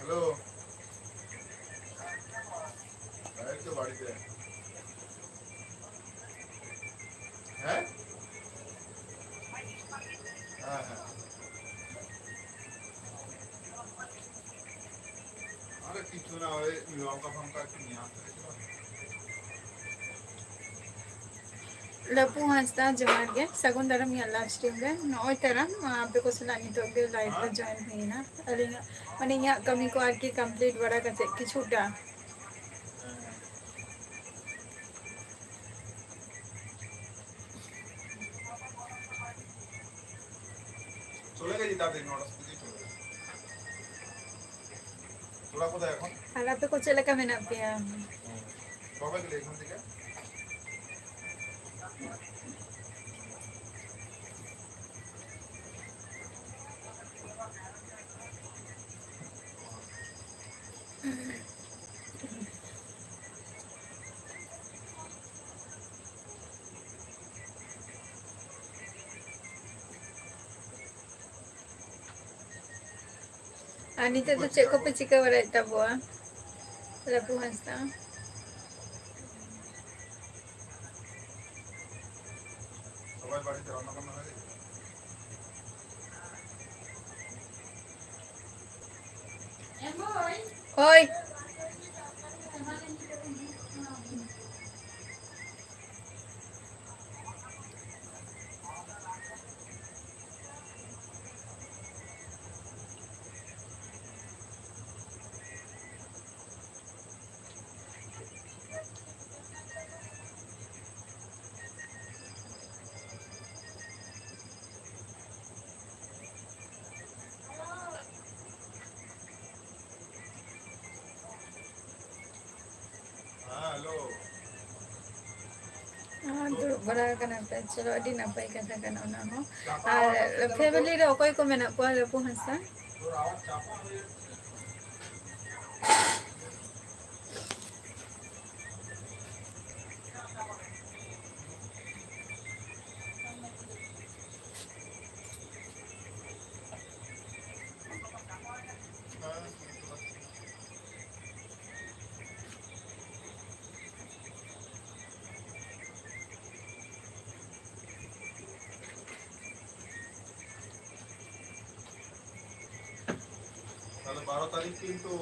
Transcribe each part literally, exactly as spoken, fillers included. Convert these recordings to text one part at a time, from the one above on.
Hello. এই তো বাড়িতে। হ্যাঁ? হ্যাঁ, হ্যাঁ। আরে কিছু না, ওই লঙ্কা ফঙ্কা একটু নিয়ে আসতে গেছিলাম। ᱞᱟᱹᱯᱩ ᱦᱟᱸᱥᱫᱟ, ᱡᱚᱦᱟᱨ ᱜᱮ, ᱥᱟᱹᱜᱩᱱ ᱫᱟᱨᱟᱢ ᱤᱧᱟᱹᱜ live stream ᱨᱮ᱾ ᱱᱚᱜᱼᱚᱭ ᱛᱟᱨᱟᱢ, ᱟᱯᱮ ᱠᱚ ᱥᱟᱞᱟᱜ ᱱᱤᱛᱚᱜ ᱜᱮ live ᱨᱮ join ᱦᱩᱭ ᱮᱱᱟ᱾ ᱟᱹᱞᱤᱧᱟᱜ, ᱢᱟᱱᱮ, ᱤᱧᱟᱹᱜ ᱠᱟᱹᱢᱤ ᱠᱚ ᱟᱨᱠᱤ complete ᱵᱟᱲᱟ ᱠᱟᱛᱮ ᱠᱤᱪᱷᱩᱴᱟ᱾ চলে গেছি তাড়াতাড়ি, নটার দিকে চলে গেছি। তোরা কোথায় এখন? আর আপে কো চলে কা মেনা পিয়া? বাবা গেলে এখান থেকে। ᱟᱨ ᱱᱤᱛᱚᱜ ᱫᱚ ᱪᱮᱫ ᱠᱚᱯᱮ ᱪᱤᱠᱟᱹ ᱵᱟᱲᱟᱭᱮᱫ ᱛᱟᱵᱚᱣᱟ, ᱞᱟᱹᱯᱩ ᱦᱟᱸᱥᱫᱟ? সবাই বাড়িতে রান্না বান্না হয়ে গেছে? ᱦᱳᱭ᱾ ᱦᱮᱸ, ᱦᱮᱞᱳ᱾ ᱟᱨ ᱫᱩᱲᱩᱵ ᱵᱟᱲᱟ ᱟᱠᱟᱱᱟ ᱯᱮ, ᱪᱚᱞᱚ, ᱟᱹᱰᱤ ᱱᱟᱯᱟᱭ ᱠᱟᱛᱷᱟ ᱠᱟᱱᱟ ᱚᱱᱟ ᱦᱚᱸ᱾ ᱟᱨ family ᱨᱮ ᱚᱠᱚᱭ ᱠᱚ ᱢᱮᱱᱟᱜ ᱠᱚᱣᱟ, ᱞᱟᱹᱯᱩ ᱦᱟᱸᱥᱫᱟ? ᱵᱟᱨᱚ ᱛᱟᱹᱨᱤᱠᱷ ᱠᱤᱱᱛᱩ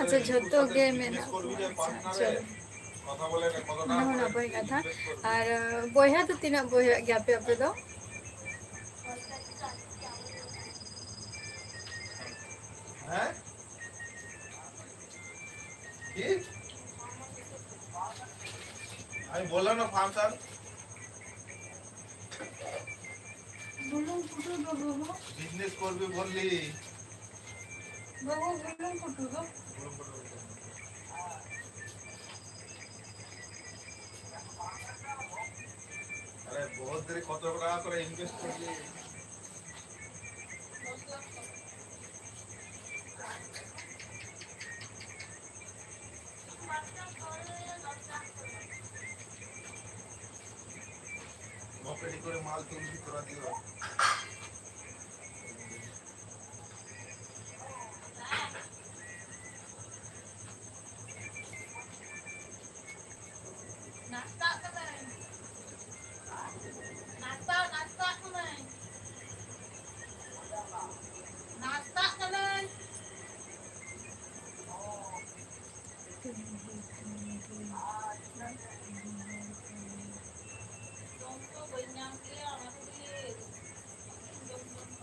ᱟᱪᱪᱷᱟ, ᱡᱷᱚᱛᱚ ᱜᱮ ᱢᱮᱱᱟᱜ ᱠᱚᱣᱟ᱾ ᱟᱪᱪᱷᱟ, ᱪᱚᱞᱚ᱾ ᱚᱱᱟ ᱦᱚᱸ ᱱᱟᱯᱟᱭ ᱠᱟᱛᱷᱟ᱾ ᱟᱨ ᱵᱚᱭᱦᱟ ᱫᱚ ᱛᱤᱱᱟᱹᱜ ᱵᱚᱭᱦᱟᱜ ᱜᱮᱭᱟ ᱯᱮ ᱟᱯᱮ ᱫᱚ? ᱦᱮᱸ? কি? আমি বললাম না ফাংশন। বিজনেস করবি বললি। আরে, বহুত দেরি কত টাকা করে ইনভেস্ট করলি? মপেডি করে মাল তুলবি তোরা দিয়ে। নাস্তা খাবেন? নাস্তা, নাস্তা খাবেন? নাস্তা খাবেন?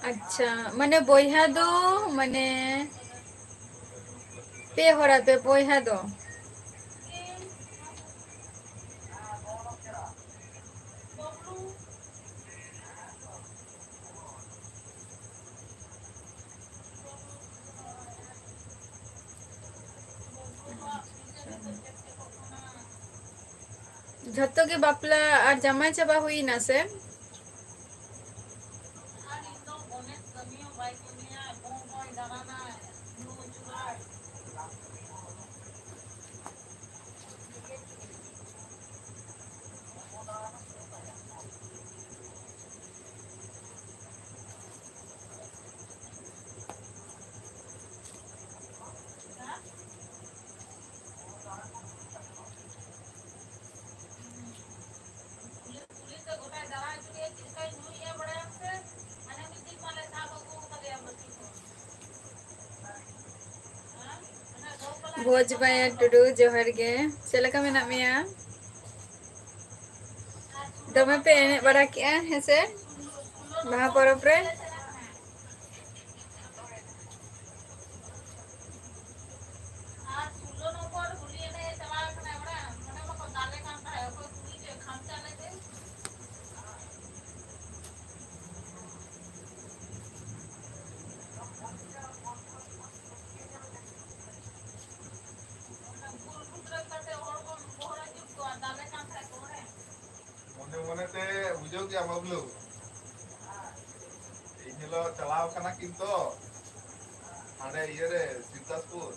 ᱟᱪᱪᱷᱟ, ᱢᱟᱱᱮ ᱵᱚᱭᱦᱟ ᱫᱚ, ᱢᱟᱱᱮ ᱯᱮ ᱦᱚᱲ ᱟᱯᱮ ᱵᱚᱭᱦᱟ ᱫᱚ? ᱡᱷᱚᱛᱚ ᱜᱮ ᱵᱟᱯᱞᱟ ᱟᱨ ᱡᱟᱶᱟᱭ ᱪᱟᱵᱟ ᱦᱩᱭᱱᱟ ᱥᱮ? ᱵᱷᱚᱡᱽ ᱵᱟᱭᱟ ᱴᱩᱰᱩ, ᱡᱚᱦᱟᱨ ᱜᱮ᱾ ᱪᱮᱫ ᱞᱮᱠᱟ ᱢᱮᱱᱟᱜ ᱢᱮᱭᱟ? ᱫᱚᱢᱮ ᱯᱮ ᱮᱱᱮᱡ ᱵᱟᱲᱟ ᱠᱮᱜᱼᱟ, ᱦᱮᱸ ᱥᱮ? ᱵᱟᱦᱟ ᱯᱚᱨᱚᱵᱽ ᱨᱮ? ᱢᱚᱱᱮ ᱢᱚᱱᱮ ᱛᱮ ᱵᱩᱡᱷᱟᱹᱣ ᱠᱮᱜᱼᱟ ᱵᱟᱵᱞᱩ᱾ ᱤᱧ ᱦᱤᱞᱳᱜ ᱪᱟᱞᱟᱣ ᱠᱟᱱᱟ ᱠᱤᱱ ᱛᱚ, ᱦᱟᱸᱰᱮ ᱤᱭᱟᱹ ᱨᱮ, ᱥᱤᱵᱫᱟᱥᱯᱩᱨ᱾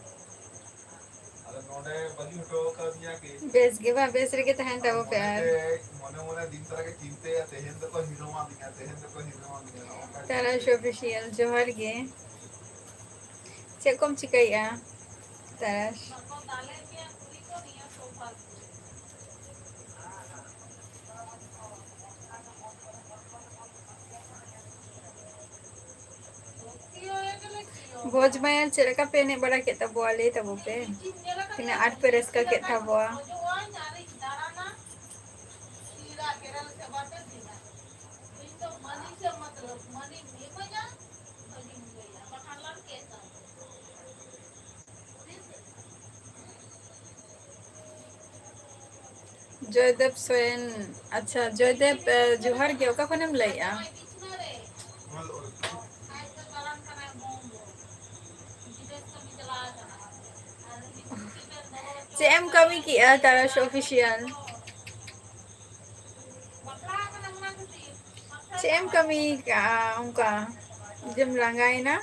ᱟᱫᱚ ᱱᱚᱰᱮ ᱵᱟᱹᱜᱤ ᱦᱚᱴᱚ ᱠᱟᱹᱫᱤᱧᱟ ᱠᱤᱱ᱾ ᱵᱮᱥ ᱜᱮ ᱵᱟ, ᱵᱮᱥ ᱨᱮᱜᱮ ᱛᱟᱦᱮᱱ ᱟᱫᱚ ᱛᱟᱵᱚ ᱯᱮ ᱢᱚᱱᱮ ᱟᱨ ᱛᱮ, ᱢᱚᱱᱮ ᱢᱚᱱᱮ ᱫᱤᱱ ᱥᱟᱨᱟ ᱜᱮ ᱪᱤᱱᱛᱟᱹᱭᱟ, ᱛᱮᱦᱮᱧ ᱫᱚᱠᱚ ᱦᱤᱨᱳᱢᱟᱫᱤᱧᱟ, ᱛᱮᱦᱮᱧ ᱫᱚᱠᱚ ᱦᱤᱨᱳᱢᱟᱫᱤᱧᱟ, ᱱᱚᱜᱼᱚ ᱱᱚᱝᱠᱟ ᱛᱟᱨᱟᱥ ᱪᱤᱱᱛᱟᱹᱭᱟ᱾ Official, ᱡᱚᱦᱟᱨ ᱜᱮ᱾ ᱪᱮᱫ ᱠᱚᱢ ᱪᱤᱠᱟᱹᱭᱮᱜᱼᱟ, ᱛᱟᱨᱟᱥ? ᱵᱷᱚᱡᱽ ᱢᱟᱭᱟ ᱪᱮᱫ ᱞᱮᱠᱟ ᱯᱮ ᱮᱱᱮᱡ ᱵᱟᱲᱟ ᱠᱮᱫ ᱛᱟᱵᱚᱣᱟ? ᱞᱟᱹᱭ ᱛᱟᱵᱚ ᱯᱮ, ᱛᱤᱱᱟᱹᱜ ᱟᱸᱴ ᱯᱮ ᱨᱟᱹᱥᱠᱟᱹ ᱠᱮᱫ ᱛᱟᱵᱚᱣᱟ᱾ ᱡᱚᱭᱫᱮᱵ ᱥᱚᱨᱮᱱ, ᱟᱪᱪᱷᱟ, ᱡᱚᱭᱫᱮᱵ, ᱮ, ᱡᱚᱦᱟᱨ ᱜᱮ, ᱚᱠᱟ ᱠᱷᱚᱱᱮᱢ ᱞᱟᱹᱭᱮᱜᱼᱟ? ᱪᱮᱫ ᱮᱢ ᱠᱟᱹᱢᱤ ᱠᱮᱜᱼᱟ, ᱛᱟᱨᱟᱥ Official? ᱪᱮᱫ ᱮᱢ ᱠᱟᱹᱢᱤ ᱠᱟᱜᱼᱟ ᱚᱱᱠᱟ ᱡᱮᱢ ᱞᱟᱸᱜᱟᱭᱮᱱᱟ?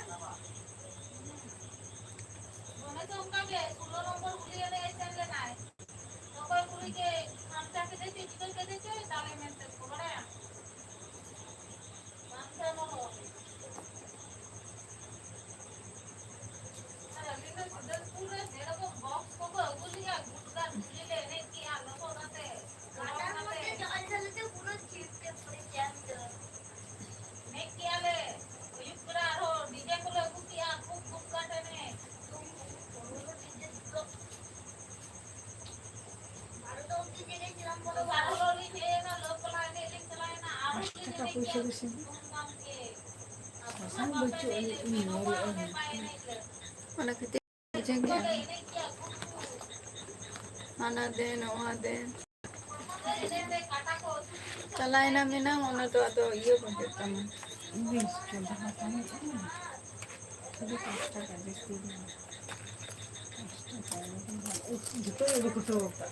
ᱥᱟᱥᱟᱝ ᱵᱟᱹᱪᱩᱜ ᱟᱹᱱᱤᱡ ᱤᱧ ᱧᱮᱞᱮᱫᱼᱟ ᱢᱮᱱᱛᱮ᱾ ᱚᱱᱟ ᱠᱷᱟᱹᱛᱤᱨ ᱵᱩᱡᱷᱟᱹᱣ ᱠᱮᱫᱼᱟ᱾ ᱦᱟᱱᱟ ᱫᱮ, ᱱᱚᱣᱟ ᱫᱮ᱾ ᱪᱟᱞᱟᱣᱮᱱᱟ ᱢᱮᱱᱟᱝ, ᱚᱱᱟ ᱫᱚ ᱟᱫᱚ ᱤᱭᱟᱹ ᱵᱟᱹᱱᱩᱜ ᱛᱟᱢᱟ᱾ ᱤᱝᱞᱤᱥ ᱪᱚ ᱡᱟᱦᱟᱸ ᱛᱟᱦᱮᱸ ᱠᱟᱱᱟ, ᱠᱷᱟᱹᱞᱤ ᱯᱟᱸᱪ ᱴᱟᱠᱟ ᱡᱟᱹᱥᱛᱤ ᱫᱚ ᱵᱟᱝ᱾ ᱯᱟᱸᱪ ᱴᱟᱠᱟ, ᱡᱚᱛᱚ ᱜᱮ ᱠᱩᱴᱟᱹᱣ ᱟᱠᱟᱫ᱾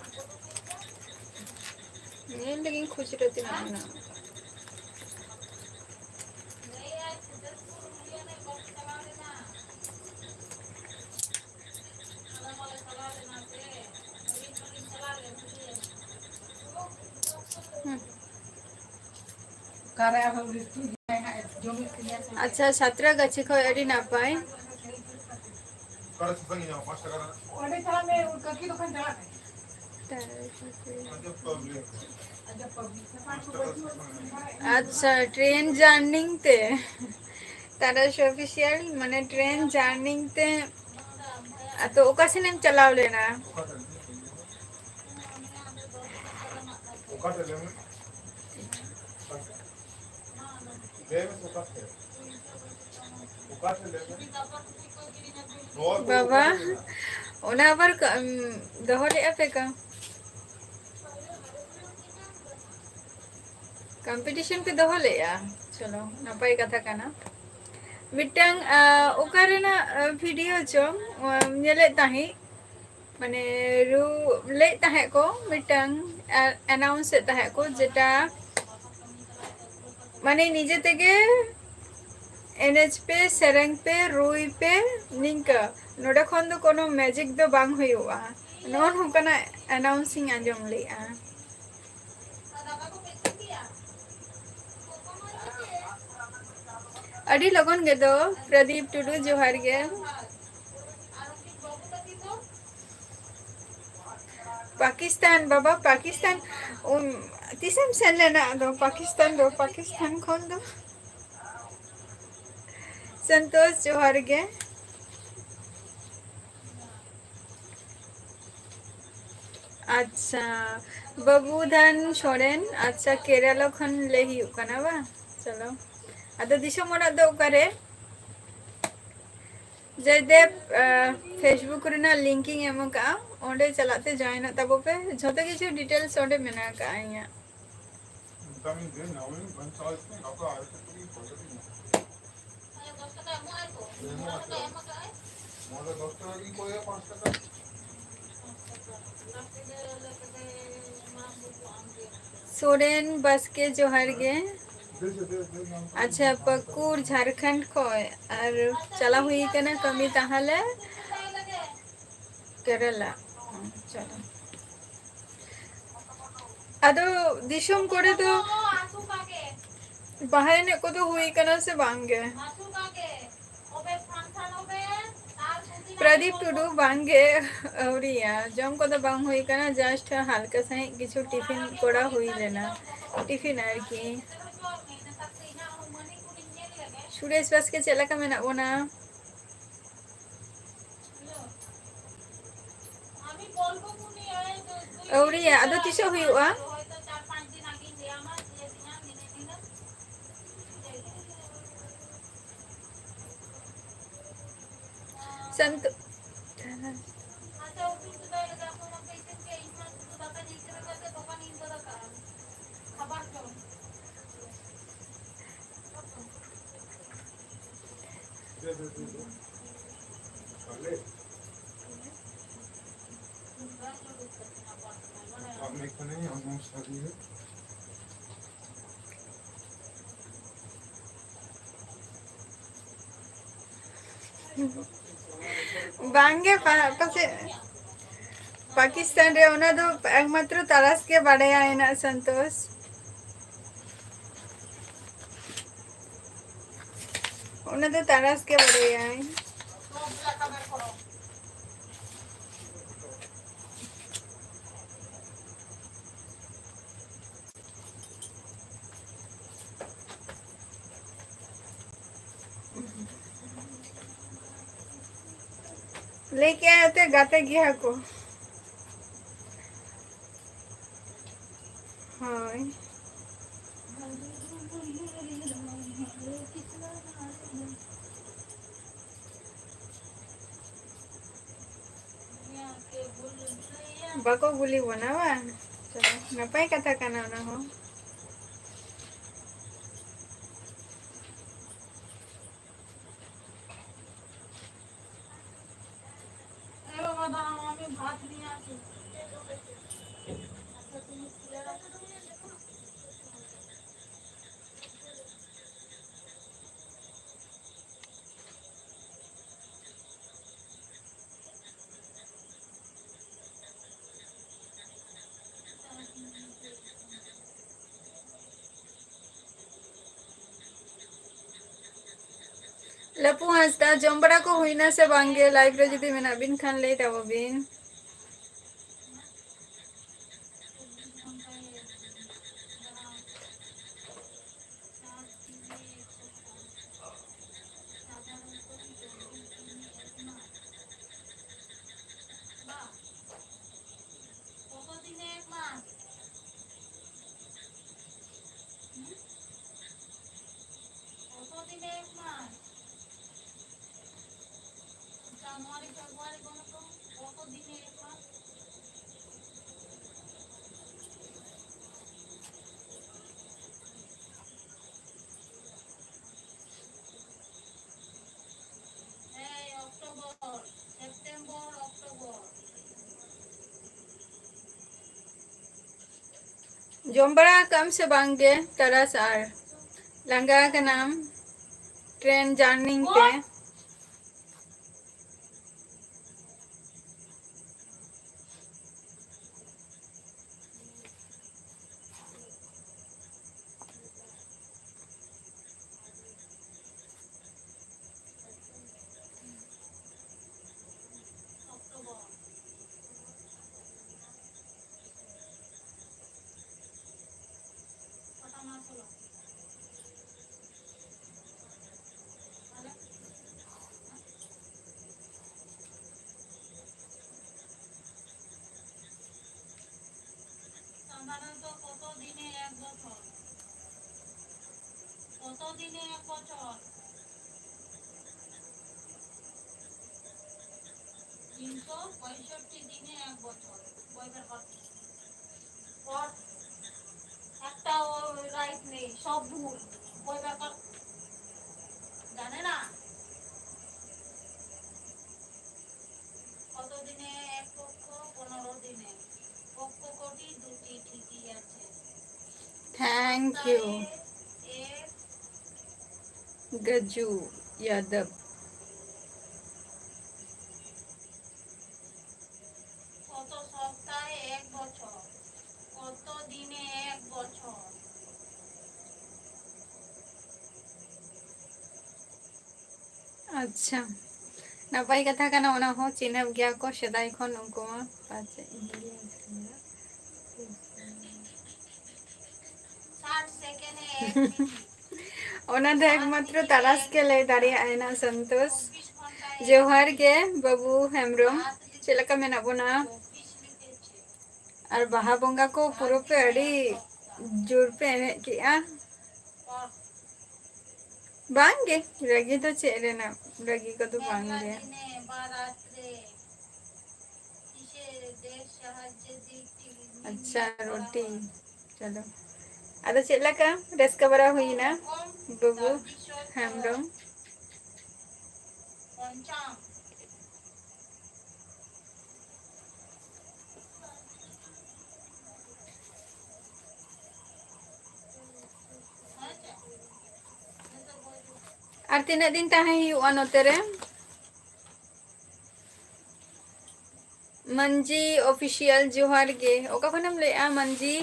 ᱧᱮᱞ ᱞᱮᱜᱤᱧ ᱠᱷᱩᱪᱨᱟᱹ ᱛᱤᱱᱟᱹᱜ ᱢᱮᱱᱟᱜᱼᱟ᱾ ᱦᱩᱸ᱾ ᱚᱠᱟᱨᱮ ᱟᱨᱦᱚᱸ ᱩᱱᱤ ᱛᱩᱭ ᱡᱟᱦᱟᱸᱭ ᱦᱟᱸᱜ ᱮ ᱡᱚᱢᱮᱫ ᱛᱤᱧᱟ ᱥᱮ ᱪᱮᱫ? ᱟᱪᱪᱷᱟ, ᱥᱟᱛᱨᱟ ᱜᱟᱪᱷᱤ ᱠᱷᱚᱡ ᱟᱹᱰᱤ ᱱᱟᱯᱟᱭ᱾ ᱚᱠᱟᱨᱮ ᱥᱟᱥᱟᱝ ᱤᱧ ᱧᱟᱢᱟ? ᱯᱟᱸᱪ ᱴᱟᱠᱟ ᱨᱮᱱᱟᱜ᱾ ᱚᱸᱰᱮ ᱪᱟᱞᱟᱜ ᱢᱮ, ᱠᱟᱹᱠᱤ ᱫᱚᱠᱟᱱ ᱪᱟᱞᱟᱜ ᱢᱮ᱾ ᱟᱡᱚᱵ ᱯᱟᱵᱞᱤᱠ᱾ ᱯᱟᱸᱪ ᱴᱟᱠᱟ ᱥᱟᱥᱟᱝ ᱤᱧ ᱧᱟᱢᱟ᱾ ᱟᱪᱪᱷᱟ, ᱴᱨᱮᱱ ᱡᱟᱨᱱᱤᱝ ᱛᱮ᱾ ᱛᱟᱨᱟᱥ ᱚᱯᱷᱤᱥᱤᱭᱟᱞ, ᱢᱟᱱᱮ, ᱴᱨᱮᱱ ᱡᱟᱨᱱᱤᱝ ᱛᱮ᱾ ᱟᱫᱚ ᱚᱠᱟ ᱥᱮᱱ ᱮᱢ ᱪᱟᱞᱟᱣ ᱞᱮᱱᱟ? ᱚᱠᱟᱴᱟᱜ ᱞᱟᱹᱭ ᱢᱮ? ᱚᱠᱟᱴᱟᱜ ᱞᱟᱹᱭ ᱢᱮ? ᱞᱟᱹᱭ ᱢᱮ ᱥᱮ ᱚᱠᱟᱴᱟᱜ? ᱚᱠᱟᱴᱟᱜ ᱞᱟᱹᱭ ᱢᱮ? ᱱᱚᱣᱟ ᱠᱚ ᱵᱟᱵᱟ, ᱚᱠᱟᱴᱟᱜ ᱞᱟᱹᱭ ᱢᱮ? ᱚᱱᱟ ᱟᱵᱟᱨ ᱠᱚ, ᱩᱢ, ᱫᱚᱦᱚ ᱞᱮᱫᱼᱟ ᱯᱮ ᱠᱚ? ᱠᱚᱢᱯᱤᱴᱤᱥᱚᱱ ᱯᱮ ᱫᱚᱦᱚ ᱞᱮᱫᱼᱟ? ᱪᱚᱞᱚ, ᱱᱟᱯᱟᱭ ᱠᱟᱛᱷᱟ ᱠᱟᱱᱟ᱾ ᱢᱤᱫᱴᱟᱝ, ᱟ, ᱚᱠᱟ ᱨᱮᱱᱟᱜ, ᱟ, ᱵᱷᱤᱰᱤᱭᱳ ᱪᱚᱝ, ᱟ, ᱧᱮᱞᱮᱫ ᱛᱟᱦᱮᱸᱫ, ᱢᱟᱱᱮ, ᱨᱩ ᱞᱟᱹᱭᱮᱫ ᱛᱟᱦᱮᱸᱫ ᱠᱚ, ᱢᱤᱫᱴᱟᱝ, ᱟ, ᱟᱱᱟᱣᱩᱱᱥ ᱮᱫ ᱛᱟᱦᱮᱸᱫ ᱠᱚ, ᱡᱮᱴᱟ, ᱢᱟᱱᱮ, ᱱᱤᱡᱮ ᱛᱮᱜᱮ ᱮᱱᱮᱡ ᱯᱮ, ᱥᱮᱨᱮᱧ ᱯᱮ, ᱨᱩᱭ ᱯᱮ, ᱱᱤᱝᱠᱟᱹ᱾ ᱱᱚᱰᱮ ᱠᱷᱚᱱ ᱫᱚ ᱠᱳᱱᱳ ᱢᱮᱡᱤᱠ ᱫᱚ ᱵᱟᱝ ᱦᱩᱭᱩᱜᱼᱟ, ᱱᱚᱜᱼᱚ ᱱᱚᱝᱠᱟᱱᱟᱜ ᱟᱱᱟᱣᱩᱱᱥ ᱤᱧ ᱟᱸᱡᱚᱢ ᱞᱮᱫᱼᱟ᱾ ᱟᱹᱰᱤ ᱞᱚᱜᱚᱱ ᱜᱮ ᱫᱚ, ᱯᱨᱚᱫᱤᱯ ᱴᱩᱰᱩ, ᱡᱚᱦᱟᱨ ᱜᱮ᱾ ᱯᱟᱠᱤᱥᱛᱟᱱ, ᱵᱟᱵᱟ, ᱯᱟᱠᱤᱥᱛᱟᱱ, ᱩᱢ, ᱛᱤᱥᱮᱢ ᱥᱮᱱ ᱞᱮᱱᱟ ᱟᱫᱚ ᱯᱟᱠᱤᱥᱛᱟᱱ ᱫᱚ? ᱯᱟᱠᱤᱥᱛᱟᱱ ᱠᱷᱚᱱ ᱫᱚ ᱥᱚᱱᱛᱳᱥ, ᱡᱚᱦᱟᱨ ᱜᱮ᱾ ᱟᱪᱪᱷᱟ, ᱵᱟᱹᱵᱩᱫᱷᱟᱱ ᱥᱚᱨᱮᱱ, ᱟᱪᱪᱷᱟ, ᱠᱮᱨᱟᱞᱟ ᱠᱷᱚᱱ ᱞᱟᱹᱭ ᱦᱩᱭᱩᱜ ᱠᱟᱱᱟ ᱵᱟᱝ? ᱪᱚᱞᱚ, ᱟᱫᱚ ᱫᱤᱥᱚᱢ ᱚᱲᱟᱜ ᱫᱚ ᱚᱠᱟᱨᱮ? ᱡᱚᱭᱫᱮᱵ, ᱟ, Facebook ᱨᱮᱱᱟᱜ link ᱤᱧ ᱮᱢ ᱟᱠᱟᱫᱼᱟ, ᱚᱸᱰᱮ ᱪᱟᱞᱟᱜ ᱛᱮ join ᱚᱜ ᱛᱟᱵᱚ ᱯᱮ᱾ ᱡᱷᱚᱛᱚ ᱠᱤᱪᱷᱩ details ᱚᱸᱰᱮ ᱢᱮᱱᱟᱜ ᱟᱠᱟᱫᱼᱟ ᱤᱧᱟᱹᱜ᱾ ᱥᱚᱨᱮᱱ ᱵᱟᱥᱠᱮ, ᱡᱚᱦᱟᱨ ᱜᱮ᱾ ᱟᱪᱪᱷᱟ, ᱯᱟᱹᱠᱩᱲ, ᱡᱷᱟᱲᱠᱷᱚᱸᱰ ᱠᱷᱚᱱ᱾ ᱟᱨ ᱪᱟᱞᱟᱣ ᱦᱩᱭ ᱠᱟᱱᱟ ᱠᱟᱹᱢᱤ, ᱛᱟᱦᱚᱞᱮ ᱠᱮᱨᱟᱞᱟ᱾ ᱪᱚᱞᱚ᱾ ᱟᱫᱚ ᱫᱤᱥᱚᱢ ᱠᱚᱨᱮ ᱫᱚ ᱵᱟᱦᱟ ᱮᱱᱮᱡ ᱠᱚᱫᱚ ᱦᱩᱭ ᱠᱟᱱᱟ ᱥᱮ ᱵᱟᱝ ᱜᱮ? ᱯᱨᱚᱫᱤᱯ ᱴᱩᱰᱩ, ᱵᱟᱝ ᱜᱮ, ᱟᱹᱣᱨᱤᱭᱟ᱾ ᱡᱚᱢ ᱠᱚᱫᱚ ᱵᱟᱝ ᱦᱩᱭ ᱠᱟᱱᱟ, just ᱦᱟᱞᱠᱟ ᱥᱟᱺᱦᱤᱡ ᱠᱤᱪᱷᱩ ᱴᱤᱯᱷᱤᱱ ᱠᱚᱨᱟᱣ ᱦᱩᱭ ᱞᱮᱱᱟ, ᱴᱤᱯᱷᱤᱱ ᱟᱨᱠᱤ᱾ ᱥᱩᱨᱮᱥ ᱵᱟᱥᱠᱮ, ᱪᱮᱫ ᱞᱮᱠᱟ ᱢᱮᱱᱟᱜ ᱵᱚᱱᱟ? ᱟᱹᱣᱨᱤᱭᱟ, ᱟᱫᱚ ᱛᱤᱥᱚᱜ ᱦᱩᱭᱩᱜᱼᱟ? ᱥᱟᱱᱛ-, ᱵᱟᱝᱜᱮ, ᱯᱟ-, ᱯᱟᱪᱮᱫ ᱯᱟᱠᱤᱥᱛᱟᱱ ᱨᱮ, ᱚᱱᱟ ᱫᱚ ᱮᱠᱢᱟᱛᱨᱚ ᱛᱟᱨᱟᱥ ᱜᱮ ᱵᱟᱲᱟᱭᱟ ᱦᱮᱱᱟᱜ ᱥᱚᱱᱛᱳᱥ᱾ ᱚᱱᱟ ᱫᱚ ᱛᱟᱨᱟᱥ ᱜᱮ ᱵᱟᱲᱟᱭᱟᱭ᱾ ᱞᱟᱹᱭ ᱠᱮᱜᱼᱟᱭ ᱮᱱᱛᱮ ᱜᱟᱛᱮ ᱜᱮᱭᱟ ᱠᱚ᱾ ᱦᱳᱭ᱾ ᱵᱟᱠᱚ ᱠᱩᱞᱤ ᱵᱚᱱᱟ ᱵᱟᱝ? ᱪᱚᱞᱚ, ᱱᱟᱯᱟᱭ ᱠᱟᱛᱷᱟ ᱠᱟᱱᱟ ᱚᱱᱟ ᱦᱚᱸ᱾ ᱞᱟᱹᱯᱩ ᱦᱟᱸᱥᱫᱟ, ᱡᱚᱢ ᱵᱟᱲᱟ ᱠᱚ ᱦᱩᱭᱱᱟ ᱥᱮ ᱵᱟᱝ ᱜᱮ? Live ᱨᱮ ᱡᱩᱫᱤ ᱢᱮᱱᱟᱜ ᱵᱤᱱ ᱠᱷᱟᱱ ᱞᱟᱹᱭ ᱛᱟᱵᱚ ᱵᱤᱱ᱾ ᱡᱚᱢ ᱵᱟᱲᱟ ᱟᱠᱟᱫ ᱟᱢ ᱥᱮ ᱵᱟᱝ ᱜᱮ ᱛᱟᱨᱟᱥ? ᱟᱨ ᱞᱟᱸᱜᱟ ᱟᱠᱟᱱᱟᱢ train journey ᱛᱮ? সাধারণত কত দিনে এক বছর? কত দিনে এক বছর? পঁয়ষট্টি দিনে এক বছর। বই বের কর। পর। একটাও রাইট নেই, সব ভুল। বই বের কর। জানে না? কত দিনে এক পক্ষ? পনেরো দিনে। পক্ষ কটি? দুটি, ঠিকই আছে। Thank you. সপ্তাহে এক। গজু যাদব। কত সপ্তাহে এক বছর? কত দিনে এক বছর? ᱟᱪᱪᱷᱟ, ᱱᱟᱯᱟᱭ ᱠᱟᱛᱷᱟ ᱠᱟᱱᱟ, ᱚᱱᱟ ᱦᱚᱸ ᱪᱤᱱᱦᱟᱹᱯ ᱜᱮᱭᱟ ᱠᱚ ᱥᱮᱫᱟᱭ ᱠᱷᱚᱱ ᱩᱱᱠᱩ ᱢᱟ᱾ ᱯᱟᱪᱮᱫ ᱤᱧ ᱦᱤᱲᱤᱧ ᱠᱟᱫᱟ᱾ ᱚᱱᱟ ᱫᱚ ᱮᱠᱢᱟᱛᱨᱚ ᱛᱟᱨᱟᱥ ᱜᱮ ᱞᱟᱹᱭ ᱫᱟᱲᱮᱭᱟᱜᱼᱟ ᱱᱟ, ᱥᱚᱱᱛᱳᱥ᱾ ᱡᱚᱦᱟᱨ ᱜᱮ ᱵᱟᱹᱵᱩ ᱦᱮᱢᱵᱨᱚᱢ, ᱪᱮᱫ ᱞᱮᱠᱟ ᱢᱮᱱᱟᱜ ᱵᱚᱱᱟ? ᱟᱨ ᱵᱟᱦᱟ ᱵᱚᱸᱜᱟ ᱠᱚ ᱯᱩᱨᱟᱹ ᱯᱮ ᱟᱹᱰᱤ ᱡᱳᱨ ᱯᱮ ᱮᱱᱮᱡ ᱠᱮᱜᱼᱟ᱾ ᱵᱟᱝ ᱜᱮ, ᱨᱟᱹᱜᱤ ᱫᱚ ᱪᱮᱫ ᱨᱮᱱᱟᱜ, ᱨᱟᱹᱜᱤ ᱠᱚᱫᱚ ᱵᱟᱝ ᱜᱮ᱾ ᱟᱪᱪᱷᱟ, ᱨᱩᱴᱤ᱾ ᱪᱚᱞᱚ᱾ ᱟᱫᱚ ᱪᱮᱫ ᱞᱮᱠᱟ ᱨᱟᱹᱥᱠᱟᱹ ᱵᱟᱲᱟ ᱦᱩᱭᱱᱟ, ᱵᱟᱹᱵᱩ ᱦᱮᱢᱵᱨᱚᱢ? ᱟᱨ ᱛᱤᱱᱟᱹᱜ ᱫᱤᱱ ᱛᱟᱦᱮᱸ ᱦᱩᱭᱩᱜᱼᱟ ᱱᱚᱛᱮ ᱨᱮ? ᱢᱟᱹᱱᱡᱤ ᱚᱯᱷᱤᱥᱤᱭᱟᱞ, ᱡᱚᱦᱟᱨ ᱜᱮ᱾ ᱚᱠᱟ ᱠᱷᱚᱱᱮᱢ ᱞᱟᱹᱭᱮᱜᱼᱟ, ᱢᱟᱹᱱᱡᱤ?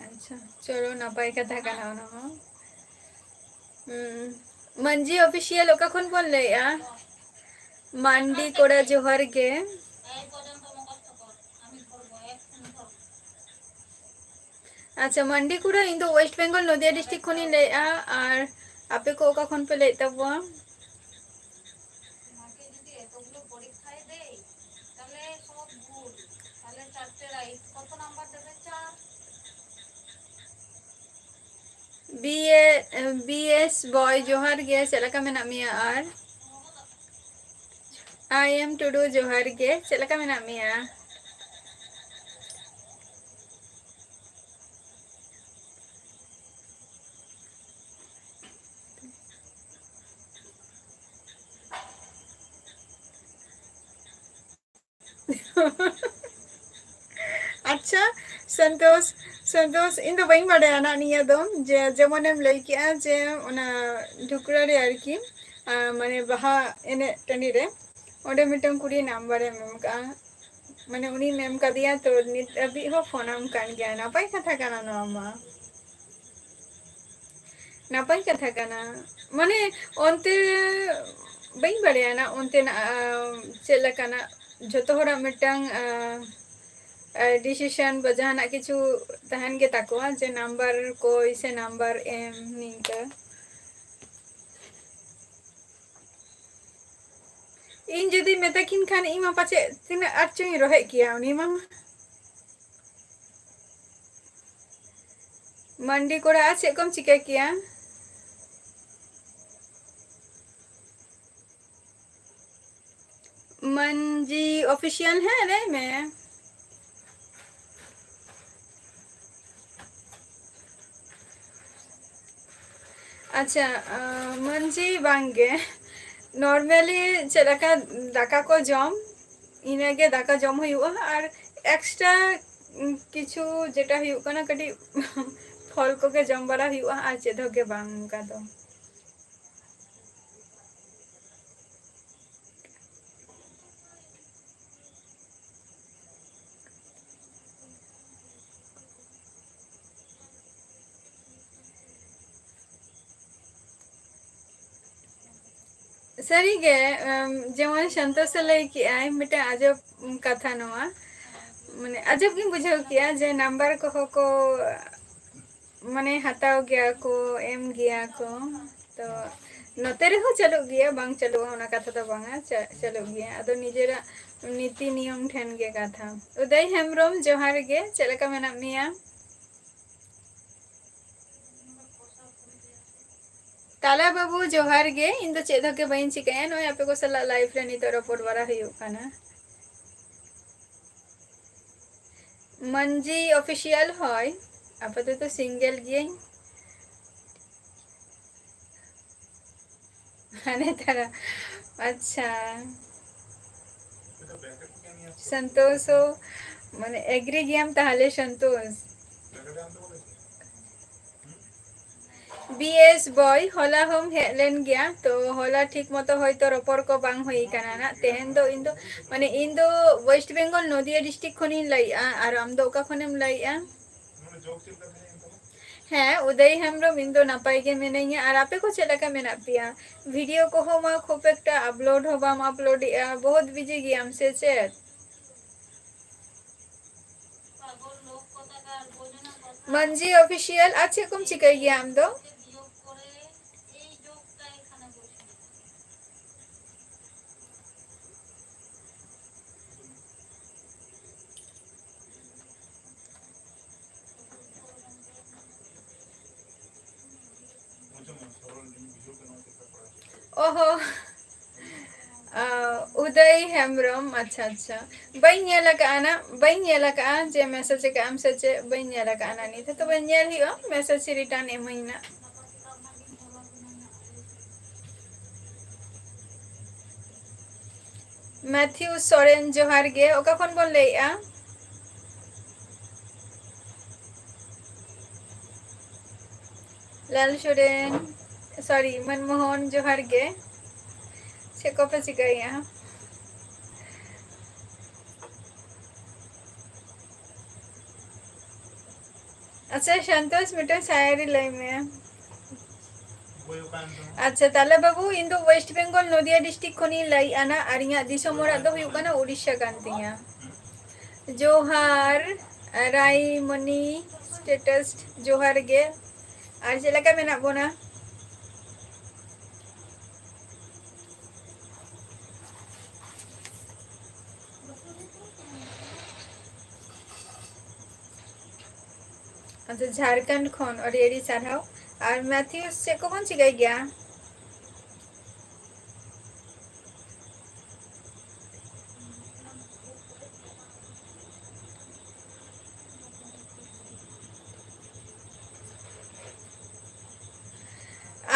ᱟᱪᱪᱷᱟ, ᱪᱚᱞᱚ, ᱱᱟᱯᱟᱭ ᱠᱟᱛᱷᱟ ᱠᱟᱱᱟ ᱚᱱᱟ ᱦᱚᱸ᱾ ᱦᱩᱸ, ᱢᱟᱹᱱᱡᱤ ᱚᱯᱷᱤᱥᱤᱭᱟᱞ ᱚᱠᱟ ᱠᱷᱚᱱ ᱵᱚᱱ ᱞᱟᱹᱭᱮᱜᱼᱟ? ᱢᱟᱱᱰᱤ ᱠᱚᱲᱟ, ᱡᱚᱦᱟᱨ ᱜᱮ᱾ ᱟᱪᱪᱷᱟ, ᱢᱟᱱᱰᱤ ᱠᱚᱲᱟ, ᱤᱧ ᱫᱚ ᱳᱭᱮᱥᱴ ᱵᱮᱝᱜᱚᱞ ᱱᱚᱫᱤᱭᱟ ᱰᱤᱥᱴᱨᱤᱠᱴ ᱠᱷᱚᱱᱤᱧ ᱞᱟᱹᱭᱮᱜᱼᱟ᱾ ᱟᱨ ᱟᱯᱮ ᱠᱚ ᱚᱠᱟ ᱠᱷᱚᱱ ᱯᱮ ᱞᱟᱹᱭᱮᱫ ᱛᱟᱵᱚᱣᱟ? B A, B S boy, ᱡᱚᱦᱟᱨ ᱜᱮ, ᱪᱮᱫ ᱞᱮᱠᱟ ᱢᱮᱱᱟᱜ ᱢᱮᱭᱟ? ᱟᱨ I am ᱴᱩᱰᱩ, ᱡᱚᱦᱟᱨ ᱜᱮ, ᱪᱮᱫ ᱞᱮᱠᱟ ᱢᱮᱱᱟᱜ ᱢᱮᱭᱟ? ᱟᱪᱪᱷᱟ, ᱥᱚᱱᱛᱳᱥ, ᱥᱚᱱᱛᱳᱥ, ᱤᱧ ᱫᱚ ᱵᱟᱹᱧ ᱵᱟᱰᱟᱭᱟ ᱱᱟᱜ ᱱᱤᱭᱟᱹ ᱫᱚ, ᱡᱮ ᱡᱮᱢᱚᱱᱮᱢ ᱞᱟᱹᱭ ᱠᱮᱜᱼᱟ ᱡᱮ ᱚᱱᱟ ᱰᱷᱩᱠᱲᱟ ᱨᱮ ᱟᱨᱠᱤ, ᱟᱨ ᱢᱟᱱᱮ ᱵᱟᱦᱟ ᱮᱱᱮᱡ ᱴᱟᱺᱰᱤ ᱨᱮ ᱚᱸᱰᱮ ᱢᱤᱫᱴᱟᱝ ᱠᱩᱲᱤ ᱱᱟᱢᱵᱟᱨᱮᱢ ᱮᱢ ᱠᱟᱜᱼᱟ, ᱢᱟᱱᱮ ᱩᱱᱤᱢ ᱮᱢ ᱠᱟᱫᱮᱭᱟ, ᱛᱚ ᱱᱤᱛ ᱦᱟᱹᱵᱤᱡ ᱦᱚᱸ ᱯᱷᱳᱱᱟᱢ ᱠᱟᱱ ᱜᱮᱭᱟ᱾ ᱱᱟᱯᱟᱭ ᱠᱟᱛᱷᱟ ᱠᱟᱱᱟ ᱱᱚᱣᱟ ᱢᱟ᱾ ᱱᱟᱯᱟᱭ ᱠᱟᱛᱷᱟ ᱠᱟᱱᱟ᱾ ᱢᱟᱱᱮ ᱚᱱᱛᱮ ᱵᱟᱹᱧ ᱵᱟᱲᱟᱭᱟ ᱱᱟ, ᱚᱱᱛᱮᱱᱟᱜ, ᱟᱸ, ᱪᱮᱫ ᱞᱮᱠᱟᱱᱟᱜ, ᱡᱷᱚᱛᱚ ᱦᱚᱲᱟᱜ ᱢᱤᱫᱴᱟᱝ, ᱟᱸ, ᱟᱸ, decision ᱵᱟ ᱡᱟᱦᱟᱱᱟᱜ ᱠᱤᱪᱷᱩ ᱛᱟᱦᱮᱱ ᱜᱮ ᱛᱟᱠᱚᱣᱟ, ᱡᱮ ᱱᱟᱢᱵᱟᱨ ᱠᱚᱭ ᱥᱮ ᱱᱟᱢᱵᱟᱨ ᱮᱢ ᱱᱤᱝᱠᱟᱹ᱾ ᱤᱧ ᱡᱩᱫᱤ ᱢᱮᱛᱟ ᱠᱤᱱ ᱠᱷᱟᱱ, ᱤᱧ ᱢᱟ ᱯᱟᱪᱮᱫ ᱛᱤᱱᱟᱹᱜ ᱟᱸᱴ ᱪᱚᱧ ᱨᱚᱦᱮᱫ ᱠᱮᱭᱟ ᱩᱱᱤ ᱢᱟ᱾ ᱢᱟᱱᱰᱤ ᱠᱚᱲᱟ, ᱟᱨ ᱪᱮᱫ ᱠᱚᱢ ᱪᱤᱠᱟᱹ ᱠᱮᱭᱟ? ᱢᱟᱹᱱᱡᱤ official, ᱦᱮᱸ, ᱞᱟᱹᱭ ᱢᱮ᱾ ᱟᱪᱪᱷᱟ, ᱟᱸ, ᱢᱟᱹᱱᱡᱤ ᱵᱟᱝᱜᱮ, normally ᱪᱮᱫ ᱞᱮᱠᱟ ᱫᱟᱠᱟ ᱠᱚ ᱡᱚᱢ, ᱤᱱᱟᱹᱜᱮ ᱫᱟᱠᱟ ᱡᱚᱢ ᱦᱩᱭᱩᱜᱼᱟ, ᱟᱨ extra, ᱩᱸ, ᱠᱤᱪᱷᱩ ᱡᱮᱴᱟ ᱦᱩᱭᱩᱜ ᱠᱟᱱᱟ, ᱠᱟᱹᱴᱤᱡ ᱯᱷᱚᱞ ᱠᱚᱜᱮ ᱡᱚᱢ ᱵᱟᱲᱟ ᱦᱩᱭᱩᱜᱼᱟ, ᱟᱨ ᱪᱮᱫ ᱦᱚᱸ ᱜᱮ ᱵᱟᱝ ᱚᱱᱠᱟ ᱫᱚ᱾ ᱥᱟᱹᱨᱤᱜᱮ, ᱮᱢ, ᱡᱮᱢᱚᱱ ᱥᱚᱱᱛᱳᱥᱮ ᱞᱟᱹᱭ ᱠᱮᱜᱼᱟᱭ, ᱢᱤᱫᱴᱟᱝ ᱟᱡᱚᱵ ᱠᱟᱛᱷᱟ ᱱᱚᱣᱟ, ᱢᱟᱱᱮ ᱟᱡᱚᱵ ᱜᱤᱧ ᱵᱩᱡᱷᱟᱹᱣ ᱠᱮᱜᱼᱟ ᱡᱮ ᱱᱟᱢᱵᱟᱨ ᱠᱚᱦᱚᱸ ᱠᱚ, ᱢᱟᱱᱮ ᱦᱟᱛᱟᱣ ᱜᱮᱭᱟ ᱠᱚ, ᱮᱢ ᱜᱮᱭᱟ ᱠᱚ᱾ ᱛᱚ ᱱᱚᱛᱮ ᱨᱮᱦᱚᱸ ᱪᱟᱹᱞᱩᱜ ᱜᱮᱭᱟ, ᱵᱟᱝ ᱪᱟᱹᱞᱩᱜᱼᱟ ᱚᱱᱟ ᱠᱟᱛᱷᱟ ᱫᱚ ᱵᱟᱝᱟ, ᱪᱟ-, ᱪᱟᱹᱞᱩᱜ ᱜᱮᱭᱟ᱾ ᱟᱫᱚ ᱱᱤᱡᱮᱨᱟᱜ ᱱᱤᱛᱤ ᱱᱤᱭᱚᱢ ᱴᱷᱮᱱ ᱜᱮ ᱠᱟᱛᱷᱟ᱾ ᱩᱫᱚᱭ ᱦᱮᱢᱵᱨᱚᱢ, ᱡᱚᱦᱟᱨ ᱜᱮ, ᱪᱮᱫ ᱞᱮᱠᱟ ᱢᱮᱱᱟᱜ ᱢᱮᱭᱟ? ᱛᱟᱞᱟ ᱵᱟᱹᱵᱩ, ᱡᱚᱦᱟᱨ ᱜᱮ᱾ ᱤᱧ ᱫᱚ ᱪᱮᱫ ᱦᱚᱸ ᱜᱮ ᱵᱟᱹᱧ ᱪᱤᱠᱟᱹᱭᱟ, ᱱᱚᱜᱼᱚᱭ ᱟᱯᱮ ᱠᱚ ᱥᱟᱞᱟᱜ live ᱨᱮ ᱱᱤᱛᱚᱜ ᱨᱚᱯᱚᱲ ᱵᱟᱲᱟ ᱦᱩᱭᱩᱜ ᱠᱟᱱᱟ᱾ ᱢᱟᱹᱱᱡᱤ Official, ᱦᱳᱭ, ᱟᱯᱟᱛᱚᱛᱚ single ᱜᱤᱭᱟᱹᱧ᱾ ᱦᱟᱱᱮ ᱛᱟᱨᱟ, ᱟᱪᱪᱷᱟ᱾ ᱥᱚᱱᱛᱳᱥ ᱦᱚᱸ, ᱢᱟᱱᱮ, agree ᱜᱮᱭᱟᱢ ᱛᱟᱦᱞᱮ, ᱥᱚᱱᱛᱳᱥ? BS boy, ᱦᱚᱞᱟ ᱦᱚᱸᱢ ᱦᱮᱡ ᱞᱮᱱ ᱜᱮᱭᱟ, ᱛᱚ ᱦᱚᱞᱟ ᱴᱷᱤᱠ ᱢᱚᱛᱚ ᱦᱚᱭᱛᱚ ᱨᱚᱯᱚᱲ ᱠᱚ ᱵᱟᱝ ᱦᱩᱭ ᱠᱟᱱᱟ ᱱᱟᱜ᱾ ᱛᱮᱦᱮᱧ ᱫᱚ ᱤᱧ ᱫᱚ, ᱢᱟᱱᱮ, ᱤᱧ ᱫᱚ West Bengal, ᱱᱚᱫᱤᱭᱟ district ᱠᱷᱚᱱᱤᱧ ᱞᱟᱹᱭᱮᱜᱼᱟ, ᱟᱨ ᱟᱢ ᱫᱚ ᱚᱠᱟ ᱠᱷᱚᱱᱮᱢ ᱞᱟᱹᱭᱮᱜᱼᱟ? ᱦᱮᱸ, ᱩᱫᱚᱭ ᱦᱮᱢᱵᱨᱚᱢ, ᱤᱧ ᱫᱚ ᱱᱟᱯᱟᱭ ᱜᱮ ᱢᱤᱱᱟᱹᱧᱟ᱾ ᱟᱨ ᱟᱯᱮ ᱠᱚ ᱪᱮᱫ ᱞᱮᱠᱟ ᱢᱮᱱᱟᱜ ᱯᱮᱭᱟ? ᱵᱷᱤᱰᱤᱭᱳ ᱠᱚᱦᱚᱸ ᱢᱟ ᱠᱷᱩᱵ ᱮᱠᱴᱟ upload ᱦᱚᱸ ᱵᱟᱢ upload ᱮᱜᱼᱟ, ᱵᱚᱦᱩᱛ busy ᱜᱮᱭᱟᱢ ᱥᱮ ᱪᱮᱫ? ᱢᱟᱹᱱᱡᱤ Official, ᱟᱨ ᱪᱮᱫ ᱠᱚᱢ ᱪᱤᱠᱟᱹᱭ ᱜᱮᱭᱟ ᱟᱢ ᱫᱚ? ᱚᱦᱚ᱾ ᱟ, ᱩᱫᱚᱭ ᱦᱮᱢᱵᱨᱚᱢ, ᱟᱪᱪᱷᱟ, ᱟᱪᱪᱷᱟ᱾ ᱵᱟᱹᱧ ᱧᱮᱞ ᱟᱠᱟᱫᱼᱟ ᱱᱟ, ᱵᱟᱹᱧ ᱧᱮᱞ ᱟᱠᱟᱫᱼᱟ ᱡᱮ message ᱟᱠᱟᱫ ᱟᱢ ᱥᱮ ᱪᱮᱫ, ᱵᱟᱹᱧ ᱧᱮᱞ ᱟᱠᱟᱫᱼᱟ ᱱᱟ ᱱᱤᱛ ᱦᱚᱸ, ᱛᱚᱵᱮ ᱧᱮᱞ ᱦᱩᱭᱩᱜᱼᱟ, message return ᱮᱢᱟᱹᱧ ᱱᱟ᱾ ᱢᱮᱛᱷᱤᱭᱩ ᱥᱚᱨᱮᱱ, ᱡᱚᱦᱟᱨ ᱜᱮ᱾ ᱚᱠᱟ ᱠᱷᱚᱱ ᱵᱚᱱ ᱞᱟᱹᱭᱮᱜᱼᱟ? ᱞᱟᱞ ᱥᱚᱨᱮᱱ, sorry, ᱢᱚᱱᱢᱳᱦᱚᱱ, ᱡᱚᱦᱟᱨ ᱜᱮ᱾ ᱪᱮᱫ ᱠᱚᱯᱮ ᱪᱤᱠᱟᱹᱭᱮᱜᱼᱟ? ᱟᱪᱪᱷᱟ, ᱥᱚᱱᱛᱳᱥ, ᱢᱤᱫᱴᱟᱝ ᱥᱟᱭᱨᱤ ᱞᱟᱹᱭ ᱢᱮ᱾ ᱟᱪᱪᱷᱟ, ᱛᱟᱦᱞᱮ ᱵᱟᱹᱵᱩ, ᱤᱧ ᱫᱚ West Bengal, ᱱᱚᱫᱤᱭᱟ district ᱠᱷᱚᱱᱤᱧ ᱞᱟᱹᱭᱮᱜᱼᱟ ᱱᱟ, ᱟᱨ ᱤᱧᱟᱹᱜ ᱫᱤᱥᱚᱢ ᱚᱲᱟᱜ ᱫᱚ ᱦᱩᱭᱩᱜ ᱠᱟᱱᱟ ᱩᱲᱤᱥᱥᱟ ᱠᱟᱱ ᱛᱤᱧᱟ᱾ ᱡᱚᱦᱟᱨ, ᱨᱟᱭᱢᱚᱱᱤ status, ᱡᱚᱦᱟᱨ ᱜᱮ᱾ ᱟᱨ ᱪᱮᱫ ᱞᱮᱠᱟ ᱢᱮᱱᱟᱜ ᱵᱚᱱᱟ? ᱟᱪᱪᱷᱟ, ᱡᱷᱟᱲᱠᱷᱚᱸᱰ ᱠᱷᱚᱱ ᱟᱹᱰᱤ ᱟᱹᱰᱤ ᱥᱟᱨᱦᱟᱣ᱾ ᱟᱨ ᱢᱮᱛᱷᱤᱭᱩᱥ, ᱪᱮᱫ ᱠᱚᱵᱚᱱ ᱪᱤᱠᱟᱹᱭ ᱜᱮᱭᱟ?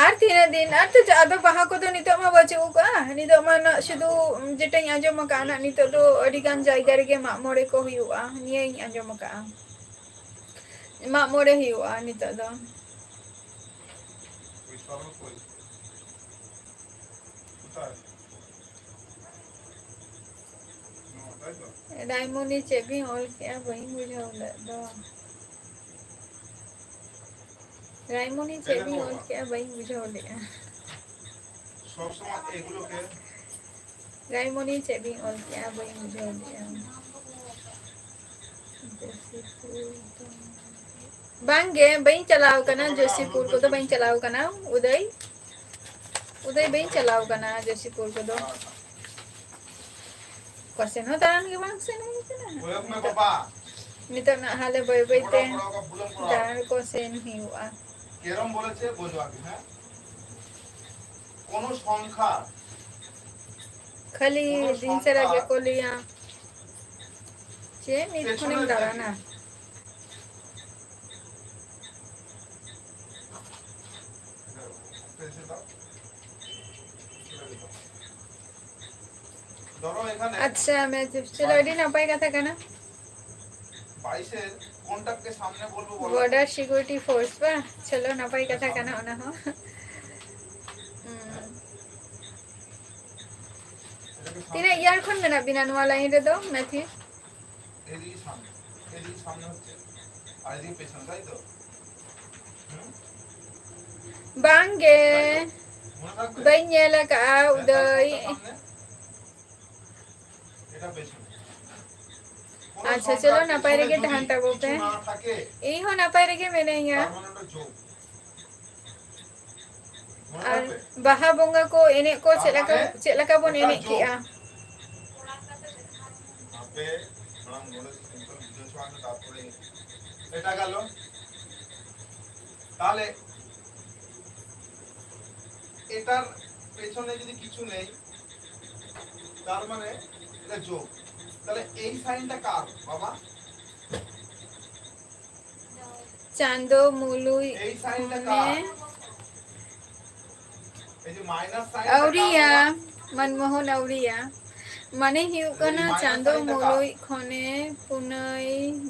ᱟᱨ ᱛᱤᱱᱟᱹᱜ ᱫᱤᱱ? ᱟᱨ ᱛᱚ ᱟᱫᱚ ᱵᱟᱦᱟ ᱠᱚᱫᱚ ᱱᱤᱛᱚᱜ ᱢᱟ ᱵᱟᱹᱪᱩᱜ ᱟᱠᱟᱜᱼᱟ᱾ ᱱᱤᱛᱚᱜ ᱢᱟ ᱱᱟᱜ ᱥᱩᱫᱷᱩ ᱡᱮᱴᱟᱧ ᱟᱸᱡᱚᱢ ᱟᱠᱟᱜᱼᱟ, ᱱᱟᱜ ᱱᱤᱛᱚᱜ ᱫᱚ ᱟᱹᱰᱤ ᱜᱟᱱ ᱡᱟᱭᱜᱟ ᱨᱮᱜᱮ ᱢᱟᱜ ᱢᱚᱬᱮ ᱠᱚ ᱦᱩᱭᱩᱜᱼᱟ, ᱱᱤᱭᱟᱹᱧ ᱟᱸᱡᱚᱢ ᱟᱠᱟᱜᱼᱟ᱾ ᱢᱟᱜ ᱢᱚᱬᱮ ᱦᱩᱭᱩᱜᱼᱟ ᱱᱤᱛᱚᱜ ᱫᱚ᱾ ᱨᱟᱭᱢᱚᱱᱤ, ᱪᱮᱫ ᱵᱤᱱ ᱚᱞ ᱠᱮᱜᱼᱟ? ᱵᱟᱹᱧ ᱵᱩᱡᱷᱟᱹᱣ ᱞᱮᱫ ᱫᱚ᱾ ᱨᱟᱭᱢᱚᱱᱤ, ᱪᱮᱫ ᱵᱤᱱ ᱚᱞ ᱠᱮᱜᱼᱟ? ᱵᱟᱹᱧ ᱵᱩᱡᱷᱟᱹᱣ ᱞᱮᱜᱼᱟ᱾ ᱨᱟᱭᱢᱚᱱᱤ, ᱪᱮᱫ ᱵᱤᱱ ᱚᱞ ᱠᱮᱜᱼᱟ? ᱵᱟᱹᱧ ᱵᱩᱡᱷᱟᱹᱣ ᱞᱮᱜᱼᱟ᱾ ᱵᱟᱝᱜᱮ, ᱵᱟᱹᱧ ᱪᱟᱞᱟᱣ ᱠᱟᱱᱟ ᱡᱳᱥᱤᱯᱩᱨ ᱠᱚᱫᱚ, ᱵᱟᱹᱧ ᱪᱟᱞᱟᱣ ᱠᱟᱱᱟ᱾ ᱩᱫᱟᱹᱭ, ᱩᱫᱟᱹᱭ, ᱵᱟᱹᱧ ᱪᱟᱞᱟᱣ ᱠᱟᱱᱟ ᱡᱳᱥᱤᱯᱩᱨ ᱠᱚᱫᱚ᱾ ᱚᱠᱟ ᱥᱮᱱ ᱦᱚᱸ ᱫᱟᱬᱟᱱ ᱜᱮ ᱵᱟᱝ ᱥᱮᱱ ᱦᱩᱭ ᱠᱟᱱᱟ᱾ ᱱᱤᱛᱚᱜ, ᱱᱤᱛᱚᱜ ᱱᱟᱜ ᱦᱟᱞᱮ ᱵᱟᱹᱭ ᱵᱟᱹᱭ ᱛᱮ ᱫᱟᱬᱟᱱ ᱠᱚ ᱥᱮᱱ ᱦᱩᱭᱩᱜᱼᱟ᱾ ᱠᱷᱟᱹᱞᱤ ᱫᱤᱱ ᱥᱟᱨᱟ ᱜᱮᱠᱚ ᱞᱟᱹᱭᱟ, ᱪᱮᱫ ᱱᱤᱛ ᱠᱷᱚᱱᱮᱢ ᱫᱟᱬᱟᱱᱟ? ᱟᱪᱪᱷᱟ, ᱢᱮ ᱪᱮᱫ? ᱪᱚᱞᱚ, ᱟᱹᱰᱤ ᱱᱟᱯᱟᱭ ᱠᱟᱛᱷᱟ ᱠᱟᱱᱟ᱾ ᱵᱚᱨᱰᱟᱨ ᱥᱤᱠᱩᱨᱤᱴᱤ ᱯᱷᱳᱨᱥ ᱵᱟ? ᱪᱚᱞᱚ, ᱱᱟᱯᱟᱭ ᱠᱟᱛᱷᱟ ᱠᱟᱱᱟ ᱚᱱᱟ ᱦᱚᱸ᱾ ᱦᱩᱸ᱾ ᱛᱤᱱᱟᱹᱜ ᱤᱭᱟᱨ ᱠᱷᱚᱱ ᱢᱮᱱᱟᱜ ᱵᱤᱱᱟ ᱱᱚᱣᱟ ᱞᱟᱭᱤᱱ ᱨᱮᱫᱚ, ᱢᱮᱛᱷᱤ? ᱵᱟᱝ ᱜᱮ, ᱵᱟᱹᱧ ᱧᱮᱞ ᱟᱠᱟᱫᱼᱟ ᱩᱫᱟᱹᱭ᱾ ᱟᱪᱪᱷᱟ, ᱪᱚᱞᱚ, ᱱᱟᱯᱟᱭ ᱨᱮᱜᱮ ᱛᱟᱦᱮᱱ ᱛᱟᱵᱚ ᱯᱮ᱾ ᱤᱧ ᱦᱚᱸ ᱱᱟᱯᱟᱭ ᱨᱮᱜᱮ ᱢᱮᱱᱟᱹᱧᱟ᱾ ᱟᱨ ᱵᱟᱦᱟ ᱵᱚᱸᱜᱟ ᱠᱚ ᱮᱱᱮᱡ ᱠᱚ ᱪᱮᱫ ᱞᱮᱠᱟ, ᱪᱮᱫ ᱞᱮᱠᱟ ᱵᱚᱱ ᱮᱱᱮᱡ ᱠᱮᱜᱼᱟ? ᱟᱯᱮ ᱢᱟᱲᱟᱝ ᱱᱚᱰᱮ ᱥᱮᱱᱴᱟᱨ ᱵᱩᱡᱷᱟᱹᱣ ᱦᱚᱪᱚ ᱟᱞᱮ, ᱛᱟᱨᱯᱚᱨᱮ ᱮᱴᱟᱜ ᱜᱟᱞᱚᱪ᱾ তাহলে এটার পেছনে যদি কিছু নেই, তার মানে এটা যোগ। তাহলে এই সাইনটা কার, বাবা? ᱪᱟᱸᱫᱚ ᱢᱩᱞᱩᱭ এই সাইনটা ᱠᱷᱚᱱᱮ কার? এই যে মাইনাস সাইন ᱟᱹᱣᱨᱤᱭᱟ᱾ ᱢᱚᱱᱢᱳᱦᱚᱱ ᱟᱹᱣᱨᱤᱭᱟ᱾ ᱢᱟᱱᱮ ᱦᱩᱭᱩᱜ ᱠᱟᱱᱟ ᱢᱟᱭᱱᱟᱥ ᱪᱟᱸᱫᱚ ᱥᱟᱭᱤᱱ ᱫᱚ ᱢᱩᱞᱩᱭ ᱠᱷᱚᱱᱮ ᱯᱩᱱᱟᱹᱭ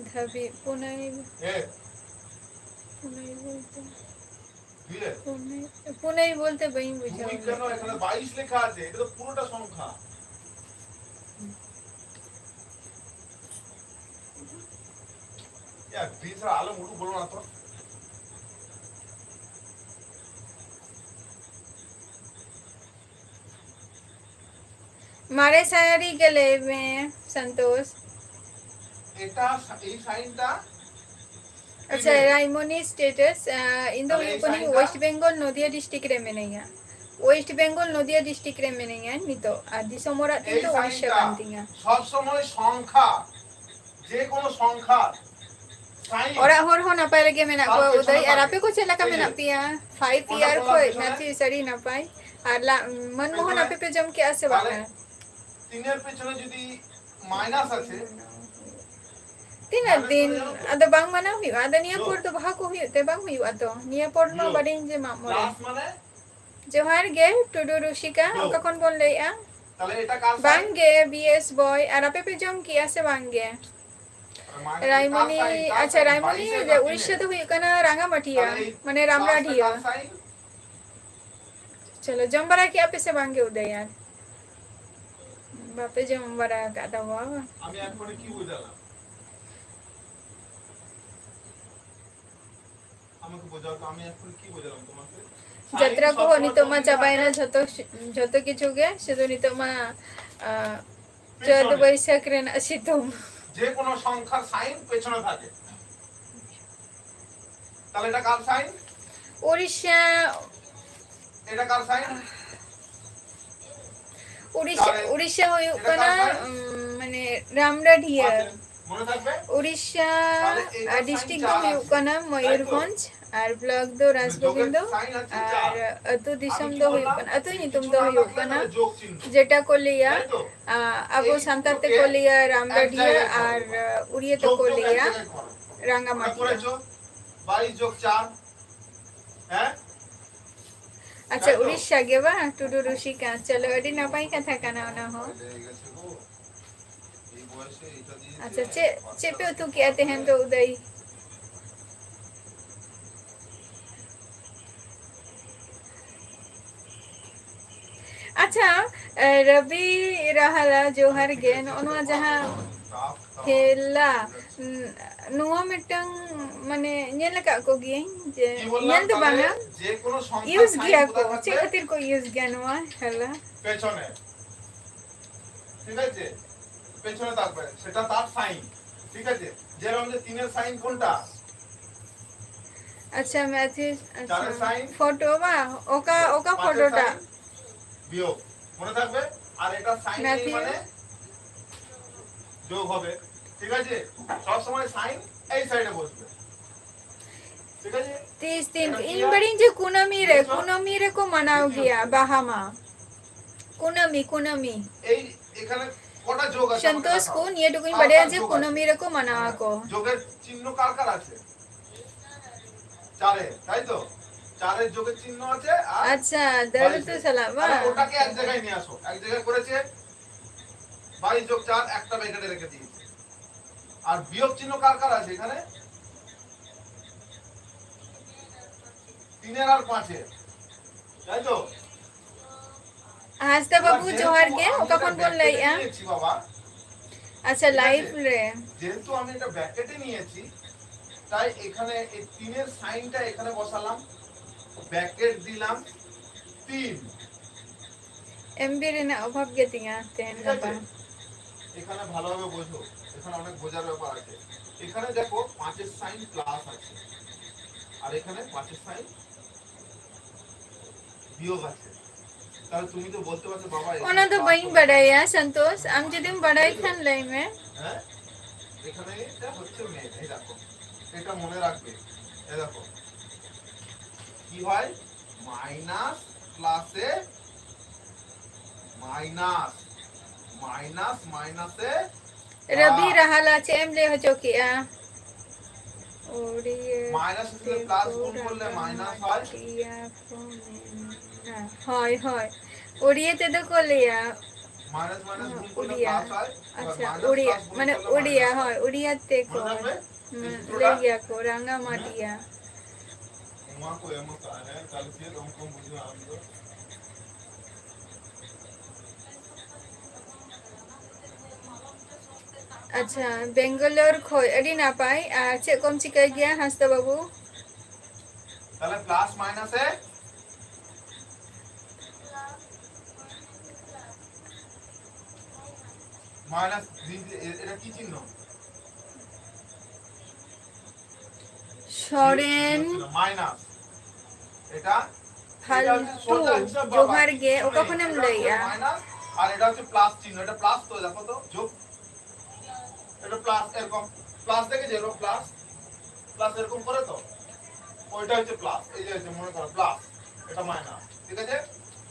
ᱫᱷᱟᱹᱵᱤᱡ, ᱯᱩᱱᱟᱹᱭ, ᱦᱮᱸ, ᱯᱩᱱᱟᱹᱭ ᱵᱚᱞᱛᱮ, বুঝলে? ᱯᱩᱱᱟᱹᱭ, ᱯᱩᱱᱟᱹᱭ ᱵᱚᱞᱛᱮ ᱵᱟᱹᱧ ᱵᱩᱡᱷᱟᱹᱣ দুই কেন ᱞᱮᱫᱟ᱾ এখানে বাইশ লেখা আছে? এটা তো পুরোটা সংখ্যা। এক দিন ছাড়া আলো মুটু বলো না তো। ᱢᱟᱨᱮ ᱥᱟᱹᱨᱤ ᱜᱮ ᱞᱟᱹᱭ ᱢᱮ, ᱥᱚᱱᱛᱳᱥ᱾ এটা সা-, এই সাইনটা ᱟᱪᱪᱷᱟ, ᱨᱟᱭᱢᱚᱱᱤ ᱥᱴᱮᱴᱟᱥ, ᱤᱧ ᱫᱚ ᱛᱟᱦᱞᱮ ᱦᱩᱭᱩᱜ ᱮᱭ ᱠᱟᱹᱱᱟᱹᱧ ᱥᱟᱭᱤᱱ ᱫᱚ? ᱳᱭᱮᱥᱴ ᱵᱮᱝᱜᱚᱞ ᱱᱚᱫᱤᱭᱟ ᱰᱤᱥᱴᱨᱤᱠᱴ ᱨᱮ ᱢᱤᱱᱟᱹᱧᱟ᱾ ᱳᱭᱮᱥᱴ ᱵᱮᱝᱜᱚᱞ ᱱᱚᱫᱤᱭᱟ ᱰᱤᱥᱴᱨᱤᱠᱴ ᱨᱮ ᱢᱤᱱᱟᱹᱧᱟ ᱱᱤᱛᱚᱜ, ᱟᱨ ᱫᱤᱥᱚᱢ ᱚᱲᱟᱜ ᱛᱤᱧ এই ᱫᱚ ᱩᱲᱤᱥᱥᱟ সাইনটা ᱠᱟᱱ ᱛᱤᱧᱟ᱾ সব সময় সংখ্যা, যে কোনো সংখ্যা সাইন। ᱚᱲᱟᱜ ᱦᱚᱲ ᱦᱚᱸ ᱱᱟᱯᱟᱭ ᱨᱮᱜᱮ ᱢᱮᱱᱟᱜ ᱠᱚᱣᱟ ᱛᱟᱨ ᱯᱮᱪᱷᱚᱱᱮ ᱩᱫᱟᱹᱭ, ᱟᱨ ᱛᱟᱦᱮᱸ᱾ ᱟᱯᱮ ᱠᱚ ᱪᱮᱫ ᱞᱮᱠᱟ ᱚᱱᱟ ᱢᱮᱱᱟᱜ ᱠᱚ ᱯᱮᱭᱟ? ᱯᱷᱟᱭᱤᱵᱷ ᱚᱱᱟ ᱤᱭᱟᱨ ᱠᱚ ᱠᱷᱚᱡ ᱯᱮᱪᱷᱚᱱᱮ ᱢᱮᱛᱷᱤ ᱥᱟᱹᱨᱤ ᱱᱟᱯᱟᱭ, ᱟᱨ ᱞᱟ-, ᱢᱟᱱᱢᱳᱦᱚᱱ ᱯᱮᱪᱷᱚᱱᱮ ᱟᱯᱮ ᱯᱮ ᱡᱚᱢ ᱠᱮᱜᱼᱟ ᱥᱮ ᱵᱟᱝᱟ? ᱛᱟᱦᱞᱮ ᱛᱤᱱᱟᱹᱜ ᱯᱮᱪᱷᱚᱱᱮ ᱡᱩᱫᱤ ᱢᱟᱭᱱᱟᱥ ᱟᱪᱷᱮ, ᱛᱤᱱᱟᱹᱜ ᱢᱟᱭᱱᱟᱥ ᱫᱤᱱ? ᱠᱚ ᱧᱮᱞᱚᱜ ᱛᱚ? ᱟᱫᱚ ᱵᱟᱝ ᱢᱟᱱᱟᱣ ᱦᱩᱭᱩᱜᱼᱟ᱾ ᱟᱫᱚ ᱱᱤᱭᱟᱹ ᱡᱳᱜ᱾ ᱯᱚᱨ ᱫᱚ ᱵᱟᱦᱟ ᱠᱚ ᱦᱩᱭᱩᱜ ᱛᱮ ᱵᱟᱝ ᱦᱩᱭᱩᱜᱼᱟ ᱛᱚ? ᱱᱤᱭᱟᱹ ᱯᱚᱨ ᱢᱟ ᱡᱳᱜ᱾ ᱵᱟᱹᱞᱤᱧ ᱡᱮ ᱢᱟᱜ ᱢᱚᱬᱮ᱾ ᱯᱞᱟᱥ ᱢᱟᱱᱮ ᱡᱚᱦᱟᱨ ᱜᱮ ᱴᱩᱰᱩ ᱨᱩᱥᱤᱠᱟ, ᱡᱳᱜ᱾ ᱚᱠᱟ ᱠᱷᱚᱱ ᱵᱚᱱ ᱞᱟᱹᱭᱮᱜᱼᱟ? ᱛᱟᱦᱞᱮ ᱮᱴᱟ ᱠᱟᱨ ᱥᱟᱭᱤᱱ? ᱵᱟᱝ ᱜᱮ ᱵᱤ ᱮᱥ ᱵᱚᱭ, ᱟᱨ ᱟᱯᱮ ᱯᱮ ᱡᱚᱢ ᱠᱮᱜᱼᱟ ᱥᱮ ᱵᱟᱝ ᱜᱮ? ᱢᱟᱭᱱᱟᱥ ᱨᱟᱭᱢᱚᱱᱤ, ᱠᱟᱨ ᱥᱟᱭᱤᱱ, ᱠᱟᱨ ᱟᱪᱪᱷᱟ, ᱥᱟᱭᱤᱱ, ᱨᱟᱭᱢᱚᱱᱤ, ᱵᱟᱭᱤᱥ ᱮ ᱡᱮ ᱵᱟᱠᱤ ᱩᱲᱤᱥᱥᱟ ᱢᱮᱱᱟᱜᱼᱟ᱾ ᱫᱚ ᱦᱩᱭᱩᱜ ᱠᱟᱱᱟ ᱨᱟᱝᱜᱟᱢᱟᱴᱤᱭᱟ, ᱛᱟᱦᱞᱮ ᱮᱭ ᱢᱟᱱᱮ ᱯᱞᱟᱥ ᱨᱮ ᱨᱟᱢᱨᱟᱰᱤᱭᱟ᱾ ᱠᱟᱨ ᱥᱟᱭᱤᱱ? ᱪᱚᱞᱚ, ᱡᱚᱢ ᱵᱟᱲᱟ ᱠᱮᱜᱼᱟ ᱯᱮ ᱥᱮ ᱵᱟᱝ ᱜᱮ ᱩᱫᱟᱹᱭᱟᱨ? ᱵᱟᱯᱮ ᱡᱚᱢ ᱵᱟᱲᱟ ᱟᱠᱟᱫ ᱛᱟᱵᱚᱣᱟ ᱵᱟᱝ? আমি এখন কি বোঝালাম? আমাকে বোঝাও তো, আমি এখন কি বোঝালাম তোমাকে? ᱡᱟᱛᱨᱟ সাইন ᱠᱚᱦᱚᱸ সবসময় ᱱᱤᱛᱚᱜ ᱢᱟ কোন দিকে ᱪᱟᱵᱟᱭᱮᱱᱟ, থাকে? ᱡᱷᱚᱛᱚ, ᱡᱷᱚᱛᱚ ᱠᱤᱪᱷᱩ ᱜᱮ, ᱥᱩᱫᱷᱩ ᱱᱤᱛᱚᱜ ᱢᱟ, ᱟ, ᱪᱟᱹᱛ ᱯᱮᱪᱷᱚᱱᱮ᱾ ᱵᱟᱹᱭᱥᱟᱹᱠᱷ ᱨᱮᱱᱟᱜ ᱥᱤᱛᱩᱝ᱾ যে কোনো সংখ্যার সাইন পেছনে থাকে। তাহলে এটা কার সাইন? ᱩᱲᱤᱥᱥᱟ, এটা কার সাইন? ᱩᱲᱤᱥᱥᱟ, ᱛᱟᱦᱞᱮ ᱩᱲᱤᱥᱥᱟ ᱦᱩᱭᱩᱜ ᱮᱴᱟᱜ ᱠᱟᱱᱟ, ᱠᱟᱨ ᱥᱟᱭᱤᱱ? ᱩᱢ, ᱢᱟᱱᱮ ᱨᱟᱢᱨᱟᱰᱤᱭᱟ᱾ ᱢᱟᱥᱮ, ᱢᱚᱱᱮ ᱛᱟᱦᱞᱮ ᱮᱴᱟ ᱩᱲᱤᱥᱥᱟ ᱥᱟᱭᱤᱱ ᱰᱤᱥᱴᱨᱤᱠᱴ ᱫᱚ ᱪᱟᱨ ᱦᱩᱭᱩᱜ ᱟᱪᱷᱮ, ᱠᱟᱱᱟ ᱛᱟᱭ ᱛᱚ? ᱢᱚᱭᱩᱨᱵᱷᱚᱸᱡᱽ᱾ ᱟᱨ ᱵᱞᱚᱠ ᱫᱚ ᱨᱟᱡᱽ ᱜᱳᱵᱤᱱᱫᱚ, ᱟᱨ ᱟᱹᱛᱩ ᱫᱤᱥᱚᱢ ᱫᱚ ᱦᱩᱭᱩᱜ ᱠᱟᱱᱟ, ᱟᱹᱛᱩ ᱧᱩᱛᱩᱢ ᱫᱚ ᱦᱩᱭᱩᱜ ᱠᱟᱱᱟ, ᱡᱮᱴᱟ ᱠᱚ ᱞᱟᱹᱭᱟ, ᱟ, ᱟᱵᱚ ᱥᱟᱱᱛᱟᱲ ᱛᱮᱠᱚ ᱞᱟᱹᱭᱟ ᱨᱟᱢᱰᱟᱹᱰᱤᱭᱟᱹ, ᱟᱨ, ᱟ, ᱩᱲᱤᱭᱟ ᱛᱮᱠᱚ ᱞᱟᱹᱭᱟ ᱨᱟᱝᱜᱟᱢᱟᱴᱤᱭᱟ᱾ ᱵᱟᱭᱤᱥ ᱡᱳᱜᱽ ᱪᱟᱨ, ᱦᱮᱸ? ᱟᱪᱪᱷᱟ, ᱩᱲᱤᱥᱥᱟ ᱜᱮ ᱵᱟᱝ, ᱴᱩᱰᱩ ᱨᱩᱥᱤᱠᱟ᱾ ᱪᱚᱞᱚ, ᱟᱹᱰᱤ ᱱᱟᱯᱟᱭ ᱠᱟᱛᱷᱟ ᱠᱟᱱᱟ ᱚᱱᱟ ᱦᱚᱸ᱾ ᱟᱪᱪᱷᱟ, ᱪᱮᱫ, ᱪᱮᱫ ᱯᱮ ᱩᱛᱩ ᱠᱮᱜᱼᱟ ᱛᱮᱦᱮᱧ ᱫᱚ, ᱩᱫᱟᱹᱭ? ᱟᱪᱪᱷᱟ, ᱮ, ᱨᱚᱵᱤ ᱨᱟᱦᱟᱞᱟ, ᱡᱚᱦᱟᱨ ᱜᱮ᱾ ᱱᱚᱜᱼᱚ ᱱᱚᱣᱟ ᱡᱟᱦᱟᱸ ᱦᱮᱞᱟ, ᱱᱚᱣᱟ ᱢᱤᱫᱴᱟᱝ, ᱢᱟᱱᱮ, ᱧᱮᱞ ᱟᱠᱟᱫ ᱠᱚᱜᱮᱭᱟᱹᱧ ᱡᱮ, ᱧᱮᱞ ᱫᱚ ᱵᱟᱝᱟ, ᱤᱭᱩᱡᱽ ᱜᱮᱭᱟ ᱠᱚ᱾ ᱪᱮᱫ ᱠᱷᱟᱹᱛᱤᱨ ᱠᱚ ᱤᱭᱩᱡᱽ ᱜᱮᱭᱟ ᱱᱚᱣᱟ ᱦᱮᱞᱟ? পেছনে। ঠিক আছে? পেছনে থাকবে, সেটা তার সাইন। ঠিক আছে? যেরকম যে তিনের সাইন কোনটা? আচ্ছা, ম্যাথিস, আচ্ছা। চারের সাইন। ফটো বা? ওকা, ওকা পাঁচের ফটোটা। সাইন বিয়োগ। মনে থাকবে? আর এটা সাইন নেই ম্যাথিস। মানে যোগ হবে। ঠিক আছে? সব সময় সাইন এই সাইডে বসবে। ঠিক আছে? ᱛᱤᱥ ᱫᱤᱱ, ᱤᱧ ᱵᱟᱲᱟᱭᱟᱹᱧ ᱡᱮ ᱠᱩᱱᱟᱹᱢᱤ ᱨᱮ, ᱠᱩᱱᱟᱹᱢᱤ ᱨᱮᱠᱚ ᱢᱟᱱᱟᱣ ᱜᱮᱭᱟ ᱵᱟᱦᱟ ᱢᱟ᱾ ᱠᱩᱱᱟᱹᱢᱤ, ᱠᱩᱱᱟᱹᱢᱤ᱾ এই এখানে কটা যোগ আছে আমাকে ᱥᱚᱱᱛᱳᱥ দেখাও। ᱠᱚ, ᱱᱤᱭᱟᱹ ᱴᱩᱠᱩᱧ ᱵᱟᱲᱟᱭᱟ ᱡᱮ ᱠᱩᱱᱟᱹᱢᱤ ᱨᱮᱠᱚ ᱢᱟᱱᱟᱣ ᱟᱠᱚ᱾ যোগের চিহ্ন কার কার আছে? চারে, তাই তো? চারের যোগের চিহ্ন আছে আর আচ্ছা, দাদু তো বাইশে। সালাম, তাহলে বাহ। ওটাকে এক জায়গায় নিয়ে আসো। এক জায়গায় করেছে বাইশ যোগ চার, একটা ব্র্যাকেটে রেখে দিয়েছে। আর বিয়োগ চিহ্ন কার কার আছে এখানে? তিনের আর পাঁচের, তাই তো? ᱦᱟᱸᱥᱫᱟ ᱵᱟᱹᱵᱩ, ᱡᱚᱦᱟᱨ ᱜᱮ᱾ ᱚᱠᱟ ᱠᱷᱚᱱ ᱵᱚᱱ ᱞᱟᱹᱭᱮᱜᱼᱟ? নিয়েছি বাবা, আচ্ছা, ঠিক আছে? লাইভ রে। যেহেতু আমি এটা ব্র্যাকেটে নিয়েছি, তাই এখানে এই তিনের সাইনটা এখানে বসালাম, ব্র্যাকেট দিলাম তিন। এমবি ᱨᱮᱱᱟᱜ ᱚᱵᱷᱟᱵ ᱜᱮ ᱛᱤᱧᱟ ᱛᱮᱦᱮᱧ ᱴᱷᱤᱠ ᱜᱟᱯᱟ᱾ আছে? এখানে ভালোভাবে বোঝো, এখানে অনেক বোঝার ব্যাপার আছে। এখানে দেখো, পাঁচের সাইন প্লাস আছে, আর এখানে পাঁচের সাইন বিয়োগ আছে। তাহলে তুমি তো বলতে পারছো, "বাবা, এখানে ᱚᱱᱟ ᱫᱚ ᱵᱟᱹᱧ ᱵᱟᱰᱟᱭᱟ, ᱥᱚᱱᱛᱳᱥ᱾ ᱟᱢ ᱡᱩᱫᱤᱢ ᱵᱟᱰᱟᱭ ᱠᱷᱟᱱ ᱞᱟᱹᱭ ᱢᱮ᱾ ᱦᱮᱸ? এখানে এটা হচ্ছে মেন, এই দেখো, এটা মনে রাখবে, এই দেখো।" কি হয়? মাইনাস প্লাসে মাইনাস, মাইনাস মাইনাসে রবি রাহালা, ᱪᱮᱫ ᱮᱢ ᱞᱟᱹᱭ ᱦᱚᱪᱚ ᱠᱮᱜᱼᱟ? ᱳᱰᱤᱭᱟ ᱢᱟᱭᱱᱟᱥ ᱛᱮ ᱯᱞᱟᱥ ᱜᱩᱱ ᱠᱚᱨᱞᱮ ᱢᱟᱭᱱᱟᱥ হয়। ᱳᱰᱤᱭᱟ ᱠᱚ ᱢᱮᱱᱟ। ᱦᱳᱭ, ᱦᱳᱭ। ᱳᱰᱤᱭᱟ ᱛᱮᱫᱚ ᱠᱚ ᱞᱟᱹᱭᱟ। মাইনাস মাইনাস গুণ করলে ᱳᱰᱤᱭᱟ। প্লাস হয়। আচ্ছা, মাইনাস ᱳᱰᱤᱭᱟ, প্লাস গুণ মানে করলে ᱳᱰᱤᱭᱟ, মাইনাস হয়, হয়। ᱳᱰᱤᱭᱟ ᱛᱮᱠᱚ, ᱢᱚᱱᱮ থাকবে? হুম, চিত্রটা? ᱞᱟᱹᱭ ᱜᱮᱭᱟ ᱠᱚ, ᱨᱟᱝᱜᱟ ᱦᱮᱸ? ᱢᱟᱴᱤᱭᱟ। ᱱᱚᱣᱟ ᱠᱚ ᱮᱢ ᱟᱠᱟᱫᱼᱟ, ᱦᱮᱸ? ᱛᱟᱦᱞᱮ ᱪᱮᱫ ᱚᱝᱠᱚᱢ ᱵᱩᱡᱷᱟᱹᱣᱟ ᱟᱢ ᱫᱚ? ᱟᱪᱪᱷᱟ, ᱵᱮᱝᱜᱟᱞᱳᱨ ᱠᱷᱚᱡ, ᱟᱹᱰᱤ ᱱᱟᱯᱟᱭ। ᱟᱨ ᱪᱮᱫ ᱠᱚᱢ ᱪᱤᱠᱟᱹᱭ ᱜᱮᱭᱟ, ᱦᱟᱸᱥᱫᱟ ᱵᱟᱹᱵᱩ? তাহলে প্লাস মাইনাসে মাইনাস, এটা কি চিহ্ন? সরেন মাইনাস। এটা ফালতু। এটা হচ্ছে সোজা হিসাব, বাবা। জোহার গে, কিচ্ছু ওকা নেই। ফোনে এটা হচ্ছে লইয়া। মাইনাস, আর এটা হচ্ছে প্লাস চিহ্ন। এটা প্লাস তো, দেখো তো, যোগ। এটা প্লাস এরকম, প্লাস দেখে যে এরকম প্লাস, প্লাস এরকম করে তো, ওইটা হচ্ছে প্লাস। এই যে, এই যে মনে করো প্লাস, এটা মাইনাস, ঠিক আছে?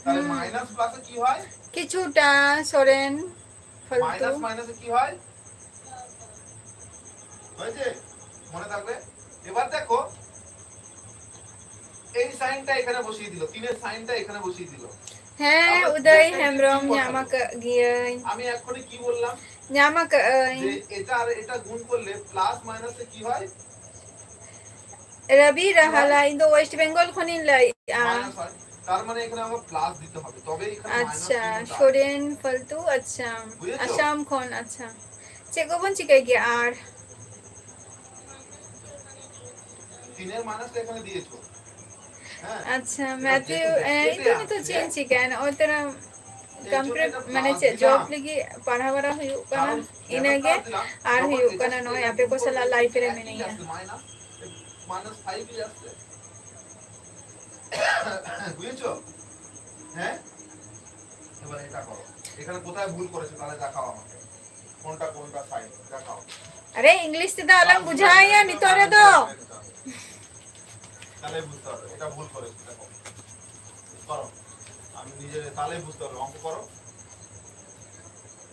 তাহলে হুম। মাইনাস প্লাসে কি হয়? কিছুটা সরেন ফালতু। মাইনাস মাইনাসে কি হয়? হয়েছে? মনে থাকবে। এবার দেখো, এই সাইনটা এখানে বসিয়ে দিল, তিনের সাইনটা এখানে বসিয়ে দিল। হ্যাঁ, তারপর উদয় দেখো, হেমব্রম, কি কথা ᱧᱟᱢ ᱟᱠᱟᱫ ᱜᱤᱭᱟᱹᱧ। আমি এক্ষুনি কি বললাম? ᱧᱟᱢ ᱟᱠᱟᱫ ᱟᱹᱧ। যে এটা আর এটা গুণ করলে প্লাস মাইনাসে কি হয়? রবি রাহালা, ᱤᱧ ᱫᱚ ᱳᱭᱮᱥᱴ ᱵᱮᱝᱜᱚᱞ ᱠᱷᱚᱱᱤᱧ ᱞᱟᱹᱭᱮᱫᱼᱟ। মাইনাস হয়। তার মানে এখানে আমার প্লাস দিতে হবে, তবে এখানে মাইনাস আচ্ছা, চিহ্নটা। সরেন ফালতু, আচ্ছা। বুঝেছো? আসাম খন, আচ্ছা। ᱪᱮᱫ ᱠᱚᱵᱚᱱ ᱪᱤᱠᱟᱹᱭ ᱜᱮᱭᱟ ᱟᱨ? তিনের মাইনাসটা এখানে দিয়েছো। ᱦᱮᱸ? ᱟᱪᱪᱷᱟ, ᱢᱮᱛᱷᱤᱭᱩ, ᱮ, ᱤᱧ ᱫᱚ ᱱᱤᱛᱚᱜ ᱪᱮᱫ ᱤᱧ ᱪᱤᱠᱟᱹᱭᱟ? ᱱᱚᱜᱼᱚᱭ ᱛᱚᱨᱟ ᱠᱚᱢᱯᱤᱭᱩᱴᱟᱨ, ᱢᱟᱱᱮ ᱪᱮᱫ, ᱡᱚᱵ ᱞᱟᱹᱜᱤᱫ ᱯᱟᱲᱦᱟᱣ ᱵᱟᱲᱟ ᱦᱩᱭᱩᱜ ᱠᱟᱱᱟ, ᱤᱱᱟᱹᱜᱮ᱾ ᱟᱨ ᱦᱩᱭᱩᱜ ᱠᱟᱱᱟ ᱱᱚᱜᱼᱚᱭ ᱟᱯᱮ ᱠᱚ ᱥᱟᱞᱟᱜ ᱞᱟᱭᱤᱵᱷ ᱨᱮ ᱢᱤᱱᱟᱹᱧᱟ। মাইনাস ফাইভ আসছে। বুঝেছো? হ্যাঁ? এবার এটা করো। এখানে কোথায় ভুল করেছো তাহলে দেখাও আমাকে। কোনটা কোনটা সাইন দেখাও। ᱟᱨᱮ, ᱤᱝᱞᱤᱥ ᱛᱮᱫᱚ ᱟᱞᱚᱢ ᱵᱩᱡᱷᱟᱹᱣᱤᱧᱟ ᱱᱤᱛᱚᱜ ᱨᱮᱫᱚ᱾ তাহলে বুঝতে পারবে এটা ভুল করেছি। দেখো, করো, আমি নিজে তাহলে বুঝতে পারবে। অঙ্ক করো।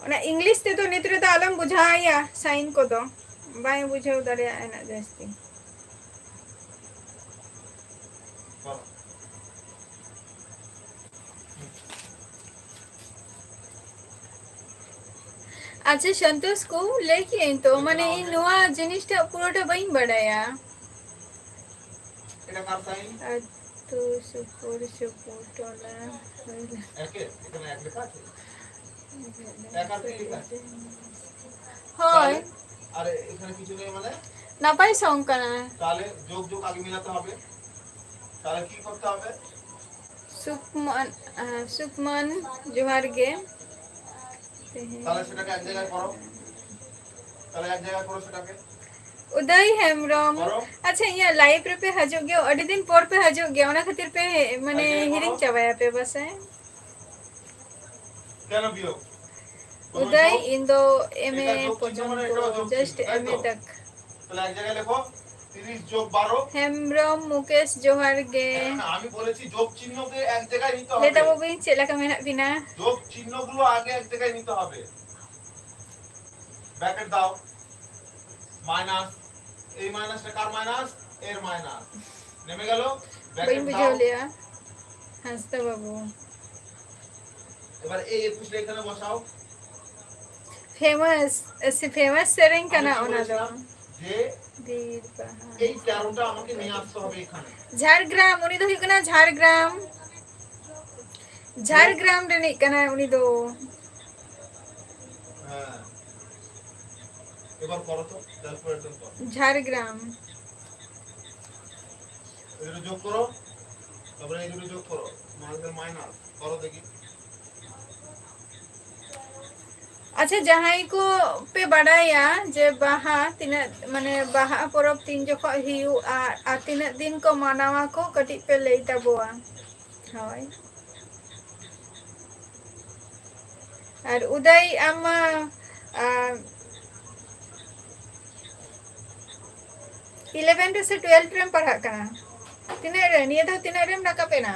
ᱚᱱᱟ ᱤᱝᱞᱤᱥ ᱛᱮᱫᱚ ᱱᱤᱛ ᱨᱮᱫᱚ ᱟᱞᱚᱢ ᱵᱩᱡᱷᱟᱹᱣᱟᱭᱟ, ᱥᱟᱭᱤᱱ ᱠᱚᱫᱚ ᱵᱟᱭ ᱵᱩᱡᱷᱟᱹᱣ ᱫᱟᱲᱮᱭᱟᱜᱼᱟ ᱩᱱᱟᱹᱜ ᱡᱟᱹᱥᱛᱤ᱾ ᱠᱚᱨᱚ᱾ ᱟᱪᱪᱷᱟ, ᱥᱚᱱᱛᱳᱥ ᱠᱚ, ᱞᱟᱹᱭ ᱠᱮᱜᱼᱟᱹᱧ ᱛᱚ, ᱢᱟᱱᱮ, ᱤᱧ ᱱᱚᱣᱟ ᱡᱤᱱᱤᱥᱴᱟᱜ ᱯᱩᱨᱟᱹᱴᱟ ᱵᱟᱹᱧ ᱵᱟᱰᱟᱭᱟ᱾ এটা কার সাইন? ᱟᱹᱛᱩ ᱥᱩᱯᱩᱨ ᱥᱩᱯᱩᱨ ᱴᱚᱞᱟ᱾ একে, এখানে এক লেখা আছে। এক আর তিন লেখা আছে। ᱦᱳᱭ᱾ তাহলে, আরে, এখানে কিছু নেই মানে? ᱱᱟᱯᱟᱭ ᱥᱚᱝ ᱠᱟᱱᱟ᱾ তাহলে যোগ যোগ আগে মিলাতে হবে। তাহলে কি করতে হবে? ᱥᱩᱠᱢᱚᱱ, ᱟᱸ, ᱥᱩᱠᱢᱚᱱ, ᱡᱚᱦᱟᱨ ᱜᱮ᱾ ᱛᱮᱦᱮᱧ᱾ ᱛᱟᱦᱞᱮ ᱥᱮᱴᱟᱠᱮ ᱮᱠ ᱡᱟᱭᱜᱟᱭ ᱠᱚᱨᱚ᱾ ᱛᱟᱦᱞᱮ ᱮᱠ ᱡᱟᱭᱜᱟᱭ ᱠᱚᱨᱚ ᱥᱮᱴᱟᱠᱮ᱾ ᱩᱫᱚᱭ ᱦᱮᱢᱵᱨᱚᱢ᱾ ᱠᱚᱨᱚ᱾ ᱟᱪᱪᱷᱟ, ᱤᱧᱟᱹᱜ ᱞᱟᱭᱤᱵᱷ ᱨᱮᱯᱮ ᱦᱤᱡᱩᱜ ᱜᱮᱭᱟ, ᱟᱹᱰᱤ ᱫᱤᱱ ᱯᱚᱨ ᱯᱮ ᱦᱤᱡᱩᱜ ᱜᱮᱭᱟ, ᱚᱱᱟ ᱠᱷᱟᱹᱛᱤᱨ ᱯᱮ, ᱢᱟᱱᱮ, ᱮᱠ ᱡᱟᱭᱜᱟᱭ ᱠᱚᱨᱚ᱾ ᱦᱤᱲᱤᱧ ᱪᱟᱵᱟᱭᱟᱯᱮ ᱯᱟᱥᱮ᱾ কেন বিয়োগ? কোনো উদয়, যোগ? ইন্দো এম এ এটা যোগ চিহ্ন মানে পর্যন্ত, এটা যোগ চিহ্ন, জাস্ট তাই তো? এম এ তক। তাহলে এক জায়গায় লেখো, তিরিশ যোগ বারো। ᱦᱮᱢᱵᱨᱚᱢ, ᱢᱩᱠᱮᱥ, ᱡᱚᱦᱟᱨ ᱜᱮ᱾ আমি বলেছি যোগ চিহ্নকে এক জায়গায় নিতে হবে। ᱞᱮᱴᱟ ᱵᱟᱹᱵᱩ, ᱪᱮᱫ ᱞᱮᱠᱟ ᱢᱮᱱᱟᱜ ᱵᱤᱱᱟ? যোগ চিহ্নগুলো আগে এক জায়গায় নিতে হবে। ব্র্যাকেট দাও, মাইনাস, এই মাইনাসটা কার মাইনাস? এর মাইনাস। নেমে গেল, ব্র্যাকেট ᱵᱟᱹᱧ ᱵᱩᱡᱷᱟᱹᱣ ᱞᱮᱜᱼᱟ, ᱦᱟᱸᱥᱫᱟ ᱵᱟᱹᱵᱩ᱾ এবার এই একুশটা এখানে বসাও। ফেমাস, ᱥᱮ ᱯᱷᱮᱢᱟᱥ ᱥᱮᱨᱮᱧ ᱠᱟᱱᱟ ᱚᱱᱟ ᱫᱚ। যে ᱵᱤᱨ ᱵᱟᱦᱟ। এই তেরোটা আমাকে নিয়ে আসতে হবে এখানে। ঝাড়গ্রাম, ᱩᱱᱤ ᱫᱚ ᱦᱩᱭᱩᱜ ᱠᱟᱱᱟ ঝাড়গ্রাম। ঝাড়গ্রাম ᱨᱤᱱᱤᱡ ᱠᱟᱱᱟᱭ ᱩᱱᱤ ᱫᱚ। হ্যাঁ। এবার করো তো, ক্যালকুলেটর করো। ঝাড়গ্রাম। এই দুটো যোগ করো, তারপরে এই দুটো যোগ করো, মাঝে মাইনাস করো দেখি। আচ্ছা, ᱡᱟᱦᱟᱸᱭ ᱠᱚ ᱯᱮ ᱵᱟᱰᱟᱭᱟ ᱡᱮ ᱵᱟᱦᱟ ᱛᱤᱱᱟᱹᱜ, ᱢᱟᱱᱮ, ᱵᱟᱦᱟ ᱯᱚᱨᱚᱵᱽ ᱛᱤᱱ ᱡᱚᱠᱷᱚᱱ ᱦᱩᱭᱩᱜᱼᱟ ᱟᱨ ᱛᱤᱱᱟᱹᱜ ᱫᱤᱱ ᱠᱚ ᱢᱟᱱᱟᱣᱟ ᱠᱚ, ᱠᱟᱹᱴᱤᱡ ᱯᱮ ᱞᱟᱹᱭ ᱛᱟᱵᱚᱣᱟ᱾ ᱦᱳᱭ᱾ ᱟᱨ ᱩᱫᱟᱭ, ᱟᱢ ᱢᱟ, ᱟᱨ eleven ᱨᱮ ᱥᱮ twelve ᱨᱮᱢ ᱯᱟᱲᱦᱟᱜ ᱠᱟᱱᱟ? ᱛᱤᱱᱟᱹᱜ ᱨᱮ, ᱱᱤᱭᱟᱹ ᱫᱷᱟᱣ ᱛᱤᱱᱟᱹᱜ ᱨᱮᱢ ᱨᱟᱠᱟᱵ ᱮᱱᱟ?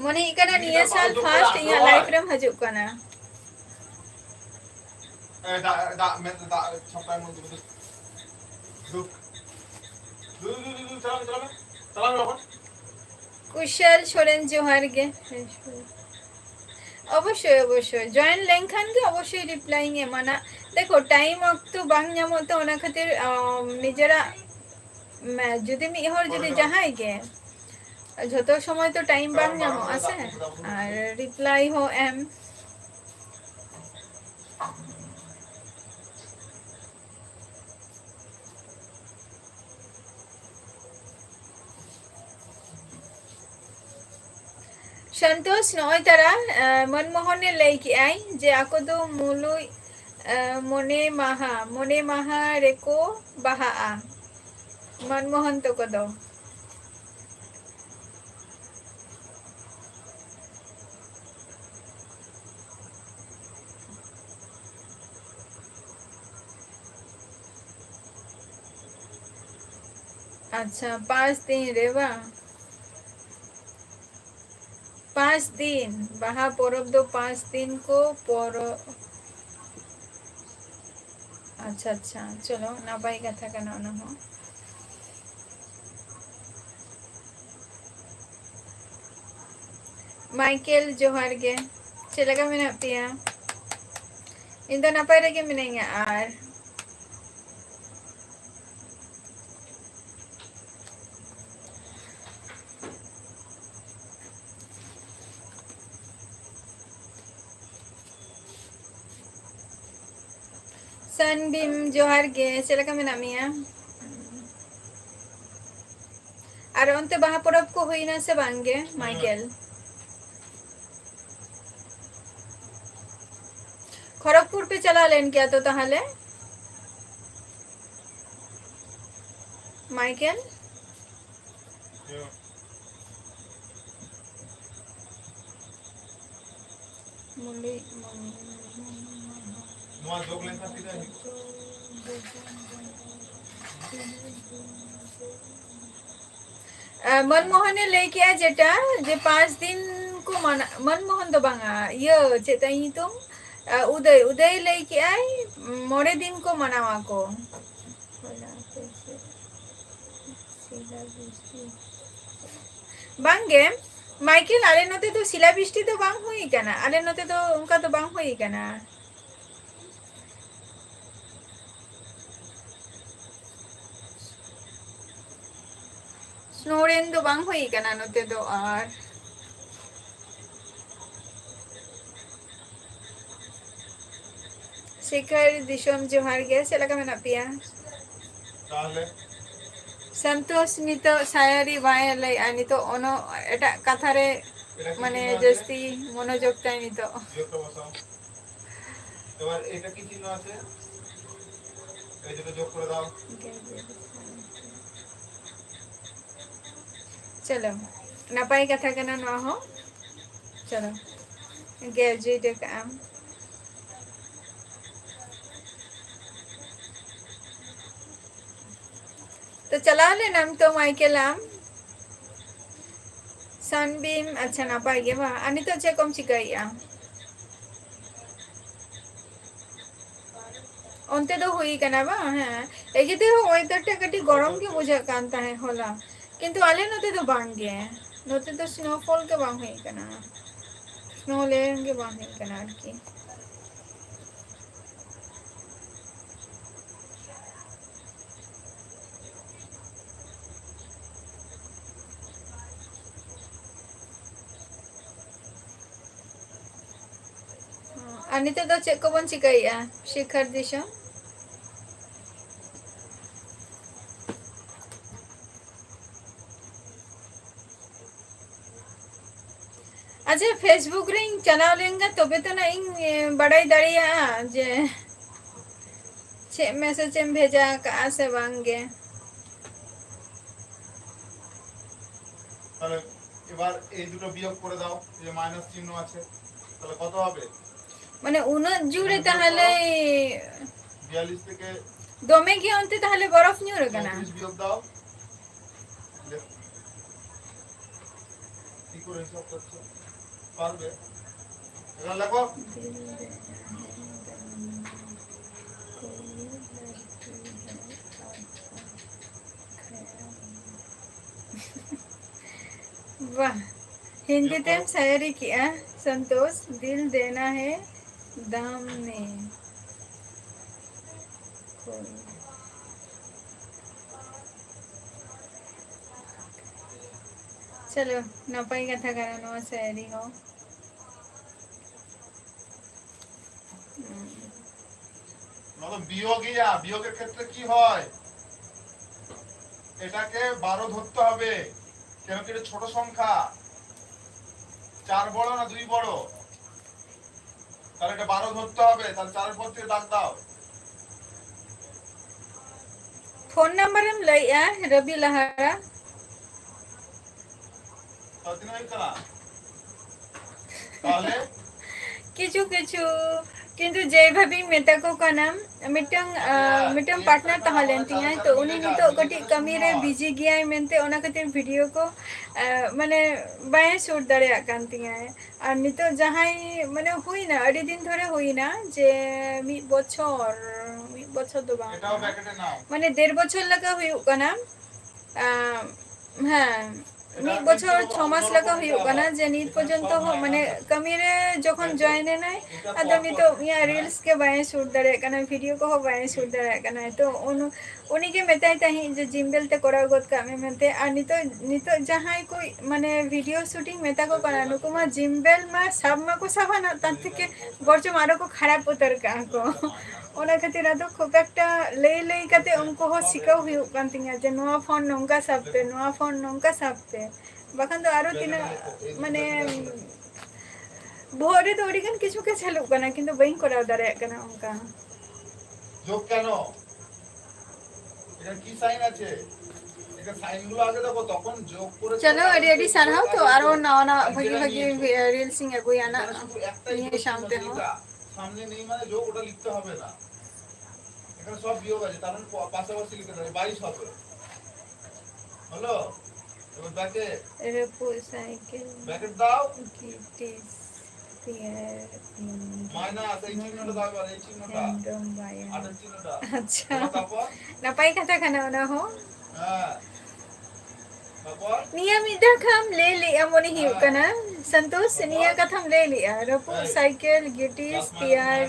ᱢᱚᱱᱮ ᱦᱩᱭᱩᱜ ᱠᱟᱱᱟ ᱱᱤᱭᱟᱹ ᱥᱟᱞ first ᱤᱧᱟᱹᱜ live ᱨᱮᱢ ᱦᱤᱡᱩᱜ ᱠᱟᱱᱟ᱾ ᱮ, ᱫᱟᱜ, ᱫᱟᱜ, ᱢᱮᱫ, ᱫᱟᱜ, ᱪᱷᱟᱯᱟᱭ ᱢᱚᱡᱽ ᱫᱩ, ᱫᱩ, ᱫᱩ, ᱫᱩ, ᱫᱩ, ᱫᱩ, ᱪᱟᱞᱟᱣ ᱢᱮ, ᱪᱟᱞᱟᱣ ᱢᱮ, ᱪᱟᱞᱟᱣ ᱢᱮ ᱞᱚᱜᱚᱱ᱾ ᱠᱩᱥᱟᱞ ᱥᱚᱨᱮᱱ, ᱡᱚᱦᱟᱨ ᱜᱮ᱾ ᱚᱵᱚᱥᱥᱳᱭ, ᱚᱵᱚᱥᱥᱳᱭ, join ᱞᱮᱱᱠᱷᱟᱱ ᱜᱮ ᱚᱵᱚᱥᱥᱳᱭ reply ᱤᱧ ᱮᱢᱟ ᱱᱟ᱾ ᱫᱮᱠᱷᱚ, time ᱚᱠᱛᱚ ᱵᱟᱝ ᱧᱟᱢᱚᱜ ᱛᱮ, ᱚᱱᱟ ᱠᱷᱟᱹᱛᱤᱨ, ᱟᱢ, ᱱᱤᱡᱮᱨᱟᱜ, ᱢᱮ-, ᱡᱩᱫᱤ ᱢᱤᱫ ᱦᱚᱲ ᱡᱩᱫᱤ ᱡᱟᱦᱟᱸᱭ ᱜᱮ, ᱡᱷᱚᱛᱚ ᱥᱚᱢᱚᱭ ᱛᱚ time ᱵᱟᱝ ᱧᱟᱢᱚᱜᱼᱟ ᱥᱮ, ᱟᱨ reply ᱦᱚᱸ ᱮᱢ᱾ ᱥᱚᱱᱛᱳᱥ, ᱱᱚᱜᱼᱚᱭ ᱛᱟᱨᱟ, ᱮ, ᱢᱚᱱᱢᱳᱦᱚᱱᱮ ᱞᱟᱹᱭ ᱠᱮᱜᱼᱟᱭ ᱡᱮ ᱟᱠᱚ ᱫᱚ ᱢᱩᱞᱩᱡ, ᱮ, ᱢᱚᱱᱮ ᱢᱟᱦᱟ, ᱢᱚᱱᱮ ᱢᱟᱦᱟ ᱨᱮᱠᱚ ᱵᱟᱦᱟᱜᱼᱟ, ᱢᱚᱱᱢᱳᱦᱚᱱ ᱛᱟᱠᱚ ᱫᱚ᱾ ᱟᱪᱪᱷᱟ, ᱯᱟᱸᱪ ᱫᱤᱱ ᱨᱮ ᱵᱟᱝ? ᱯᱟᱸᱪ ᱫᱤᱱ, ᱵᱟᱦᱟ ᱯᱚᱨᱚᱵᱽ ᱫᱚ ᱯᱟᱸᱪ ᱫᱤᱱ ᱠᱚ ᱯᱚᱨᱚᱵᱽ᱾ ᱟᱪᱪᱷᱟ, ᱟᱪᱪᱷᱟ, ᱪᱚᱞᱚ, ᱱᱟᱯᱟᱭ ᱠᱟᱛᱷᱟ ᱠᱟᱱᱟ ᱚᱱᱟ ᱦᱚᱸ᱾ ᱢᱟᱭᱠᱮᱞ, ᱡᱚᱦᱟᱨ ᱜᱮ᱾ ᱪᱮᱫ ᱞᱮᱠᱟ ᱢᱮᱱᱟᱜ ᱯᱮᱭᱟ? ᱤᱧ ᱫᱚ ᱱᱟᱯᱟᱭ ᱨᱮᱜᱮ ᱢᱤᱱᱟᱹᱧᱟ᱾ ᱟᱨ ᱥᱟᱱᱵᱤᱢ, ᱡᱚᱦᱟᱨ ᱜᱮ, ᱪᱮᱫ ᱞᱮᱠᱟ ᱢᱮᱱᱟᱜ ᱢᱮᱭᱟ? ᱟᱨ ᱚᱱᱛᱮ ᱵᱟᱦᱟ ᱯᱚᱨᱚᱵᱽ ᱠᱚ ᱦᱩᱭᱱᱟ ᱥᱮ ᱵᱟᱝ ᱜᱮ, ᱢᱟᱭᱠᱮᱞ? ᱠᱷᱚᱲᱚᱜᱽᱯᱩᱨ ᱯᱮ ᱪᱟᱞᱟᱣ ᱞᱮᱱ ᱜᱮᱭᱟ ᱛᱚ ᱛᱟᱦᱚᱞᱮ, ᱢᱟᱭᱠᱮᱞ? ᱢᱩᱞᱩᱡ ᱢᱚᱱᱮ ᱱᱚᱣᱟ ᱡᱳᱜᱽ ᱞᱮᱱᱠᱷᱟᱱ ᱛᱤᱱᱟᱹᱜ ᱦᱩᱭᱩᱜᱼᱟ? ᱟᱨ ᱢᱚᱱᱢᱳᱦᱚᱱᱮ ᱞᱟᱹᱭ ᱠᱮᱜᱼᱟ ᱡᱮᱴᱟ, ᱡᱮ ᱯᱟᱸᱪ ᱫᱤᱱ ᱠᱚ ᱢᱟᱱᱟ-, ᱢᱚᱱᱢᱳᱦᱚᱱ ᱫᱚ ᱵᱟᱝᱟ, ᱤᱭᱟᱹ, ᱪᱮᱫ ᱛᱟᱭ ᱧᱩᱛᱩᱢ? ᱟᱨ ᱩᱫᱟᱹᱭ, ᱩᱫᱟᱹᱭ ᱞᱟᱹᱭ ᱠᱮᱜᱼᱟᱭ ᱢᱚᱬᱮ ᱫᱤᱱ ᱠᱚ ᱢᱟᱱᱟᱣᱟ ᱠᱚ᱾ ᱵᱟᱝᱜᱮ, ᱢᱟᱭᱠᱮᱞ, ᱟᱞᱮ ᱱᱚᱛᱮ ᱫᱚ ᱥᱤᱞᱟ ᱵᱤᱥᱴᱤ ᱫᱚ ᱵᱟᱝ ᱦᱩᱭ ᱠᱟᱱᱟ, ᱟᱞᱮ ᱱᱚᱛᱮ ᱫᱚ ᱚᱱᱠᱟ ᱫᱚ ᱵᱟᱝ ᱦᱩᱭ ᱠᱟᱱᱟ᱾ Snow rain ᱫᱚ ᱵᱟᱝ ᱦᱩᱭ ᱠᱟᱱᱟ ᱱᱚᱛᱮ ᱫᱚ᱾ ᱟᱨ ᱥᱤᱠᱷᱟᱨ ᱫᱤᱥᱚᱢ ᱡᱚᱦᱟᱨ ᱜᱮ, ᱪᱮᱫ ᱞᱮᱠᱟ ᱢᱮᱱᱟᱜ ᱯᱮᱭᱟ? ᱛᱟᱦᱞᱮ? ᱥᱚᱱᱛᱳᱥ ᱱᱤᱛᱚᱜ ᱥᱟᱭᱟᱨᱤ ᱵᱟᱭ ᱞᱟᱹᱭᱮᱜᱼᱟ, ᱱᱤᱛᱚᱜ ᱚᱱᱚ, ᱮᱴᱟᱜ ᱠᱟᱛᱷᱟ ᱨᱮ ᱮᱴᱟᱜ ᱠᱤᱪᱷᱩ ᱢᱟᱱᱮ ᱵᱟᱝ ᱡᱟᱹᱥᱛᱤ ᱢᱚᱱᱳᱡᱳᱜᱽ ᱛᱟᱭ ᱱᱤᱛᱚᱜ᱾ ᱡᱚᱛᱚ ᱵᱚᱥᱟᱣ᱾ এবার এটা কি চিহ্ন আছে? এই দুটো যোগ করে দাও। চলো, ᱱᱟᱯᱟᱭ ᱠᱟᱛᱷᱟ ᱠᱟᱱᱟ ᱱᱚᱣᱟ ᱦᱚᱸ᱾ ᱪᱚᱞᱚ, graduate ᱟᱠᱟᱫ ᱟᱢ᱾ ᱛᱚ ᱪᱟᱞᱟᱣ ᱞᱮᱱᱟᱢ ᱛᱚ ᱢᱟᱭᱠᱮᱞ ᱟᱢ? ᱥᱟᱱᱵᱤᱢ, ᱟᱪᱪᱷᱟ, ᱱᱟᱯᱟᱭ ᱜᱮ ᱵᱟᱝ? ᱟᱨ ᱱᱤᱛᱚᱜ ᱪᱮᱫ ᱠᱚᱢ ᱪᱤᱠᱟᱹᱭᱮᱫᱼᱟ? ᱚᱱᱛᱮ ᱫᱚ ᱦᱩᱭ ᱠᱟᱱᱟ ᱵᱟᱝ? ᱦᱮᱸ, ᱮᱜᱮ ᱛᱮᱦᱚᱸ weather ᱴᱟ ᱠᱟᱹᱴᱤᱡ ᱜᱚᱨᱚᱢ ᱜᱮ ᱵᱩᱡᱷᱟᱹᱜ ᱠᱟᱱ ᱛᱟᱦᱮᱸᱫ ᱦᱚᱞᱟ, ᱠᱤᱱᱛᱩ ᱟᱞᱮ ᱱᱚᱛᱮ ᱫᱚ ᱵᱟᱝ ᱜᱮ, ᱱᱚᱛᱮ ᱫᱚ snowfall ᱜᱮ ᱵᱟᱝ ᱦᱩᱭ ᱠᱟᱱᱟ, snow ᱞᱮᱱ ᱜᱮ ᱵᱟᱝ ᱦᱩᱭ ᱠᱟᱱᱟ ᱟᱨᱠᱤ᱾ ᱟᱨ ᱱᱤᱛᱚᱜ ᱫᱚ ᱪᱮᱫ ᱠᱚᱵᱚᱱ ᱪᱤᱠᱟᱹᱭᱮᱫᱼᱟ, ᱥᱤᱠᱷᱟᱨ ᱫᱤᱥᱚᱢ? ᱟᱪᱪᱷᱟ, Facebook ᱨᱤᱧ ᱪᱟᱞᱟᱣ ᱞᱮᱱ ᱜᱮ, ᱛᱚᱵᱮ ᱛᱚ ᱱᱟᱜ ᱤᱧ, ᱮ, ᱵᱟᱰᱟᱭ ᱫᱟᱲᱮᱭᱟᱜᱼᱟ ᱡᱮ ᱪᱮᱫ message ᱮᱢ ᱵᱷᱮᱡᱟ ᱟᱠᱟᱜᱼᱟ ᱥᱮ ᱵᱟᱝ ᱜᱮ᱾ তাহলে এবার এই দুটো বিয়োগ করে দাও, এই যে মাইনাস চিহ্ন আছে, তাহলে কত হবে? মানে উনার জুড়ে মানে বিয়োগ তাহলে করো। বিয়াল্লিশ থেকে ᱫᱚᱢᱮ ᱜᱮ ᱚᱱᱛᱮ ᱛᱟᱦᱞᱮ ᱵᱚᱨᱚᱯᱷ ᱧᱩᱨ ᱟᱠᱟᱱᱟ? ᱪᱚᱣᱛᱨᱤᱥ ᱵᱤᱭᱳᱜ ᱫᱟᱣ᱾ ᱞᱮᱯᱷ᱾ কি করে হিসাব করছো? পারবে? এবার লেখো। ᱵᱟᱦ, ᱦᱤᱱᱫᱤ ᱛᱮᱢ ᱥᱟᱭᱨᱤ ᱠᱮᱜᱼᱟ ᱥᱚᱱᱛᱳᱥ, ᱫᱤᱞ ᱫᱮᱱᱟ ᱦᱮ ᱫᱟᱢ ᱱᱮ᱾ ᱪᱚᱞᱚ, ᱱᱟᱯᱟᱭ ᱠᱟᱛᱷᱟ ᱠᱟᱱᱟ ᱱᱚᱣᱟ ᱥᱟᱭᱨᱤ ᱦᱚᱸ᱾ হুম। ᱱᱚᱣᱟ ᱫᱚ ᱵᱤᱭᱳᱜᱤᱭᱟ, ᱵᱤᱭᱳᱜᱮᱨ ᱠᱷᱮᱛᱨᱮ ᱠᱤ ᱦᱚᱭ? এটাকে বারো ধরতে হবে, কেন কি এটা ছোট সংখ্যা। চার বড় না দুই বড়? তাহলে এটা বারো ধরতে হবে, তাহলে চারের পর থেকে দাগ দাও। ᱯᱷᱳᱱ ᱱᱟᱢᱵᱟᱨᱮᱢ ᱞᱟᱹᱭᱮᱜᱼᱟ, ᱨᱚᱵᱤ ᱞᱟᱦᱟᱨᱟ? ᱛᱟᱦᱞᱮ ᱛᱤᱱᱟᱹᱜ ᱦᱩᱭᱩᱜ ᱠᱟᱱᱟ? ᱛᱟᱦᱞᱮ? ᱠᱤᱪᱷᱩ ᱠᱤᱪᱷᱩ, ᱠᱤᱱᱛᱩ ᱡᱮ ᱵᱷᱟᱵᱤᱧ ᱢᱮᱛᱟ ᱠᱚ ᱠᱟᱱᱟ, ᱢᱤᱫᱴᱟᱝ, ᱟᱪᱪᱷᱟ, ᱟᱸ, ᱢᱤᱫᱴᱟᱝ ᱤᱭᱟᱹ partner ᱛᱟᱦᱮᱸ ᱞᱮᱱ ᱛᱤᱧᱟᱹ, ᱛᱚ ᱩᱱᱤ ᱱᱤᱛᱚᱜ ᱠᱟᱹᱴᱤᱡ ᱠᱟᱹᱢᱤ ᱨᱮ busy ᱜᱮᱭᱟᱭ ᱢᱮᱱᱛᱮ ᱚᱱᱟ ᱠᱷᱟᱹᱛᱤᱨ video ᱠᱚ, ᱟᱸ, ᱢᱟᱱᱮ ᱵᱟᱭ shoot ᱫᱟᱲᱮᱭᱟᱜ ᱠᱟᱱ ᱛᱤᱧᱟᱹ᱾ ᱟᱨ ᱱᱤᱛᱚᱜ ᱡᱟᱦᱟᱸᱭ, ᱢᱟᱱᱮ ᱦᱩᱭᱱᱟ, ᱟᱹᱰᱤ ᱫᱤᱱ ᱫᱷᱚᱨᱮ ᱦᱩᱭᱱᱟ ᱡᱮ ᱢᱤᱫ ᱵᱚᱪᱷᱚᱨ, ᱢᱤᱫ ᱵᱚᱪᱷᱚᱨ ᱫᱚ ᱵᱟᱝ, ᱢᱟᱱᱮ ᱰᱮᱲ ᱵᱚᱪᱷᱚᱨ ᱞᱮᱠᱟ ᱦᱩᱭᱩᱜ ᱠᱟᱱᱟ᱾ ᱟᱸ, ᱦᱮᱸ, ᱢᱤᱫ ᱵᱚᱪᱷᱚᱨ ᱪᱷᱚ ᱢᱟᱥ ᱞᱮᱠᱟ ᱦᱩᱭᱩᱜ ᱠᱟᱱᱟ ᱡᱮ ᱱᱤᱛ ᱯᱚᱨᱡᱚᱱᱛᱚ ᱦᱚᱸ, ᱢᱟᱱᱮ, ᱠᱟᱹᱢᱤ ᱨᱮ ᱡᱚᱠᱷᱚᱱ join ᱮᱱᱟᱭ, ᱟᱫᱚ ᱱᱤᱛᱚᱜ ᱤᱧᱟᱹᱜ reels ᱜᱮ ᱵᱟᱭ shoot ᱫᱟᱲᱮᱭᱟᱜ ᱠᱟᱱᱟ, video ᱠᱚᱦᱚᱸ ᱵᱟᱭ shoot ᱫᱟᱲᱮᱭᱟᱜ ᱠᱟᱱᱟ᱾ ᱛᱚ, ᱩᱱ-, ᱩᱱᱤ ᱜᱮ ᱢᱮᱛᱟᱭ ᱛᱟᱦᱮᱸᱫ ᱡᱮ Gmail ᱛᱮ ᱠᱚᱨᱟᱣ ᱜᱚᱫ ᱠᱟᱜ ᱢᱮ ᱢᱮᱱᱛᱮ᱾ ᱟᱨ ᱱᱤᱛᱚᱜ, ᱱᱤᱛᱚᱜ ᱡᱟᱦᱟᱸᱭ ᱠᱚ, ᱢᱟᱱᱮ, video shooting ᱢᱮᱛᱟ ᱠᱚ ᱠᱟᱱᱟ, ᱱᱩᱠᱩ ᱢᱟ Gmail ᱢᱟ ᱥᱟᱵ ᱢᱟᱠᱚ ᱥᱟᱵᱟ ᱱᱟᱜ, ᱛᱟᱨ ᱛᱷᱮᱠᱮ ᱵᱚᱨᱪᱚᱢ ᱟᱨᱚ ᱠᱚ ᱠᱷᱟᱨᱟᱯ ᱩᱛᱟᱹᱨ ᱠᱟᱜᱼᱟ ᱠᱚ᱾ ᱚᱱᱟ ᱠᱷᱟᱹᱛᱤᱨ ᱟᱫᱚ ᱠᱷᱩᱵ ᱮᱠᱴᱟ ᱞᱟᱹᱭ ᱞᱟᱹᱭ ᱠᱟᱛᱮ ᱩᱱᱠᱩ ᱦᱚᱸ ᱥᱤᱠᱟᱹᱣ ᱦᱩᱭᱩᱜ ᱠᱟᱱ ᱛᱤᱧᱟ ᱡᱮ ᱱᱚᱣᱟ ᱯᱷᱳᱱ ᱱᱚᱝᱠᱟ ᱥᱟᱵ ᱯᱮ, ᱱᱚᱣᱟ ᱯᱷᱳᱱ ᱱᱚᱝᱠᱟ ᱥᱟᱵ ᱯᱮ᱾ ᱵᱟᱠᱷᱟᱱ ᱫᱚ ᱟᱨᱚ ᱛᱤᱱᱟᱹᱜ, ᱢᱟᱱᱮ, ᱵᱚᱦᱚᱜ ᱨᱮᱫᱚ ᱟᱹᱰᱤ ᱜᱟᱱ ᱠᱤᱪᱷᱩ ᱜᱮ ᱪᱟᱹᱞᱩᱜ ᱠᱟᱱᱟ, ᱠᱤᱱᱛᱩ ᱵᱟᱹᱧ ᱠᱚᱨᱟᱣ ᱫᱟᱲᱮᱭᱟᱜ ᱠᱟᱱᱟ ᱚᱱᱠᱟ᱾ যোগ কেন? এটা কি সাইন আছে? এটা সাইনগুলো আগে দেখো, তখন যোগ করে চলো, আরে, আরে, সারহাও তো, আরো না, না, ভাগি, ভাগি, রিলস ইং এগোই আনা। এখানে শুধু একটাই নিয়ে যোগ শান্তি ছিল, হও। যেটা সামনে নেই মানে যোগ, ওটা লিখতে হবে না। সব বিয়োগ আছে, তার মানে প-, পাশাপাশি লিখে দাও, বাইশ হবে। হলো? এবার ব্র্যাকেট। Repo cycle. ব্র্যাকেট দাও। গিটিস পিয়ার ইন মাইনাস এই চিহ্নটা দাও, এবার এই চিহ্নটা। হ্যান্ডম বায়ার। আটের চিহ্নটা। আচ্ছা। এবার তারপর? ᱱᱟᱯᱟᱭ ᱠᱟᱛᱷᱟ ᱠᱟᱱᱟ ᱚᱱᱟ ᱦᱚᱸ᱾ ᱦᱮᱸ᱾ ᱱᱤᱭᱟᱹ ᱢᱤᱫ ᱫᱷᱟᱣ ᱠᱷᱟᱢ ᱞᱟᱹᱭ ᱞᱮᱜᱼᱟ, ᱢᱚᱱᱮ ᱦᱩᱭᱩᱜ ᱠᱟᱱᱟ᱾ ᱥᱚᱱᱛᱳᱥ, ᱱᱤᱭᱟᱹ ᱠᱟᱛᱷᱟᱢ ᱞᱟᱹᱭ ᱞᱮᱜᱼᱟ, ᱨᱟᱹᱯᱩᱫ ᱥᱟᱭᱠᱮᱞ, ᱜᱤᱴᱤᱥ ᱛᱮᱭᱟᱨ,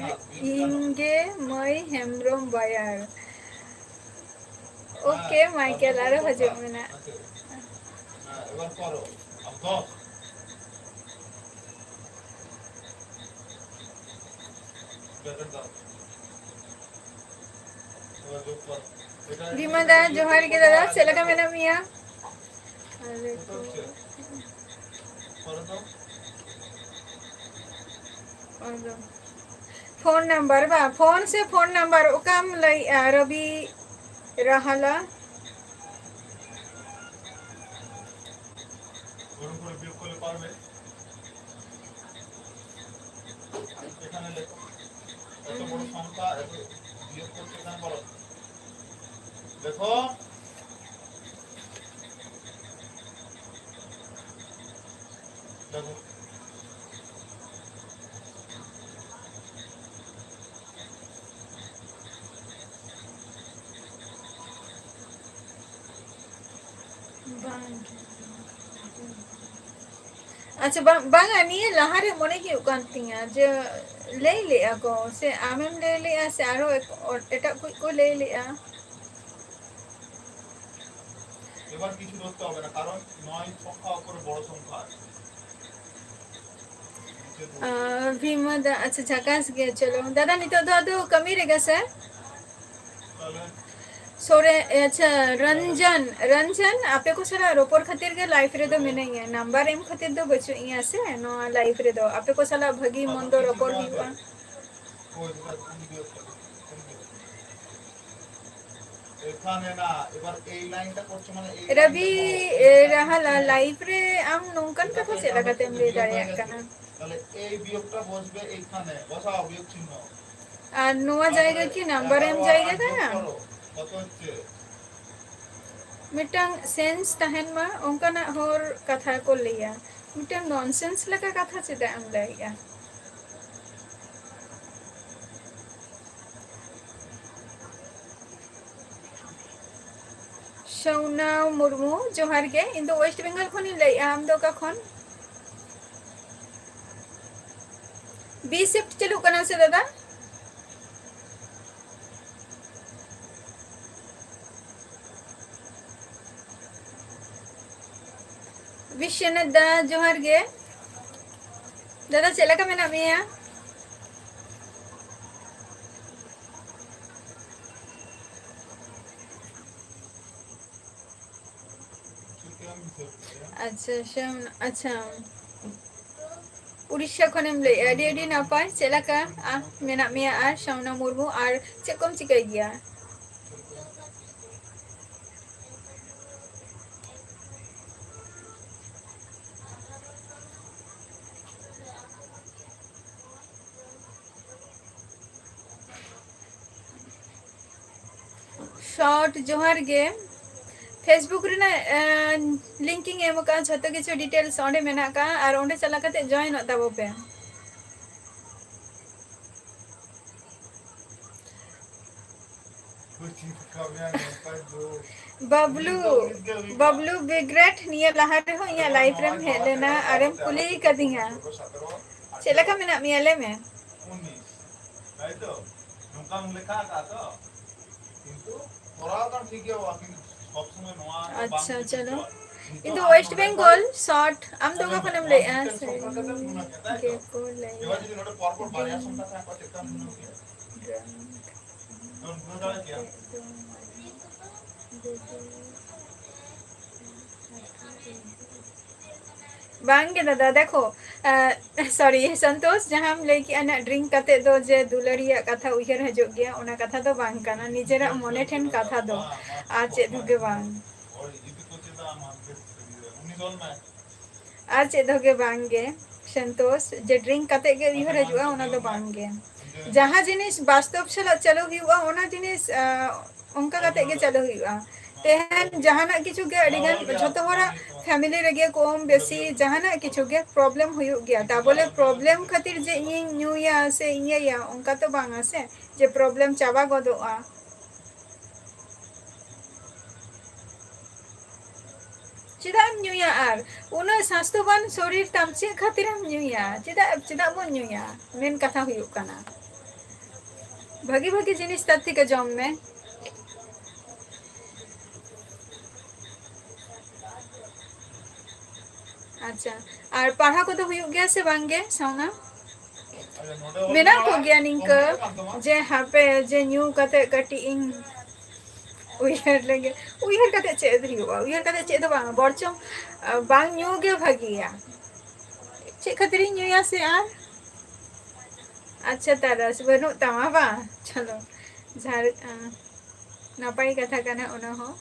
ᱤᱧ ᱜᱮ ᱢᱟᱹᱭ ᱦᱮᱢᱵᱨᱚᱢ ᱵᱟᱭᱟᱨ᱾ ᱳᱠᱮ, ᱢᱟᱭᱠᱮᱞ, ᱟᱨᱚ ᱦᱤᱡᱩᱜ ᱢᱮᱱᱟᱜ᱾ ᱵᱷᱤᱢᱟ ᱫᱟ, ᱡᱚᱦᱟᱨ ᱜᱮ ᱫᱟᱫᱟ, ᱪᱮᱫ ᱞᱮᱠᱟ ᱢᱮᱱᱟᱜ ᱢᱮᱭᱟ? ᱟᱞᱮ ᱠᱚ ᱟᱫᱚ ᱯᱷᱳᱱ ᱱᱟᱢᱵᱟᱨ ᱵᱟ, ᱯᱷᱳᱱ ᱥᱮ ᱯᱷᱳᱱ ᱱᱟᱢᱵᱟᱨ ᱚᱠᱟᱢ ᱞᱟᱹᱭᱮᱜᱼᱟ, ᱨᱚᱵᱤ ᱨᱟᱦᱟᱞᱟ? এখানে লেখো, এত বড় সংখ্যা, এত বিয়োগ করতে এখানে বলো। দেখো, দেখো। ᱵᱟᱝ᱾ ᱟᱪᱪᱷᱟ, ᱵᱟᱝ, ᱵᱟᱝᱟ, ᱱᱤᱭᱟᱹ ᱞᱟᱦᱟᱨᱮ ᱢᱚᱱᱮ ᱦᱩᱭᱩᱜ ᱠᱟᱱ ᱛᱤᱧᱟ ᱡᱮ ᱞᱟᱹᱭ ᱞᱮᱜᱼᱟ ᱠᱚ, ᱥᱮ ᱟᱢᱮᱢ ᱞᱟᱹᱭ ᱞᱮᱜᱼᱟ, ᱥᱮ ᱟᱨᱦᱚᱸ ᱮᱴᱟᱜ ᱠᱚ ᱠᱚ ᱞᱟᱹᱭ ᱞᱮᱜᱼᱟ᱾ এবার কিছু ধরতে হবে না, কারণ নয় সংখ্যা অপরে বড় সংখ্যা আছে। ᱟᱨ ᱵᱷᱤᱢᱟ ᱫᱟ, ᱟᱪᱪᱷᱟ, ᱡᱷᱟᱠᱟᱥ ᱜᱮ᱾ ᱪᱚᱞᱚ, ᱫᱟᱫᱟ, ᱱᱤᱛᱚᱜ ᱫᱚ ᱟᱫᱚ ᱠᱟᱹᱢᱤ ᱨᱮᱜᱮ ᱥᱮ? ᱛᱟᱦᱞᱮ ᱥᱚᱨᱮ, ᱟᱪᱪᱷᱟ, ᱨᱚᱧᱡᱚᱱ, ᱨᱚᱧᱡᱚᱱ, ᱟᱯᱮ ᱠᱚ ᱥᱟᱞᱟᱜ ᱨᱚᱯᱚᱲ ᱠᱷᱟᱹᱛᱤᱨ ᱜᱮ ᱞᱟᱭᱤᱵᱷ ᱨᱮᱫᱚ ᱢᱤᱱᱟᱹᱧᱟ᱾ ᱱᱟᱢᱵᱟᱨ ᱮᱢ ᱠᱷᱟᱹᱛᱤᱨ ᱫᱚ ᱵᱟᱹᱪᱩᱜ ᱤᱧᱟ ᱥᱮ ᱱᱚᱣᱟ ᱞᱟᱭᱤᱵᱷ ᱨᱮᱫᱚ᱾ ᱟᱯᱮ ᱠᱚ ᱥᱟᱞᱟᱜ ᱵᱷᱟᱹᱜᱤ ᱢᱚᱱᱫᱚ ᱨᱚᱯᱚᱲ ᱦᱩᱭᱩᱜᱼᱟ᱾ এখানে না, এবার এই লাইনটা করছে মানে এই রবি, লাইনটা এ, রাহালা, করছে। লাইভ রে আম ᱱᱚᱝᱠᱟᱱ ᱠᱟᱛᱷᱟ ᱪᱮᱫ ᱞᱮᱠᱟᱛᱮᱢ ᱞᱟᱹᱭ ᱫᱟᱲᱮᱭᱟᱜ ᱠᱟᱱᱟ? তাহলে এই বিয়োগটা বসবে এইখানে, বসাও বিয়োগ চিহ্ন। ᱟᱨ ᱱᱚᱣᱟ ᱡᱟᱭᱜᱟ ᱠᱤ ᱱᱟᱢᱵᱟᱨ ᱮᱢ ᱡᱟᱭᱜᱟ ᱠᱟᱱᱟ? ᱢᱤᱫᱴᱟᱝ ᱥᱮᱱᱥ ᱛᱟᱦᱮᱱ ᱢᱟ, ᱚᱱᱠᱟᱱᱟᱜ ᱦᱚᱲ ᱠᱟᱛᱷᱟ ᱠᱚ ᱞᱟᱹᱭᱟ᱾ ᱢᱤᱫᱴᱟᱝ ᱱᱚᱱᱥᱮᱱᱥ ᱞᱮᱠᱟ ᱠᱟᱛᱷᱟ ᱪᱮᱫᱟᱜ ᱮᱢ ᱞᱟᱹᱭᱮᱜᱼᱟ? ᱥᱳᱱᱟ ᱢᱩᱨᱢᱩ, ᱡᱚᱦᱟᱨ ᱜᱮ᱾ ᱤᱧ ᱫᱚ ᱳᱭᱮᱥᱴ ᱵᱮᱝᱜᱚᱞ ᱠᱷᱚᱱᱤᱧ ᱞᱟᱹᱭᱮᱜᱼᱟ᱾ ᱟᱢ ᱫᱚ ᱚᱠᱟ ᱠᱷᱚᱱ? ᱵᱤ ᱥᱤᱯᱴ ᱪᱟᱹᱞᱩᱜ ᱠᱟᱱᱟ ᱥᱮ ᱫᱟᱫᱟ? ᱵᱤᱥᱥᱚᱱᱟᱛᱷ ᱫᱟ, ᱡᱚᱦᱟᱨ ᱜᱮ᱾ ᱫᱟᱫᱟ, ᱪᱮᱫ ᱞᱮᱠᱟ ᱢᱮᱱᱟᱜ ᱢᱮᱭᱟ? ᱟᱪᱪᱷᱟ, ᱥᱮᱢ, ᱟᱪᱪᱷᱟ᱾ ᱩᱲᱤᱥᱥᱟ ᱠᱷᱚᱱᱮᱢ ᱞᱟᱹᱭᱮᱜᱼᱟ, ᱟᱹᱰᱤ ᱟᱹᱰᱤ ᱱᱟᱯᱟᱭ᱾ ᱪᱮᱫ ᱞᱮᱠᱟ, ᱟ, ᱢᱮᱱᱟᱜ ᱢᱮᱭᱟ ᱟᱨ ᱥᱟᱣᱱᱟ ᱢᱩᱨᱢᱩ, ᱟᱨ ᱪᱮᱫ ᱠᱚᱢ ᱪᱤᱠᱟᱹᱭ ᱜᱮᱭᱟ? ᱥᱚᱨᱴ, ᱡᱚᱦᱟᱨ ᱜᱮ᱾ Facebook ᱨᱮᱱᱟᱜ, ᱮᱸ, ᱞᱤᱝᱠ ᱤᱧ ᱮᱢ ᱟᱠᱟᱫᱼᱟ, ᱡᱷᱚᱛᱚ ᱠᱤᱪᱷᱩ ᱰᱤᱴᱮᱞᱥ ᱚᱸᱰᱮ ᱢᱮᱱᱟᱜ ᱟᱠᱟᱫᱼᱟ, ᱟᱨ ᱚᱸᱰᱮ ᱪᱟᱞᱟᱣ ᱠᱟᱛᱮ ᱡᱚᱭᱮᱱᱚᱜ ᱛᱟᱵᱚ ᱯᱮ᱾ ᱵᱟᱵᱞᱩ, ᱵᱟᱵᱞᱩ ᱵᱤᱜᱽᱨᱮᱴ, ᱱᱤᱭᱟᱹ ᱞᱟᱦᱟ ᱨᱮᱦᱚᱸ ᱤᱧᱟᱹᱜ ᱞᱟᱭᱤᱯ ᱨᱮᱢ ᱦᱮᱡ ᱞᱮᱱᱟ ᱟᱨᱮᱢ ᱠᱩᱞᱤ ᱠᱟᱫᱤᱧᱟ, ᱪᱮᱫ ᱞᱮᱠᱟ ᱢᱮᱱᱟᱜ ᱢᱮᱭᱟ? ᱞᱟᱹᱭ ᱢᱮ᱾ ᱛᱟᱭ ᱛᱚ? ᱱᱚᱝᱠᱟᱢ ᱞᱮᱠᱷᱟ ᱟᱠᱟᱫ ᱛᱚ? ᱠᱤᱱᱛᱩ ᱠᱚᱨᱟᱣ ᱫᱚ ᱴᱷᱤᱠ ᱜᱮᱭᱟ, ᱟᱹᱵᱤᱱ ᱥᱚᱵ ᱥᱚᱢᱚᱭ ᱱᱚᱣᱟ ᱫᱚ ᱵᱟᱝ ᱟᱪᱪᱷᱟ, ᱴᱷᱤᱠ ᱪᱚᱞᱚ᱾ ᱠᱚᱣᱟ᱾ ᱤᱧ ᱫᱚ ᱱᱤᱛᱚᱜ ᱟᱢ ᱣᱮᱥᱴ ᱱᱚᱰᱮ ᱵᱮᱝᱜᱚᱞ, ᱠᱷᱚᱱ ᱥᱚᱨᱴ᱾ ᱟᱢ ᱫᱚ ᱚᱠᱟ ᱟᱸᱡᱚᱢ ᱠᱷᱚᱱᱮᱢ ᱢᱮ, ᱞᱟᱹᱭᱮᱜᱼᱟ? ᱢᱤᱫᱴᱮᱱ ᱥᱚᱨᱠᱟᱨ ᱠᱟᱛᱮ ᱢᱮᱱᱟᱜ ᱜᱮ, ᱛᱟᱭ ᱛᱚ? ᱜᱮᱠᱚ ᱞᱟᱹᱭᱟ᱾ ᱮᱵᱟᱨ ᱡᱩᱫᱤ ᱱᱚᱰᱮ ᱯᱚᱨ ᱯᱚᱨ ᱵᱟᱨᱭᱟ ᱰᱨᱤᱝᱠ, ᱥᱚᱝᱠᱷᱟ ᱛᱟᱦᱮᱸ ᱠᱚᱜᱼᱟ, ᱪᱮᱫ ᱞᱮᱠᱟᱢ ᱧᱩ ᱠᱮᱭᱟ? ᱰᱨᱤᱝᱠ᱾ ᱛᱚ ᱧᱩ ᱫᱟᱲᱮ ᱠᱮᱭᱟ᱾ ᱵᱟᱝ ᱜᱮ ᱫᱟᱫᱟ, ᱫᱮᱠᱷᱚ, ᱮ, ᱥᱚᱨᱤ, ᱥᱚᱱᱛᱳᱥ, ᱡᱟᱦᱟᱸᱢ ᱞᱟᱹᱭ ᱠᱮᱜᱼᱟ ᱱᱟᱜ ᱰᱨᱤᱝᱠ ᱠᱟᱛᱮ ᱫᱚ ᱡᱮ ᱫᱩᱞᱟᱹᱲᱤᱭᱟᱜ ᱠᱟᱛᱷᱟ ᱩᱭᱦᱟᱹᱨ ᱦᱤᱡᱩᱜ ᱜᱮᱭᱟ, ᱚᱱᱟ ᱠᱟᱛᱷᱟ ᱫᱚ ᱵᱟᱝ ᱠᱟᱱᱟ᱾ ᱱᱤᱡᱮᱨᱟᱜ ᱢᱚᱱᱮ ᱴᱷᱮᱱ ᱠᱟᱛᱷᱟ ᱫᱚ, ᱟᱨ ᱪᱮᱫ ᱦᱚᱸ ᱜᱮ ᱵᱟᱝ᱾ ᱟᱨ ᱪᱮᱫ ᱦᱚᱸ ᱜᱮ ᱵᱟᱝ ᱜᱮ, ᱥᱚᱱᱛᱳᱥ, ᱡᱮ ᱰᱨᱤᱝᱠ ᱠᱟᱛᱮ ᱜᱮ ᱩᱭᱦᱟᱹᱨ ᱦᱤᱡᱩᱜᱼᱟ, ᱚᱱᱟ ᱫᱚ ᱵᱟᱝ ᱜᱮ᱾ ᱡᱟᱦᱟᱸ ᱡᱤᱱᱤᱥ ᱵᱟᱥᱛᱚᱵ ᱥᱟᱞᱟᱜ ᱪᱟᱹᱞᱩ ᱦᱩᱭᱩᱜᱼᱟ, ᱚᱱᱟ ᱡᱤᱱᱤᱥ, ᱟᱸ, ᱚᱱᱠᱟ ᱠᱟᱛᱮ ᱜᱮ ᱪᱟᱹᱞᱩ ᱦᱩᱭᱩᱜᱼᱟ᱾ ᱛᱮᱦᱮᱧ ᱡᱟᱦᱟᱱᱟᱜ ᱠᱤᱪᱷᱩ ᱜᱮ ᱟᱹᱰᱤ ᱜᱟᱱ ᱡᱷᱚᱛᱚ ᱦᱚᱲᱟᱜ family ᱨᱮᱜᱮ ᱠᱚᱢ ᱵᱮᱥᱤ ᱡᱟᱦᱟᱱᱟᱜ ᱠᱤᱪᱷᱩ ᱜᱮ problem ᱦᱩᱭᱩᱜ ᱜᱮᱭᱟ᱾ ᱛᱟ ᱵᱚᱞᱮ problem ᱠᱷᱟᱹᱛᱤᱨ ᱡᱮ ᱤᱧᱤᱧ ᱧᱩᱭᱟ ᱥᱮ ᱤᱭᱟᱹᱭᱟ, ᱚᱱᱠᱟ ᱛᱚ ᱵᱟᱝᱟ ᱥᱮ ᱡᱮ problem ᱪᱟᱵᱟ ᱜᱚᱫᱚᱜᱼᱟ᱾ ᱪᱮᱫᱟᱜ ᱮᱢ ᱧᱩᱭᱟ? ᱟᱨ ᱩᱱᱟᱹᱜ ᱥᱟᱥᱛᱷᱚᱵᱟᱱ ᱥᱚᱨᱤᱨ ᱛᱟᱢ, ᱪᱮᱫ ᱠᱷᱟᱹᱛᱤᱨᱮᱢ ᱧᱩᱭᱟ? ᱪᱮᱫᱟᱜ, ᱪᱮᱫᱟᱜ ᱵᱚᱱ ᱧᱩᱭᱟ? ᱢᱮᱱ ᱠᱟᱛᱷᱟ ᱦᱩᱭᱩᱜ ᱠᱟᱱᱟ, ᱵᱷᱟᱹᱜᱤ ᱵᱷᱟᱹᱜᱤ ᱡᱤᱱᱤᱥ ᱛᱟᱨ ᱛᱷᱮᱠᱮ ᱡᱚᱢ ᱢᱮ᱾ ᱟᱪᱪᱷᱟ, ᱟᱨ ᱯᱟᱲᱦᱟᱣ ᱠᱚᱫᱚ ᱦᱩᱭᱩᱜ ᱜᱮᱭᱟ ᱥᱮ ᱵᱟᱝ ᱜᱮ, ᱥᱟᱣᱱᱟ? ᱢᱮᱱᱟᱜ ᱠᱚᱜᱮᱭᱟ ᱱᱤᱝᱠᱟᱹ ᱡᱮ ᱦᱟᱯᱮ ᱡᱮ ᱧᱩ ᱠᱟᱛᱮ ᱠᱟᱹᱴᱤᱡ ᱤᱧ ᱩᱭᱦᱟᱹᱨ ᱞᱮᱜᱮ᱾ ᱩᱭᱦᱟᱹᱨ ᱠᱟᱛᱮ ᱪᱮᱫ ᱦᱩᱭᱩᱜᱼᱟ? ᱩᱭᱦᱟᱹᱨ ᱠᱟᱛᱮ ᱪᱮᱫ ᱫᱚ ᱵᱟᱝ, ᱵᱚᱨᱪᱚᱝ, ᱟ, ᱵᱟᱝ ᱧᱩ ᱜᱮ ᱵᱷᱟᱹᱜᱤᱭᱟ᱾ ᱪᱮᱫ ᱠᱷᱟᱹᱛᱤᱨᱤᱧ ᱧᱩᱭᱟ ᱥᱮ ᱟᱨ? ᱟᱪᱪᱷᱟ, ᱛᱟᱨᱟᱥ ᱵᱟᱹᱱᱩᱜ ᱛᱟᱢᱟ ᱵᱟᱝ? ᱪᱚᱞᱚ, ᱡᱟᱦᱟᱸ, ᱟ, ᱱᱟᱯᱟᱭ ᱠᱟᱛᱷᱟ ᱠᱟᱱᱟ ᱚᱱᱟ ᱦᱚᱸ᱾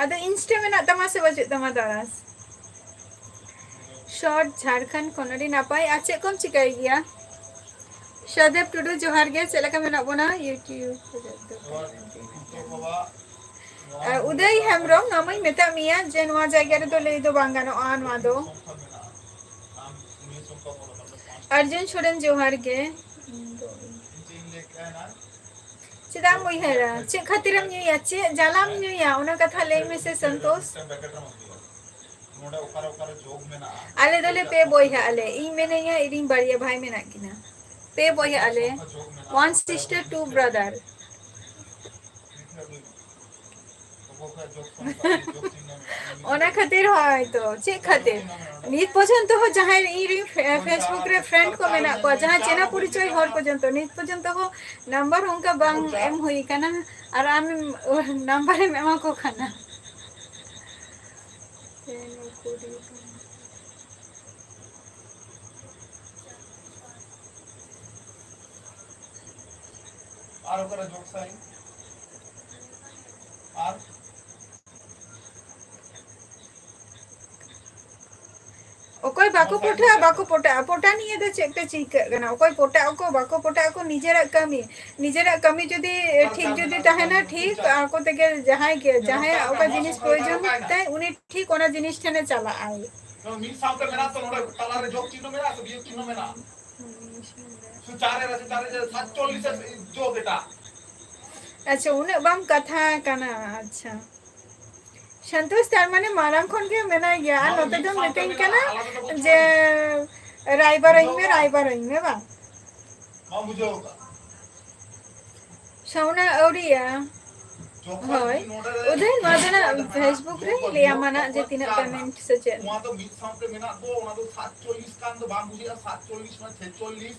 ᱟᱫᱚ Insta ᱢᱮᱱᱟᱜ ᱛᱟᱢᱟ ᱥᱮ ᱵᱟᱹᱪᱩᱜ ᱛᱟᱢᱟ, ᱛᱟᱨᱟᱥ? ᱥᱚᱴ ᱡᱷᱟᱲᱠᱷᱚᱸᱰ ᱠᱷᱚᱱ, ᱟᱹᱰᱤ ᱱᱟᱯᱟᱭ᱾ ᱟᱨ ᱪᱮᱫ ᱠᱚᱢ ᱪᱤᱠᱟᱹᱭ ᱜᱮᱭᱟ? ᱥᱚᱦᱫᱮᱵ ᱴᱩᱰᱩ, ᱡᱚᱦᱟᱨ ᱜᱮ, ᱪᱮᱫ ᱞᱮᱠᱟ ᱢᱮᱱᱟᱜ ᱵᱚᱱᱟ YouTube ᱨᱮ? ᱟᱨ ᱩᱫᱚᱭ ᱦᱮᱢᱵᱨᱚᱢ, ᱱᱚᱣᱟ ᱢᱟᱧ ᱢᱮᱛᱟᱜ ᱢᱮᱭᱟ ᱡᱮ ᱱᱚᱣᱟ ᱡᱟᱭᱜᱟ ᱨᱮᱫᱚ ᱞᱟᱹᱭ ᱫᱚ ᱵᱟᱝ ᱜᱟᱱᱚᱜᱼᱟ ᱱᱚᱣᱟ ᱫᱚ᱾ ᱟᱨᱡᱩᱱ ᱥᱚᱨᱮᱱ, ᱡᱚᱦᱟᱨ ᱜᱮ᱾ ᱪᱮᱫᱟᱜ ᱮᱢ ᱩᱭᱦᱟᱹᱨᱟ? ᱪᱮᱫ ᱠᱷᱟᱹᱛᱤᱨᱮᱢ ᱧᱩᱭᱟ? ᱪᱮᱫ ᱡᱟᱞᱟᱢ ᱧᱩᱭᱟ? ᱚᱱᱟ ᱠᱟᱛᱷᱟ ᱞᱟᱹᱭ ᱢᱮᱥᱮ, ᱥᱚᱱᱛᱳᱥ᱾ ᱟᱞᱮ ᱫᱚᱞᱮ ᱯᱮ ᱵᱚᱭᱦᱟ ᱟᱞᱮ᱾ ᱤᱧ ᱢᱮᱱᱟᱹᱧᱟ, ᱤᱧ ᱨᱤᱧ ᱵᱟᱨᱭᱟ ᱵᱷᱟᱭ ᱢᱮᱱᱟᱜ ᱠᱤᱱᱟ᱾ ᱯᱮ ᱵᱚᱭᱦᱟ ᱟᱞᱮ᱾ One sister, two brother. ᱚᱱᱟ ᱠᱷᱟᱹᱛᱤᱨ ᱦᱚᱭᱛᱚ, ᱪᱮᱫ ᱠᱷᱟᱹᱛᱤᱨ? ᱱᱤᱛ ᱯᱚᱨᱡᱚᱱᱛᱚ ᱦᱚᱸ ᱡᱟᱦᱟᱸᱭ ᱤᱧ ᱨᱮᱱ ᱯᱷᱮ-, Facebook ᱨᱮ friend ᱠᱚ ᱢᱮᱱᱟᱜ ᱠᱚᱣᱟ, ᱡᱟᱦᱟᱸ ᱪᱮᱱᱟ ᱯᱚᱨᱤᱪᱚᱭ ᱦᱚᱲ ᱯᱚᱨᱡᱚᱱᱛᱚ, ᱱᱤᱛ ᱯᱚᱨᱡᱚᱱᱛᱚ ᱦᱚᱸ number ᱚᱱᱠᱟ ᱵᱟᱝ ᱮᱢ ᱦᱩᱭ ᱠᱟᱱᱟ, ᱟᱨ ᱟᱢᱮᱢ number ᱮᱢ ᱮᱢᱟ ᱠᱚ ᱠᱟᱱᱟ᱾ ᱟᱨ ᱚᱠᱟᱨᱮ ᱡᱳᱜ ᱥᱟᱭ? ᱟᱨ ᱚᱠᱚᱭ ᱵᱟᱠᱚ ᱯᱚᱴᱟᱜᱼᱟ, ᱵᱟᱠᱚ ᱯᱚᱴᱟᱜᱼᱟ᱾ ᱯᱚᱴᱟ ᱱᱤᱭᱮ ᱫᱚ ᱪᱮᱫ ᱯᱮ ᱪᱤᱠᱟᱹᱜ ᱠᱟᱱᱟ? ᱚᱠᱚᱭ ᱯᱚᱴᱟᱜ ᱟᱠᱚ, ᱵᱟᱠᱚ ᱯᱚᱴᱟᱜ ᱟᱠᱚ, ᱱᱤᱡᱮᱨᱟᱜ ᱠᱟᱹᱢᱤ, ᱱᱤᱡᱮᱨᱟᱜ ᱠᱟᱹᱢᱤ ᱡᱩᱫᱤ ᱴᱷᱤᱠ ᱡᱩᱫᱤ ᱛᱟᱦᱮᱱᱟ, ᱴᱷᱤᱠ, ᱟᱠᱚ ᱛᱮᱜᱮ ᱡᱟᱦᱟᱸᱭ ᱜᱮ, ᱡᱟᱦᱟᱸᱭᱟᱜ ᱚᱠᱟ ᱡᱤᱱᱤᱥ ᱯᱨᱚᱭᱳᱡᱚᱱ ᱛᱟᱭ, ᱩᱱᱤ ᱴᱷᱤᱠ ᱚᱱᱟ ᱡᱤᱱᱤᱥ ᱴᱷᱮᱱᱮ ᱪᱟᱞᱟᱜᱼᱟᱭ᱾ ᱢᱤᱫ ᱥᱟᱶᱛᱮ ᱢᱮᱱᱟᱜ ᱛᱚ, ᱱᱚᱰᱮ ᱛᱟᱞᱟᱨᱮ ᱡᱳᱜᱽ ᱪᱤᱱᱦᱚ ᱢᱮᱱᱟᱜᱼᱟ ᱥᱮ ᱵᱤᱭᱳᱜᱽ ᱪᱤᱱᱦᱚ ᱢᱮᱱᱟᱜᱼᱟ? ᱥᱩᱫᱷᱩ ᱪᱟᱨ ᱨᱮ, ᱪᱟᱨ ᱨᱮ ᱥᱟᱛᱪᱚᱞᱞᱤᱥ ᱮ ᱡᱳᱜᱽ ᱮᱴᱟ᱾ ᱟᱪᱪᱷᱟ, ᱩᱱᱟᱹᱜ ᱵᱟᱢ ᱠᱟᱛᱷᱟ ᱠᱟᱱᱟ᱾ ᱟᱪᱪᱷᱟ, ᱥᱚᱱᱛᱳᱥ ᱛᱟᱨ ᱢᱟᱱᱮ ᱢᱟᱨᱟᱝ ᱠᱷᱚᱱ ᱜᱮ ᱢᱮᱱᱟᱭ ᱜᱮᱭᱟ, ᱟᱨ ᱱᱚᱛᱮ ᱫᱚ ᱢᱤᱛᱟᱹᱧ ᱠᱟᱱᱟ ᱡᱮ ᱨᱟᱭᱵᱟᱨᱟᱹᱧ ᱢᱮ, ᱨᱟᱭᱵᱟᱨᱟᱹᱧ ᱢᱮ, ᱵᱟᱝ? ᱵᱟᱢ ᱵᱩᱡᱷᱟᱹᱣ ᱠᱟᱜᱼᱟ? ᱥᱟᱣᱱᱟ ᱟᱹᱣᱨᱤᱭᱟ᱾ ᱦᱳᱭ, ᱩᱫᱚᱭ, ᱱᱚᱣᱟ ᱫᱚ ᱱᱟᱜ Facebook ᱨᱮ ᱞᱟᱹᱭ ᱟᱢᱟ ᱱᱟᱜ ᱡᱮ ᱛᱤᱱᱟᱹᱜ payment ᱥᱮ ᱪᱮᱫ᱾ ᱱᱚᱣᱟ ᱫᱚ ᱢᱤᱫ ᱥᱟᱶᱛᱮ ᱢᱮᱱᱟᱜ ᱫᱚ, ᱚᱱᱟ ᱫᱚ ᱥᱟᱛᱪᱚᱞᱞᱤᱥ ᱠᱟᱱ ᱫᱚ ᱵᱟᱝ ᱵᱩᱡᱷᱟᱹᱜᱼᱟ, ᱥᱟᱛᱪᱚᱞᱞᱤᱥ ᱢᱟᱱᱮ ᱪᱷᱮᱪᱚᱞᱞᱤᱥ᱾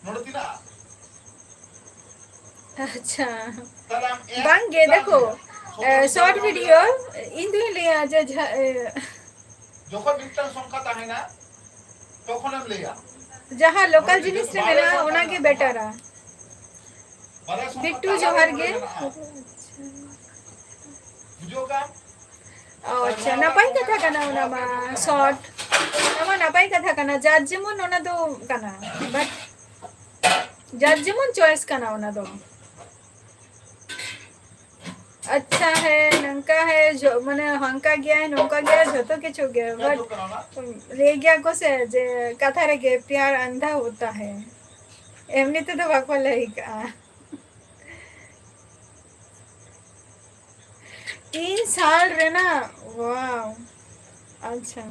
ᱱᱚᱰᱮ ᱛᱤᱱᱟᱹᱜ? ᱟᱪᱪᱷᱟ᱾ ᱛᱟᱦᱞᱮ ᱟᱢ ᱮᱠ ᱵᱟᱝ ᱜᱮ, ᱪᱮᱫᱟᱜ ᱫᱮᱠᱷᱳ, ᱮ, short video, ᱤᱧ ᱫᱩᱧ ᱞᱟᱹᱭᱟ ᱡᱮ ᱡᱷᱟ-, ᱮ, ᱡᱚᱠᱷᱚᱱ ᱢᱤᱫᱴᱟᱝ ᱥᱚᱝᱠᱷᱟ ᱛᱟᱦᱮᱱᱟ, ᱛᱚᱠᱷᱚᱱᱮᱢ ᱞᱟᱹᱭᱟ᱾ ᱡᱟᱦᱟᱸ local ᱡᱤᱱᱤᱥ ᱨᱮ ᱢᱮᱱᱟᱜᱼᱟ, ᱚᱱᱟ ᱜᱮ betterᱟ᱾ ᱵᱟᱨᱭᱟ ᱥᱚᱝᱠᱷᱟ ᱵᱤᱴᱴᱩ, ᱛᱟᱞᱟ ᱨᱮ ᱡᱚᱦᱟᱨ ᱜᱮ᱾ ᱢᱮᱱᱟᱜᱼᱟ᱾ ᱵᱩᱡᱷᱟᱹᱣ ᱠᱟᱜ ᱟᱢ? ᱚ, ᱟᱪᱪᱷᱟ, ᱱᱟᱯᱟᱭ ᱠᱟᱛᱷᱟ ᱠᱟᱱᱟ ᱚᱱᱟ ᱢᱟ, short᱾ ᱚᱱᱟ ᱢᱟ ᱱᱟᱯᱟᱭ ᱠᱟᱛᱷᱟ ᱠᱟᱱᱟ, ᱡᱟᱨ ᱡᱮᱢᱚᱱ ᱚᱱᱟ ᱫᱚ ᱠᱟᱱᱟ, but ᱡᱟᱨ ᱡᱮᱢᱚᱱ choice ᱠᱟᱱᱟ ᱚᱱᱟ ᱫᱚ᱾ ᱟᱪᱪᱷᱟ ᱦᱮ, ᱱᱚᱝᱠᱟ ᱦᱮ, ᱡᱚ-, ᱢᱟᱱᱮ ᱦᱟᱝᱠᱟ ᱜᱮᱭᱟᱭ, ᱱᱚᱝᱠᱟ ᱜᱮᱭᱟᱭ, ᱡᱷᱚᱛᱚ ᱠᱤᱪᱷᱩ ᱜᱮ, but ᱞᱟᱹᱭ ᱜᱮᱭᱟ ᱠᱚ ᱥᱮ ᱡᱮ ᱠᱟᱛᱷᱟ ᱨᱮᱜᱮ, "ᱯᱭᱟᱨ ᱟᱱᱫᱷᱟ ᱦᱳᱛᱟ ᱦᱮ", ᱮᱢᱱᱤ ᱛᱮᱫᱚ ᱵᱟᱠᱚ ᱞᱟᱹᱭ ᱠᱟᱜᱼᱟ᱾ ᱛᱤᱱ ᱥᱟᱞ ᱨᱮᱱᱟᱜ, wow, ᱟᱪᱪᱷᱟ᱾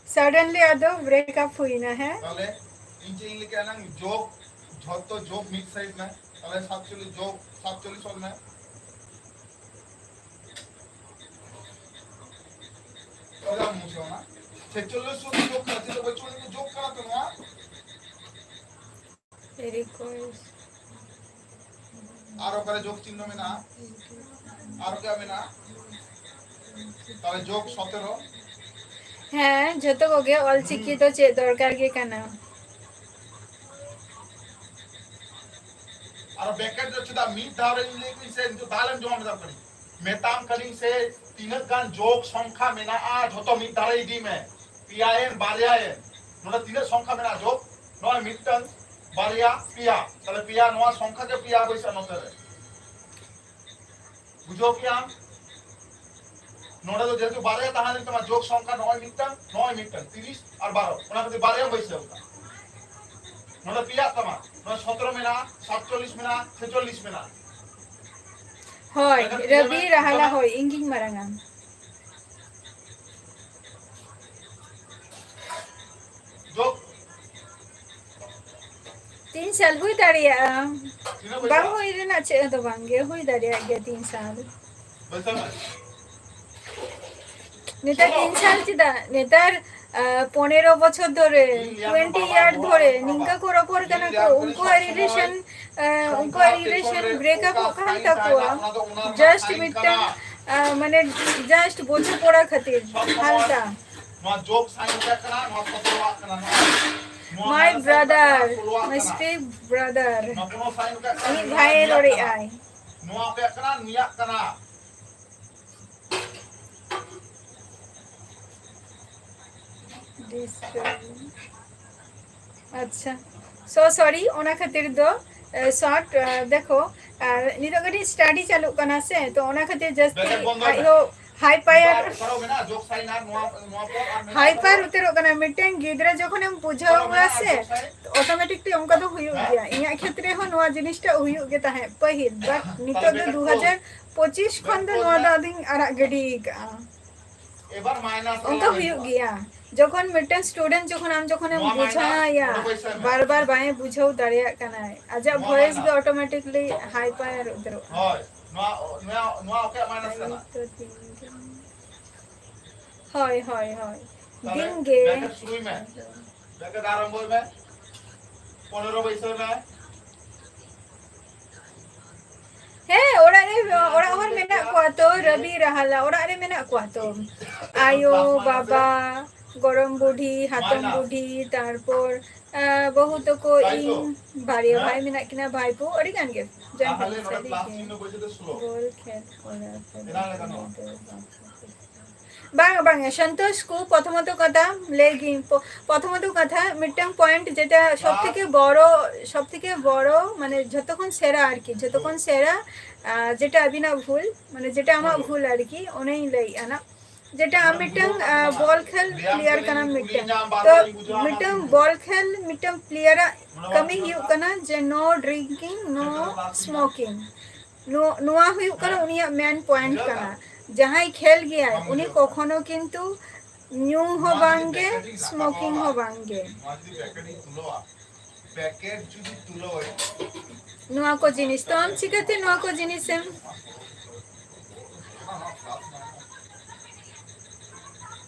Suddenly ᱟᱫᱚ break up ᱦᱩᱭᱱᱟ, ᱦᱮᱸ? ᱛᱟᱦᱞᱮ ᱤᱧ ᱪᱮᱫ ᱤᱧ ᱞᱟᱹᱭ ᱠᱮᱫᱟ, ᱱᱟᱝ ᱡᱳᱜᱽ, ᱡᱷᱚᱛᱚ ᱡᱳᱜᱽ ᱢᱤᱫ side ᱢᱮ, ᱛᱟᱦᱞᱮ ᱥᱟᱛᱪᱚᱞᱞᱤᱥ ᱡᱳᱜᱽ ᱥᱟᱛᱪᱚᱞᱞᱤᱥ ᱚᱞ ᱢᱮ᱾ ᱪᱮᱫᱟᱜ ᱮᱢ ᱢᱩᱪᱷᱟᱹᱣ ᱮᱱᱟ? ᱪᱷᱮᱪᱚᱞᱞᱤᱥ ᱥᱩᱫᱷᱩ ᱡᱳᱜᱽ ᱠᱟᱱᱟ, ᱪᱮᱫ ᱫᱚ ᱵᱟᱹᱪᱩᱜ ᱟᱹᱱᱤᱡ ᱡᱳᱜᱽ ᱠᱟᱱᱟ ᱛᱚ ᱱᱚᱣᱟ? Request. ᱟᱨ ᱚᱠᱟᱨᱮ ᱡᱳᱜᱽ ᱪᱤᱱᱦᱚ ᱢᱮᱱᱟᱜᱼᱟ? ᱟᱨ ᱚᱠᱟ ᱢᱮᱱᱟᱜᱼᱟ? ᱛᱟᱦᱞᱮ ᱡᱳᱜᱽ ᱥᱚᱛᱮᱨᱚ᱾ ᱦᱮᱸ, ᱡᱷᱚᱛᱚ ᱠᱚᱜᱮ ᱚᱞᱪᱤᱠᱤ ᱫᱚ ᱪᱮᱫ ᱫᱚᱨᱠᱟᱨ ᱜᱮ ᱠᱟᱱᱟ᱾ ᱟᱨ bracket ᱫᱚ ᱪᱮᱫᱟᱜ ᱢᱤᱫ ᱫᱷᱟᱣ ᱨᱮ ᱤᱧ ᱞᱟᱹᱭ ᱠᱚᱧ ᱥᱮ, ᱱᱤᱛᱚᱜ ᱫᱟᱞᱮᱢ ᱡᱚᱢ ᱮᱫᱟ ᱠᱟᱹᱴᱤᱡ᱾ ᱢᱮᱛᱟᱢ ᱠᱟᱹᱱᱟᱹᱧ ᱥᱮ, ᱛᱤᱱᱟᱹᱜ ᱜᱟᱱ ᱡᱳᱜᱽ ᱥᱚᱝᱠᱷᱟ ᱢᱮᱱᱟᱜᱼᱟ, ᱡᱷᱚᱛᱚ ᱢᱤᱫ ᱫᱷᱟᱨᱮ ᱤᱫᱤ ᱢᱮ᱾ ᱯᱮᱭᱟᱭᱮᱱ, ᱵᱟᱨᱭᱟᱭᱮᱱ, ᱱᱚᱰᱮ ᱛᱤᱱᱟᱹᱜ ᱥᱚᱝᱠᱷᱟ ᱢᱮᱱᱟᱜᱼᱟ ᱡᱳᱜᱽ? ᱱᱚᱜᱼᱚᱭ ᱢᱤᱫᱴᱟᱝ, ᱵᱟᱨᱭᱟ, ᱯᱮᱭᱟ᱾ ᱛᱟᱦᱞᱮ ᱯᱮᱭᱟ, ᱱᱚᱣᱟ ᱥᱚᱝᱠᱷᱟ ᱜᱮ ᱯᱮᱭᱟ ᱵᱟᱹᱭᱥᱟᱹᱜᱼᱟ ᱱᱚᱛᱮ ᱨᱮ᱾ ᱵᱩᱡᱷᱟᱹᱣ ᱠᱮᱜᱼᱟᱢ? ᱱᱚᱰᱮ ᱫᱚ ᱡᱮᱦᱮᱛᱩ ᱵᱟᱨᱭᱟ ᱛᱟᱦᱮᱸ ᱞᱮᱱ ᱛᱟᱢᱟ, ᱡᱳᱜᱽ ᱥᱚᱝᱠᱷᱟ ᱱᱚᱜᱼᱚᱭ ᱢᱤᱫᱴᱟᱝ, ᱱᱚᱜᱼᱚᱭ ᱢᱤᱫᱴᱟᱝ, ᱛᱤᱨᱤᱥ ᱟᱨ ᱵᱟᱨᱚ, ᱚᱱᱟ ᱠᱷᱟᱹᱛᱤᱨ ᱵᱟᱨᱭᱟ ᱵᱟᱹᱭᱥᱟᱹᱣ ᱠᱟᱱᱟ᱾ ᱱᱚᱰᱮ ᱯᱮᱭᱟᱜ ᱛᱟᱢᱟ, ᱱᱚᱰᱮ ᱥᱚᱛᱨᱚ ᱢᱮᱱᱟᱜᱼᱟ, ᱥᱟᱛᱪᱚᱞᱞᱤᱥ ᱢᱮᱱᱟᱜᱼᱟ, ᱪᱷᱮᱪᱚᱞᱞᱤᱥ ᱢᱮᱱᱟᱜᱼᱟ᱾ ᱦᱳᱭ, ᱮᱱᱠᱷᱟᱱ ᱨᱚᱵᱤ ᱛᱤᱱᱟᱹᱜ ᱨᱟᱦᱟᱞᱟ, ᱢᱮᱱᱟᱜᱼᱟ? ᱦᱳᱭ, ᱤᱧ ᱜᱤᱧ ᱢᱟᱨᱟᱝᱟ᱾ ᱡᱳᱜᱽ᱾ ᱛᱤᱱ ᱥᱟᱞ ᱦᱩᱭ ᱫᱟᱲᱮᱭᱟᱜᱼᱟ? ᱛᱤᱱᱟᱹᱜ ᱵᱟᱝ ᱵᱟᱹᱭᱥᱟᱹᱣ? ᱦᱩᱭ ᱨᱮᱱᱟᱜ ᱪᱮᱫ ᱦᱚᱸ ᱫᱚ ᱵᱟᱝ ᱜᱮ, ᱦᱩᱭ ᱫᱟᱲᱮᱭᱟᱜ ᱜᱮᱭᱟ ᱛᱤᱱ ᱥᱟᱞ᱾ ᱵᱟᱹᱭᱥᱟᱹᱣ ᱢᱮ᱾ ᱱᱮᱛᱟᱨ ᱛᱤᱱ ᱥᱟᱞ ᱪᱮᱫᱟᱜ? ᱱᱮᱛᱟᱨ, ᱟ, ᱯᱚᱱᱮᱨᱚ ᱵᱚᱪᱷᱚᱨ ᱫᱷᱚᱨᱮ, ᱤᱧ ᱞᱟᱹᱭᱟᱢ ᱠᱟᱱᱟ ᱴᱩᱭᱮᱱᱴᱤ ᱵᱟᱵᱟ, ᱤᱭᱟᱨ ᱱᱚᱣᱟ ᱫᱷᱚᱨᱮ ᱠᱟᱛᱷᱟ ᱱᱤᱝᱠᱟ ᱵᱟᱵᱟ᱾ ᱠᱚ ᱨᱚᱯᱚᱲ ᱤᱧ ᱠᱟᱱᱟ ᱠᱚ, ᱞᱟᱹᱭᱟᱢ ᱠᱟᱱᱟ ᱩᱱᱠᱩᱣᱟᱜ ᱥᱚᱵ ᱥᱚᱢᱚᱭ ᱨᱤᱞᱮᱥᱚᱱ, ᱟ, ᱥᱚᱝᱠᱷᱟ ᱩᱱᱠᱩᱣᱟᱜ ᱥᱮ ᱨᱤᱞᱮᱥᱚᱱ ᱠᱚᱨᱮ ᱵᱨᱮᱠᱟᱯᱚᱜ ᱚᱠᱟ ᱠᱟᱱ sign ᱛᱟᱠᱚᱣᱟ᱾ ᱛᱟᱦᱮᱱᱟ, ᱚᱱᱟ ᱫᱚ ᱚᱱᱟ just sign ᱢᱤᱫᱴᱟᱝ, ᱠᱟᱱᱟ᱾ ᱟ, ᱢᱟᱱᱮ, just ᱵᱩᱡᱷᱟᱹ ᱯᱚᱲᱟ ᱠᱷᱟᱹᱛᱤᱨ ᱥᱚᱵ ᱥᱚᱢᱚᱭ ᱦᱟᱞᱠᱟ᱾ ᱱᱚᱣᱟ ᱡᱳᱜᱽ sign ᱚᱠᱟ ᱠᱟᱱᱟ, ᱱᱚᱣᱟ ᱥᱚᱛᱨᱚᱣᱟᱜ ᱠᱟᱱᱟ, ᱱᱚᱣᱟ, ᱱᱚᱣᱟ My minus sign brother, ᱠᱟᱱᱟ, ᱥᱳᱞᱳᱣᱟᱜ my ᱠᱟᱱᱟ᱾ Step brother᱾ ᱱᱚᱣᱟ ᱠᱳᱱᱳ sign ᱚᱠᱟ ᱠᱟᱱᱟ, ᱤᱧᱤᱡ ᱱᱚᱣᱟ ᱵᱷᱟᱭᱮ ᱱᱩᱭᱟᱜ ᱨᱚᱲᱮᱫ ᱠᱟᱱᱟ᱾ ᱟᱭ᱾ ᱱᱚᱣᱟ ᱚᱠᱚᱭᱟᱜ ᱠᱟᱱᱟ? ᱱᱩᱭᱟᱜ ᱠᱟᱱᱟ᱾ Disturb. ᱟᱪᱪᱷᱟ, so sorry, ᱚᱱᱟ ᱠᱷᱟᱹᱛᱤᱨ ᱫᱚ, ᱮ, short, ᱮ, ᱫᱮᱠᱷᱚ, ᱟᱨ ᱱᱤᱛᱚᱜ ᱠᱟᱹᱴᱤᱡ study ᱪᱟᱹᱞᱩᱜ ᱠᱟᱱᱟ ᱥᱮ, ᱛᱚ ᱚᱱᱟ ᱠᱷᱟᱹᱛᱤᱨ ᱡᱟᱹᱥᱛᱤ ᱵᱮᱠᱮᱴ ᱵᱚᱱᱫᱚᱭ ᱢᱮ᱾ ᱟᱡ ᱦᱚᱸ hyper, ᱱᱚᱣᱟ ᱯᱚᱨᱚ ᱢᱮᱱᱟᱜᱼᱟ, ᱡᱳᱜᱽ sign ᱟᱨ ᱱᱚᱣᱟ, ᱱᱚᱣᱟ ᱯᱚᱨ ᱟᱨ ᱢᱮᱱᱟᱜᱼᱟ hyper ᱯᱚᱨᱚ᱾ ᱩᱛᱟᱹᱨᱚᱜ ᱠᱟᱱᱟ᱾ ᱢᱤᱫᱴᱮᱱ ᱜᱤᱫᱽᱨᱟᱹ ᱡᱚᱠᱷᱚᱱᱮᱢ ᱵᱩᱡᱷᱟᱹᱣ ᱯᱚᱨᱚ ᱠᱚᱣᱟ ᱢᱮᱱᱟᱜᱼᱟ, ᱥᱮ, ᱡᱳᱜᱽ sign᱾ Automatically ᱚᱱᱠᱟ ᱫᱚ ᱦᱩᱭᱩᱜ ᱦᱮᱸ? ᱜᱮᱭᱟ᱾ ᱤᱧᱟᱹᱜ ᱠᱷᱮᱛᱨᱮ ᱦᱚᱸ ᱱᱚᱣᱟ ᱡᱤᱱᱤᱥᱴᱟ ᱦᱩᱭᱩᱜ ᱜᱮ ᱛᱟᱦᱮᱸᱫ ᱯᱟᱹᱦᱤᱞ, but ᱛᱟᱦᱞᱮ ᱱᱤᱛᱚᱜ ᱫᱚ ᱵᱮᱠᱮᱴ ᱫᱩ ᱦᱟᱡᱟᱨ ᱯᱚᱸᱪᱤᱥ ᱠᱷᱚᱱ ᱫᱚ ᱵᱮᱠᱮᱴ ᱱᱚᱣᱟ ᱫᱚ ᱢᱮ᱾ ᱟᱫᱚᱧ ᱟᱲᱟᱜ ᱜᱤᱰᱤ ᱠᱟᱜᱼᱟ᱾ ᱮᱵᱟᱨ minus ᱚᱱᱠᱟ ᱟᱞᱟᱝ ᱦᱩᱭᱩᱜ ᱦᱤᱡᱩᱜᱼᱟ᱾ ᱜᱮᱭᱟ᱾ ᱡᱚᱠᱷᱚᱱ ᱢᱤᱫᱴᱮᱱ student ᱡᱚᱠᱷᱚᱱ ᱟᱢ ᱡᱚᱠᱷᱚᱱᱮᱢ ᱱᱚᱣᱟ minus ᱵᱩᱡᱷᱟᱹᱣᱟᱭᱟ, ᱱᱚᱰᱮ ᱵᱟᱹᱭᱥᱟᱹᱣ ᱢᱮ᱾ ᱵᱟᱨ ᱵᱟᱨ ᱵᱟᱝ ᱮ ᱵᱩᱡᱷᱟᱹᱣ ᱫᱟᱲᱮᱭᱟᱜ ᱠᱟᱱᱟᱭ, ᱟᱡᱟᱜ ᱱᱚᱣᱟ voice minus᱾ ᱜᱮ automatically hyper ᱩᱛᱟᱹᱨᱚᱜᱼᱟ᱾ ᱦᱳᱭ, ᱱᱚᱣᱟ, ᱱᱚᱣᱟ, ᱱᱚᱣᱟ ᱚᱠᱚᱭᱟᱜ minus ᱠᱟᱱᱟ? ᱦᱳᱭ, ᱦᱳᱭ, ᱦᱳᱭ᱾ ᱛᱟᱦᱞᱮ ᱫᱤᱱ ᱜᱮ᱾ ᱵᱮᱠᱮᱴ ᱥᱩᱨᱩᱭ ᱢᱮ᱾ ᱵᱮᱠᱮᱴ ᱟᱨᱟᱢᱵᱚᱭ ᱢᱮ᱾ ᱯᱚᱱᱮᱨᱚ ᱵᱟᱹᱭᱥᱟᱹᱣ ᱢᱮ᱾ ᱦᱮᱸ, ᱚᱲᱟᱜ ᱨᱮ, ᱚᱲᱟᱜ ᱦᱚᱲ ᱢᱮᱱᱟᱜ ᱠᱚᱣᱟ ᱛᱚ, ᱨᱚᱵᱤ ᱨᱟᱦᱟᱞᱟ ᱚᱲᱟᱜ ᱨᱮ ᱢᱮᱱᱟᱜ ᱠᱚᱣᱟ ᱛᱚ᱾ ᱟᱭᱳ, ᱵᱟᱵᱟ, ᱜᱚᱲᱚᱢ ᱵᱩᱰᱷᱤ, ᱦᱟᱛᱚᱢ ᱵᱩᱰᱷᱤ, ᱛᱟᱨᱯᱚᱨ ᱟᱸ, ᱵᱟᱹᱦᱩ ᱛᱟᱠᱚ, ᱤᱧ, ᱵᱟᱨᱭᱟ ᱵᱷᱟᱭ ᱢᱮᱱᱟᱜ ᱠᱤᱱᱟ, ᱵᱷᱟᱭᱯᱳ, ᱟᱹᱰᱤ ᱜᱟᱱ ᱜᱮ᱾ ᱡᱟᱭ ᱦᱳᱠ, ᱥᱟᱹᱨᱤ ᱜᱮ᱾ ᱵᱚᱞ ᱠᱷᱮᱞ ᱠᱚᱨᱟᱣ ᱠᱟᱱᱟ᱾ ᱵᱟᱝ, ᱵᱟᱝ, ᱥᱚᱱᱛᱳᱥ ᱠᱚ, ᱯᱨᱚᱛᱷᱚᱢᱚᱛᱚ ᱠᱟᱛᱷᱟ ᱞᱟᱹᱭ ᱜᱤᱧ, ᱯᱚ-, ᱯᱨᱚᱛᱷᱚᱢᱚᱛᱚ ᱠᱟᱛᱷᱟ, ᱢᱤᱫᱴᱟᱝ point ᱡᱮᱴᱟ ᱥᱚᱵ ᱛᱷᱮᱠᱮ ᱵᱚᱲᱚ, ᱥᱚᱵ ᱛᱷᱮᱠᱮ ᱵᱚᱲᱚ, ᱢᱟᱱᱮ, ᱡᱷᱚᱛᱚ ᱠᱷᱚᱱ ᱥᱮᱨᱟ ᱟᱨᱠᱤ, ᱡᱷᱚᱛᱚ ᱠᱷᱚᱱ ᱥᱮᱨᱟ, ᱟᱸ, ᱡᱮᱴᱟ ᱟᱹᱵᱤᱱᱟᱜ ᱵᱷᱩᱞ, ᱢᱟᱱᱮ, ᱡᱮᱴᱟ ᱟᱢᱟᱜ ᱵᱷᱩᱞ ᱟᱨᱠᱤ, ᱚᱱᱟᱧ ᱞᱟᱹᱭᱮᱫᱼᱟ ᱱᱟᱜ᱾ ᱡᱮᱴᱟ ᱟᱢ ᱢᱤᱫᱴᱟᱝ, ᱟᱸ, ᱵᱚᱞ ᱠᱷᱮᱞ player ᱠᱟᱱᱟᱢ ᱢᱤᱫᱴᱟᱝ᱾ ᱛᱚ, ᱢᱤᱫᱴᱟᱝ ᱵᱚᱞ ᱠᱷᱮᱞ, ᱢᱤᱫᱴᱟᱝ player ᱟᱜ ᱠᱟᱹᱢᱤ ᱦᱩᱭᱩᱜ ᱠᱟᱱᱟ ᱡᱮ no drinking, no smoking᱾ ᱱᱚ-, ᱱᱚᱣᱟ ᱦᱩᱭᱩᱜ ᱠᱟᱱᱟ ᱩᱱᱤᱭᱟᱜ main point ᱠᱟᱱᱟ᱾ ᱡᱟᱦᱟᱸᱭ ᱠᱷᱮᱞ ᱜᱮᱭᱟᱭ, ᱩᱱᱤ ᱠᱚᱠᱷᱚᱱᱳ ᱠᱤᱱᱛᱩ ᱧᱩ ᱦᱚᱸ ᱵᱟᱝ ᱜᱮ, smoking ᱦᱚᱸ ᱵᱟᱝ ᱜᱮ᱾ ᱱᱚᱣᱟ ᱠᱚ ᱡᱤᱱᱤᱥ, ᱛᱚ ᱟᱢ ᱪᱤᱠᱟᱹᱛᱮ ᱱᱚᱣᱟ ᱠᱚ ᱡᱤᱱᱤᱥᱮᱢ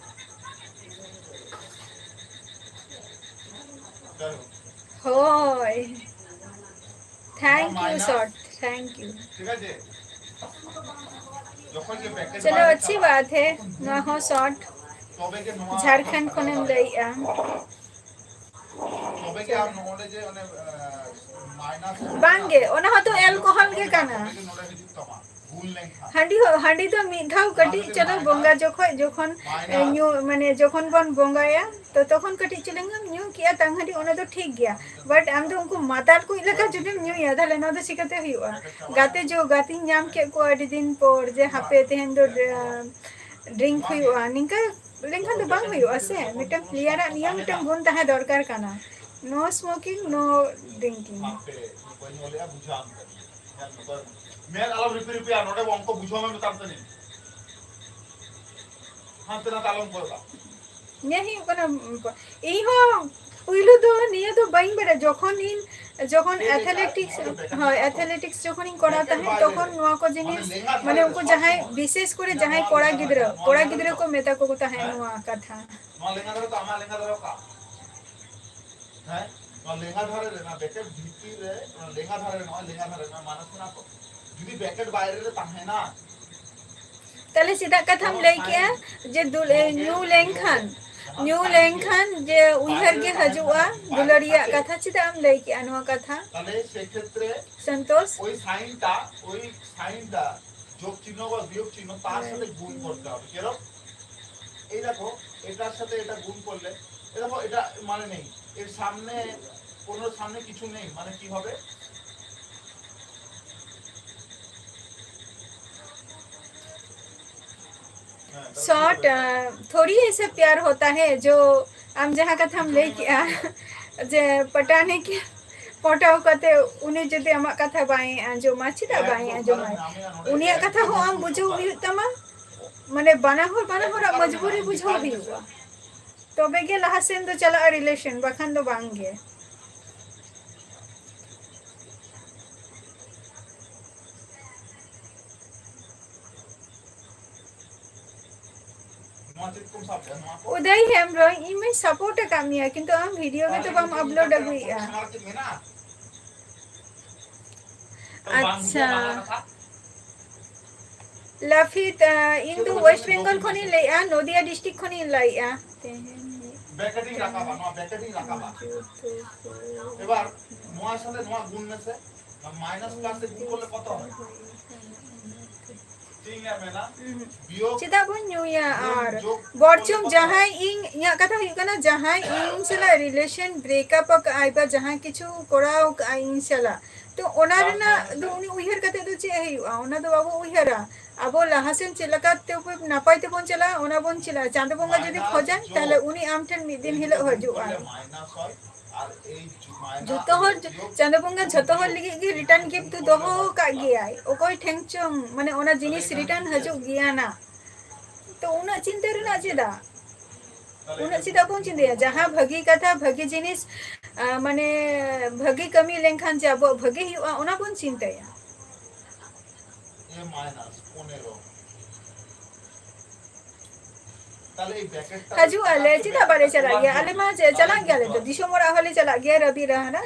ᱦᱳᱭ, thank you short, thank you। ᱪᱚᱞᱚ, ᱟᱪᱪᱷᱤ ᱵᱟᱛ ᱦᱮ, ᱱᱚᱣᱟ ᱦᱚᱸ short, ᱡᱷᱟᱲᱠᱷᱚᱸᱰ ᱠᱷᱚᱱᱮᱢ ᱞᱟᱹᱭᱮᱜᱼᱟ᱾ ᱵᱟᱝᱜᱮ, ᱚᱱᱟ ᱦᱚᱸᱛᱚ alcohol ᱜᱮ ᱠᱟᱱᱟ᱾ ᱦᱟᱺᱰᱤ ᱦᱚᱸ, ᱦᱟᱺᱰᱤ ᱫᱚ ᱢᱤᱫ ᱫᱷᱟᱣ ᱠᱟᱹᱴᱤᱡ ᱪᱚᱞᱚ ᱵᱚᱸᱜᱟ ᱡᱚᱠᱷᱚᱡ, ᱡᱚᱠᱷᱚᱱ, ᱮ, ᱧᱩ, ᱢᱟᱱᱮ ᱡᱚᱠᱷᱚᱱ ᱵᱚᱱ ᱵᱚᱸᱜᱟᱭᱟ, ᱛᱚ ᱛᱚᱠᱷᱚᱱ ᱠᱟᱹᱴᱤᱡ ᱪᱩᱞᱩᱝ ᱮᱢ ᱧᱩ ᱠᱮᱜᱼᱟ ᱛᱟᱝ ᱦᱟᱺᱰᱤ, ᱚᱱᱟ ᱫᱚ ᱴᱷᱤᱠ ᱜᱮᱭᱟ᱾ But ᱟᱢ ᱫᱚ ᱩᱱᱠᱩ ᱢᱟᱛᱟᱞ ᱠᱚ ᱞᱮᱠᱟ ᱡᱩᱫᱤᱢ ᱧᱩᱭᱟ, ᱛᱟᱦᱞᱮ ᱱᱚᱣᱟ ᱫᱚ ᱪᱤᱠᱟᱹᱛᱮ ᱦᱩᱭᱩᱜᱼᱟ? ᱜᱟᱛᱮ ᱡᱚ, ᱜᱟᱛᱮᱧ ᱧᱟᱢ ᱠᱮᱫ ᱠᱚᱣᱟ ᱟᱹᱰᱤ ᱫᱤᱱ ᱯᱚᱨ, ᱡᱮ ᱦᱟᱯᱮ ᱛᱮᱦᱮᱧ ᱫᱚ, ᱮ, drink ᱦᱩᱭᱩᱜᱼᱟ, ᱱᱤᱝᱠᱟᱹ ᱞᱮᱱᱠᱷᱟᱱ ᱫᱚ ᱵᱟᱝ ᱦᱩᱭᱩᱜᱼᱟ ᱥᱮ᱾ ᱢᱤᱫᱴᱟᱝ player ᱟᱜ ᱱᱤᱭᱟᱹ ᱢᱤᱫᱴᱟᱝ ᱜᱩᱱ ᱛᱟᱦᱮᱸ ᱫᱚᱨᱠᱟᱨ ᱠᱟᱱᱟ, no smoking, no drinking᱾ ᱢᱮᱫ ᱟᱞᱚᱢ ᱨᱤᱯᱤ ᱨᱤᱯᱤᱭᱟ, ᱱᱚᱰᱮ ᱚᱝᱠᱚ ᱵᱩᱡᱷᱟᱹᱣ ᱢᱮ ᱢᱮᱛᱟᱢ ᱠᱟᱹᱱᱟᱹᱧ᱾ ᱦᱟᱱᱛᱮ ᱱᱟᱛᱮ ᱟᱞᱚᱢ ᱠᱚᱭᱚᱜᱟ᱾ ᱱᱤᱭᱟᱹ ᱦᱩᱭᱩᱜ ᱠᱟᱱᱟ, ᱩᱸ, ᱤᱧ ᱦᱚᱸ ᱯᱩᱭᱞᱩ ᱫᱚ ᱱᱤᱭᱟᱹ ᱫᱚ ᱵᱟᱹᱧ ᱵᱟᱲᱟᱭᱟ᱾ ᱡᱚᱠᱷᱚᱱ ᱤᱧ, ᱡᱚᱠᱷᱚᱱ athletics, ᱦᱳᱭ, athletics ᱡᱚᱠᱷᱚᱱᱤᱧ ᱠᱚᱨᱟᱣ ᱛᱟᱦᱮᱸᱫ, ᱛᱚᱠᱷᱚᱱ ᱱᱚᱣᱟ ᱠᱚ ᱡᱤᱱᱤᱥ, ᱢᱟᱱᱮ, ᱩᱱᱠᱩ ᱡᱟᱦᱟᱸᱭ, ᱵᱤᱥᱮᱥ ᱠᱚᱨᱮ ᱡᱟᱦᱟᱸᱭ ᱠᱚᱲᱟ ᱜᱤᱫᱽᱨᱟᱹ, ᱠᱚᱲᱟ ᱜᱤᱫᱽᱨᱟᱹ ᱠᱚ ᱢᱮᱛᱟ ᱠᱚ ᱛᱟᱦᱮᱸᱫ ᱱᱚᱣᱟ ᱠᱟᱛᱷᱟ᱾ ᱱᱚᱣᱟ ᱞᱮᱸᱜᱟ ᱫᱷᱟᱨᱮ ᱫᱚ ᱟᱢᱟᱜ ᱞᱮᱸᱜᱟ ᱫᱷᱟᱨᱮ ᱚᱠᱟ? ᱦᱮᱸ? ᱱᱚᱣᱟ ᱞᱮᱸᱜᱟ ᱫᱷᱟᱨᱮ ᱨᱮ, ᱱᱚᱣᱟ bracket ᱵᱷᱤᱛᱤᱨ ᱨᱮ, ᱱᱚᱣᱟ ᱞᱮᱸᱜᱟ ᱫᱷᱟᱨᱮ ᱨᱮ, ᱱᱚᱣᱟ ᱞᱮᱸᱜᱟ ᱫᱷᱟᱨᱮ ᱨᱮ, ᱱᱚᱣᱟ ᱢᱟᱱᱚᱥ ᱢᱮᱱᱟᱜ ᱛᱚ? ᱡᱩᱫᱤ bracket ᱵᱟᱭᱨᱮ ᱨᱮ ᱛᱟᱦᱮᱱᱟ, ᱛᱟᱦᱞᱮ ᱪᱮᱫᱟᱜ ᱠᱟᱛᱷᱟᱢ ᱞᱟᱹᱭ ᱠᱮᱜᱼᱟ ᱡᱮ ᱫᱩᱞ-, ᱮ, ᱧᱩ ᱞᱮᱱᱠᱷᱟᱱ, ᱧᱩ ᱞᱮᱱᱠᱷᱟᱱ ᱡᱮ ᱩᱭᱦᱟᱹᱨ ᱜᱮ ᱦᱤᱡᱩᱜᱼᱟ, ᱫᱩᱞᱟᱹᱲᱤᱭᱟᱜ ᱠᱟᱛᱷᱟ ᱪᱮᱫᱟᱜ ᱮᱢ ᱞᱟᱹᱭ ᱠᱮᱜᱼᱟ ᱱᱚᱣᱟ ᱠᱟᱛᱷᱟ? ᱛᱟᱦᱞᱮ ᱥᱮ ᱠᱷᱮᱛᱨᱮ ᱥᱚᱱᱛᱳᱥ? ওই সাইনটা, ওই সাইনটা যোগ চিহ্ন বা বিয়োগ চিহ্ন তার সাথে গুণ করতে হবে। কেন? এই দেখো, এটার সাথে এটা গুণ করলে, এ দেখো, এটা মানে নেই, এর সামনে, কোনো সামনে কিছু নেই, মানে কি হবে? হ্যাঁ, তাহলে কি শর্ট, হবে? আহ, थोड़ी ऐसे प्यार होता है जो ᱟᱢ ᱡᱟᱦᱟᱸ ᱠᱟᱛᱷᱟᱢ ᱞᱟᱹᱭ ᱠᱮᱜᱼᱟ, ᱡᱮ ᱯᱟᱴᱟᱱᱤ ᱠᱮ ᱯᱚᱴᱟᱣ ᱠᱟᱛᱮ ᱩᱱᱤ ᱡᱩᱫᱤ ᱟᱢᱟᱜ ᱠᱟᱛᱷᱟ ᱵᱟᱭ ᱟᱸᱡᱚᱢᱟ, ᱪᱮᱫᱟᱜ ᱵᱟᱭ ᱟᱸᱡᱚᱢᱟ? ᱩᱱᱤᱭᱟᱜ ᱠᱟᱛᱷᱟ ᱦᱚᱸ ᱟᱢ ᱵᱩᱡᱷᱟᱹᱣ ᱦᱩᱭᱩᱜ ᱛᱟᱢᱟ, ᱢᱟᱱᱮ ᱵᱟᱱᱟ ᱦᱚᱲ, ᱵᱟᱱᱟ ᱦᱚᱲᱟᱜ ᱢᱚᱡᱽᱵᱩᱨᱤ ᱵᱩᱡᱷᱟᱹᱣ ᱦᱩᱭᱩᱜᱼᱟ, ᱛᱚᱵᱮ ᱜᱮ ᱞᱟᱦᱟ ᱥᱮᱱ ᱫᱚ ᱪᱟᱞᱟᱜᱼᱟ relation, ᱵᱟᱠᱷᱟᱱ ᱫᱚ ᱵᱟᱝ ᱜᱮ᱾ ᱱᱚᱣᱟ ᱪᱮᱫ ᱠᱚᱢ ᱥᱟᱵ ᱮᱫᱟ? ᱱᱚᱣᱟ ᱠᱚ? ᱩᱫᱟᱭ ᱦᱮᱢᱵᱨᱚᱢ, ᱤᱧ ᱢᱟᱧ support ᱟᱠᱟᱫ ᱢᱮᱭᱟ, ᱠᱤᱱᱛᱩ ᱟᱢ video ᱜᱮᱛᱚ ᱵᱟᱢ upload ᱟᱹᱜᱩᱭᱮᱫᱼᱟ᱾ ᱟᱪᱪᱷᱟ᱾ ᱞᱟᱯᱷᱤᱛ, ᱟᱸ, ᱤᱧ ᱫᱚ West Bengal ᱠᱷᱚᱱᱤᱧ ᱞᱟᱹᱭᱮᱫᱼᱟ, ᱱᱚᱫᱤᱭᱟ district ᱠᱷᱚᱱᱤᱧ ᱞᱟᱹᱭᱮᱫᱼᱟ᱾ ᱛᱮᱦᱮᱧ ᱢᱤᱫᱴᱮᱱ ᱵᱮᱠᱮᱴ ᱤᱧ ᱨᱟᱠᱟᱵᱟ, ᱱᱚᱣᱟ ᱵᱮᱠᱮᱴ ᱤᱧ ᱨᱟᱠᱟᱵᱟ᱾ ᱡᱩᱛᱟᱹ ᱠᱚ ᱮᱵᱟᱨ ᱱᱚᱣᱟ ᱥᱟᱛᱮ ᱱᱚᱣᱟ ᱜᱩᱱ ᱢᱮᱥᱮ, ᱱᱚᱣᱟ minus plus ᱛᱮ ᱜᱩᱱ ᱠᱚᱨᱞᱮ ᱠᱚᱛᱚ ᱦᱩᱭᱩᱜᱼᱟ? ᱪᱮᱫ ᱤᱧ ᱢᱮᱱᱟ, ᱦᱩᱸ᱾ ᱵᱤᱭᱳᱜ ᱪᱮᱫᱟᱜ ᱵᱚᱱ ᱧᱩᱭᱟ? ᱜᱩᱱ ᱟᱨ ᱡᱳᱜ ᱵᱚᱨᱪᱚᱢ ᱠᱚᱨᱞᱮ ᱠᱚᱛᱚ ᱡᱟᱦᱟᱸᱭ ᱤᱧ, ᱤᱧᱟᱹᱜ ᱠᱟᱛᱷᱟ ᱦᱩᱭᱩᱜ ᱠᱟᱱᱟ, ᱡᱟᱦᱟᱸᱭ ᱤᱧ ᱥᱟᱞᱟᱜ relation break up ᱟᱠᱟᱫ ᱟᱭ ᱵᱟ ᱡᱟᱦᱟᱸᱭ ᱠᱤᱪᱷᱩ ᱠᱚᱨᱟᱣ ᱟᱠᱟᱫ ᱟᱭ ᱤᱧ ᱥᱟᱞᱟᱜ, ᱛᱚ ᱚᱱᱟ ᱨᱮᱱᱟᱜ ᱫᱚ ᱩᱱᱤ ᱩᱭᱦᱟᱹᱨ ᱠᱟᱛᱮ ᱫᱚ ᱪᱮᱫ ᱦᱩᱭᱩᱜᱼᱟ? ᱚᱱᱟ ᱫᱚ ᱵᱟᱵᱚ ᱩᱭᱦᱟᱹᱨᱟ᱾ ᱟᱵᱚ ᱞᱟᱦᱟ ᱥᱮᱱ ᱪᱮᱫ ᱞᱮᱠᱟ ᱛᱮ ᱱᱟᱯᱟᱭ ᱛᱮᱵᱚᱱ ᱪᱟᱞᱟᱜᱼᱟ, ᱚᱱᱟ ᱵᱚᱱ ᱪᱟᱞᱟᱜᱼᱟ᱾ ᱪᱟᱸᱫᱚ ᱵᱚᱸᱜᱟ ᱡᱩᱫᱤ ᱠᱷᱚᱡᱟᱭ, ᱛᱟᱦᱞᱮ ᱩᱱᱤ ᱟᱢ ᱴᱷᱮᱱ ᱢᱤᱫ ᱫᱤᱱ ᱦᱤᱞᱳᱜ ᱦᱤᱡᱩᱜᱼᱟᱭ᱾ ᱡᱚᱛᱚ ᱦᱚᱲ ᱪᱟᱸᱫᱚ ᱵᱚᱸᱜᱟ ᱡᱚᱛᱚ ᱦᱚᱲ ᱞᱟᱹᱜᱤᱫ ᱜᱮ return gift ᱫᱚ ᱫᱚᱦᱚ ᱟᱠᱟᱫ ᱜᱮᱭᱟᱭ᱾ ᱚᱠᱚᱭ ᱴᱷᱮᱱ ᱪᱚᱝ, ᱢᱟᱱᱮ, ᱚᱱᱟ ᱡᱤᱱᱤᱥ return ᱦᱤᱡᱩᱜ ᱜᱮᱭᱟ ᱱᱟ᱾ ᱛᱚ ᱩᱱᱟᱹᱜ ᱪᱤᱱᱛᱟᱹ ᱨᱮᱱᱟᱜ ᱪᱮᱫᱟᱜ? ᱩᱱᱟᱹᱜ ᱪᱮᱫᱟᱜ ᱵᱚᱱ ᱪᱤᱱᱛᱟᱹᱭᱟ? ᱡᱟᱦᱟᱸ ᱵᱷᱟᱹᱜᱤ ᱠᱟᱛᱷᱟ, ᱵᱷᱟᱹᱜᱤ ᱡᱤᱱᱤᱥ, ᱟ, ᱢᱟᱱᱮ, ᱵᱷᱟᱹᱜᱤ ᱠᱟᱹᱢᱤ ᱞᱮᱱᱠᱷᱟᱱ ᱡᱮ ᱟᱵᱚᱣᱟᱜ ᱵᱷᱟᱹᱜᱤ ᱦᱩᱭᱩᱜᱼᱟ, ᱚᱱᱟ ᱵᱚᱱ ᱪᱤᱱᱛᱟᱹᱭᱟ᱾ ᱦᱤᱡᱩᱜ ᱟᱞᱮ, ᱪᱮᱫᱟᱜ ᱵᱟᱞᱮ ᱪᱟᱞᱟᱜ ᱜᱮᱭᱟ? ᱟᱞᱮ ᱢᱟ ᱪᱮ-, ᱪᱟᱞᱟᱜ ᱜᱮᱭᱟᱞᱮ ᱛᱚ, ᱫᱤᱥᱚᱢ ᱚᱲᱟᱜ ᱦᱚᱸᱞᱮ ᱪᱟᱞᱟᱜ ᱜᱮᱭᱟ, ᱨᱟᱵᱤ ᱨᱟᱦᱟᱱᱟ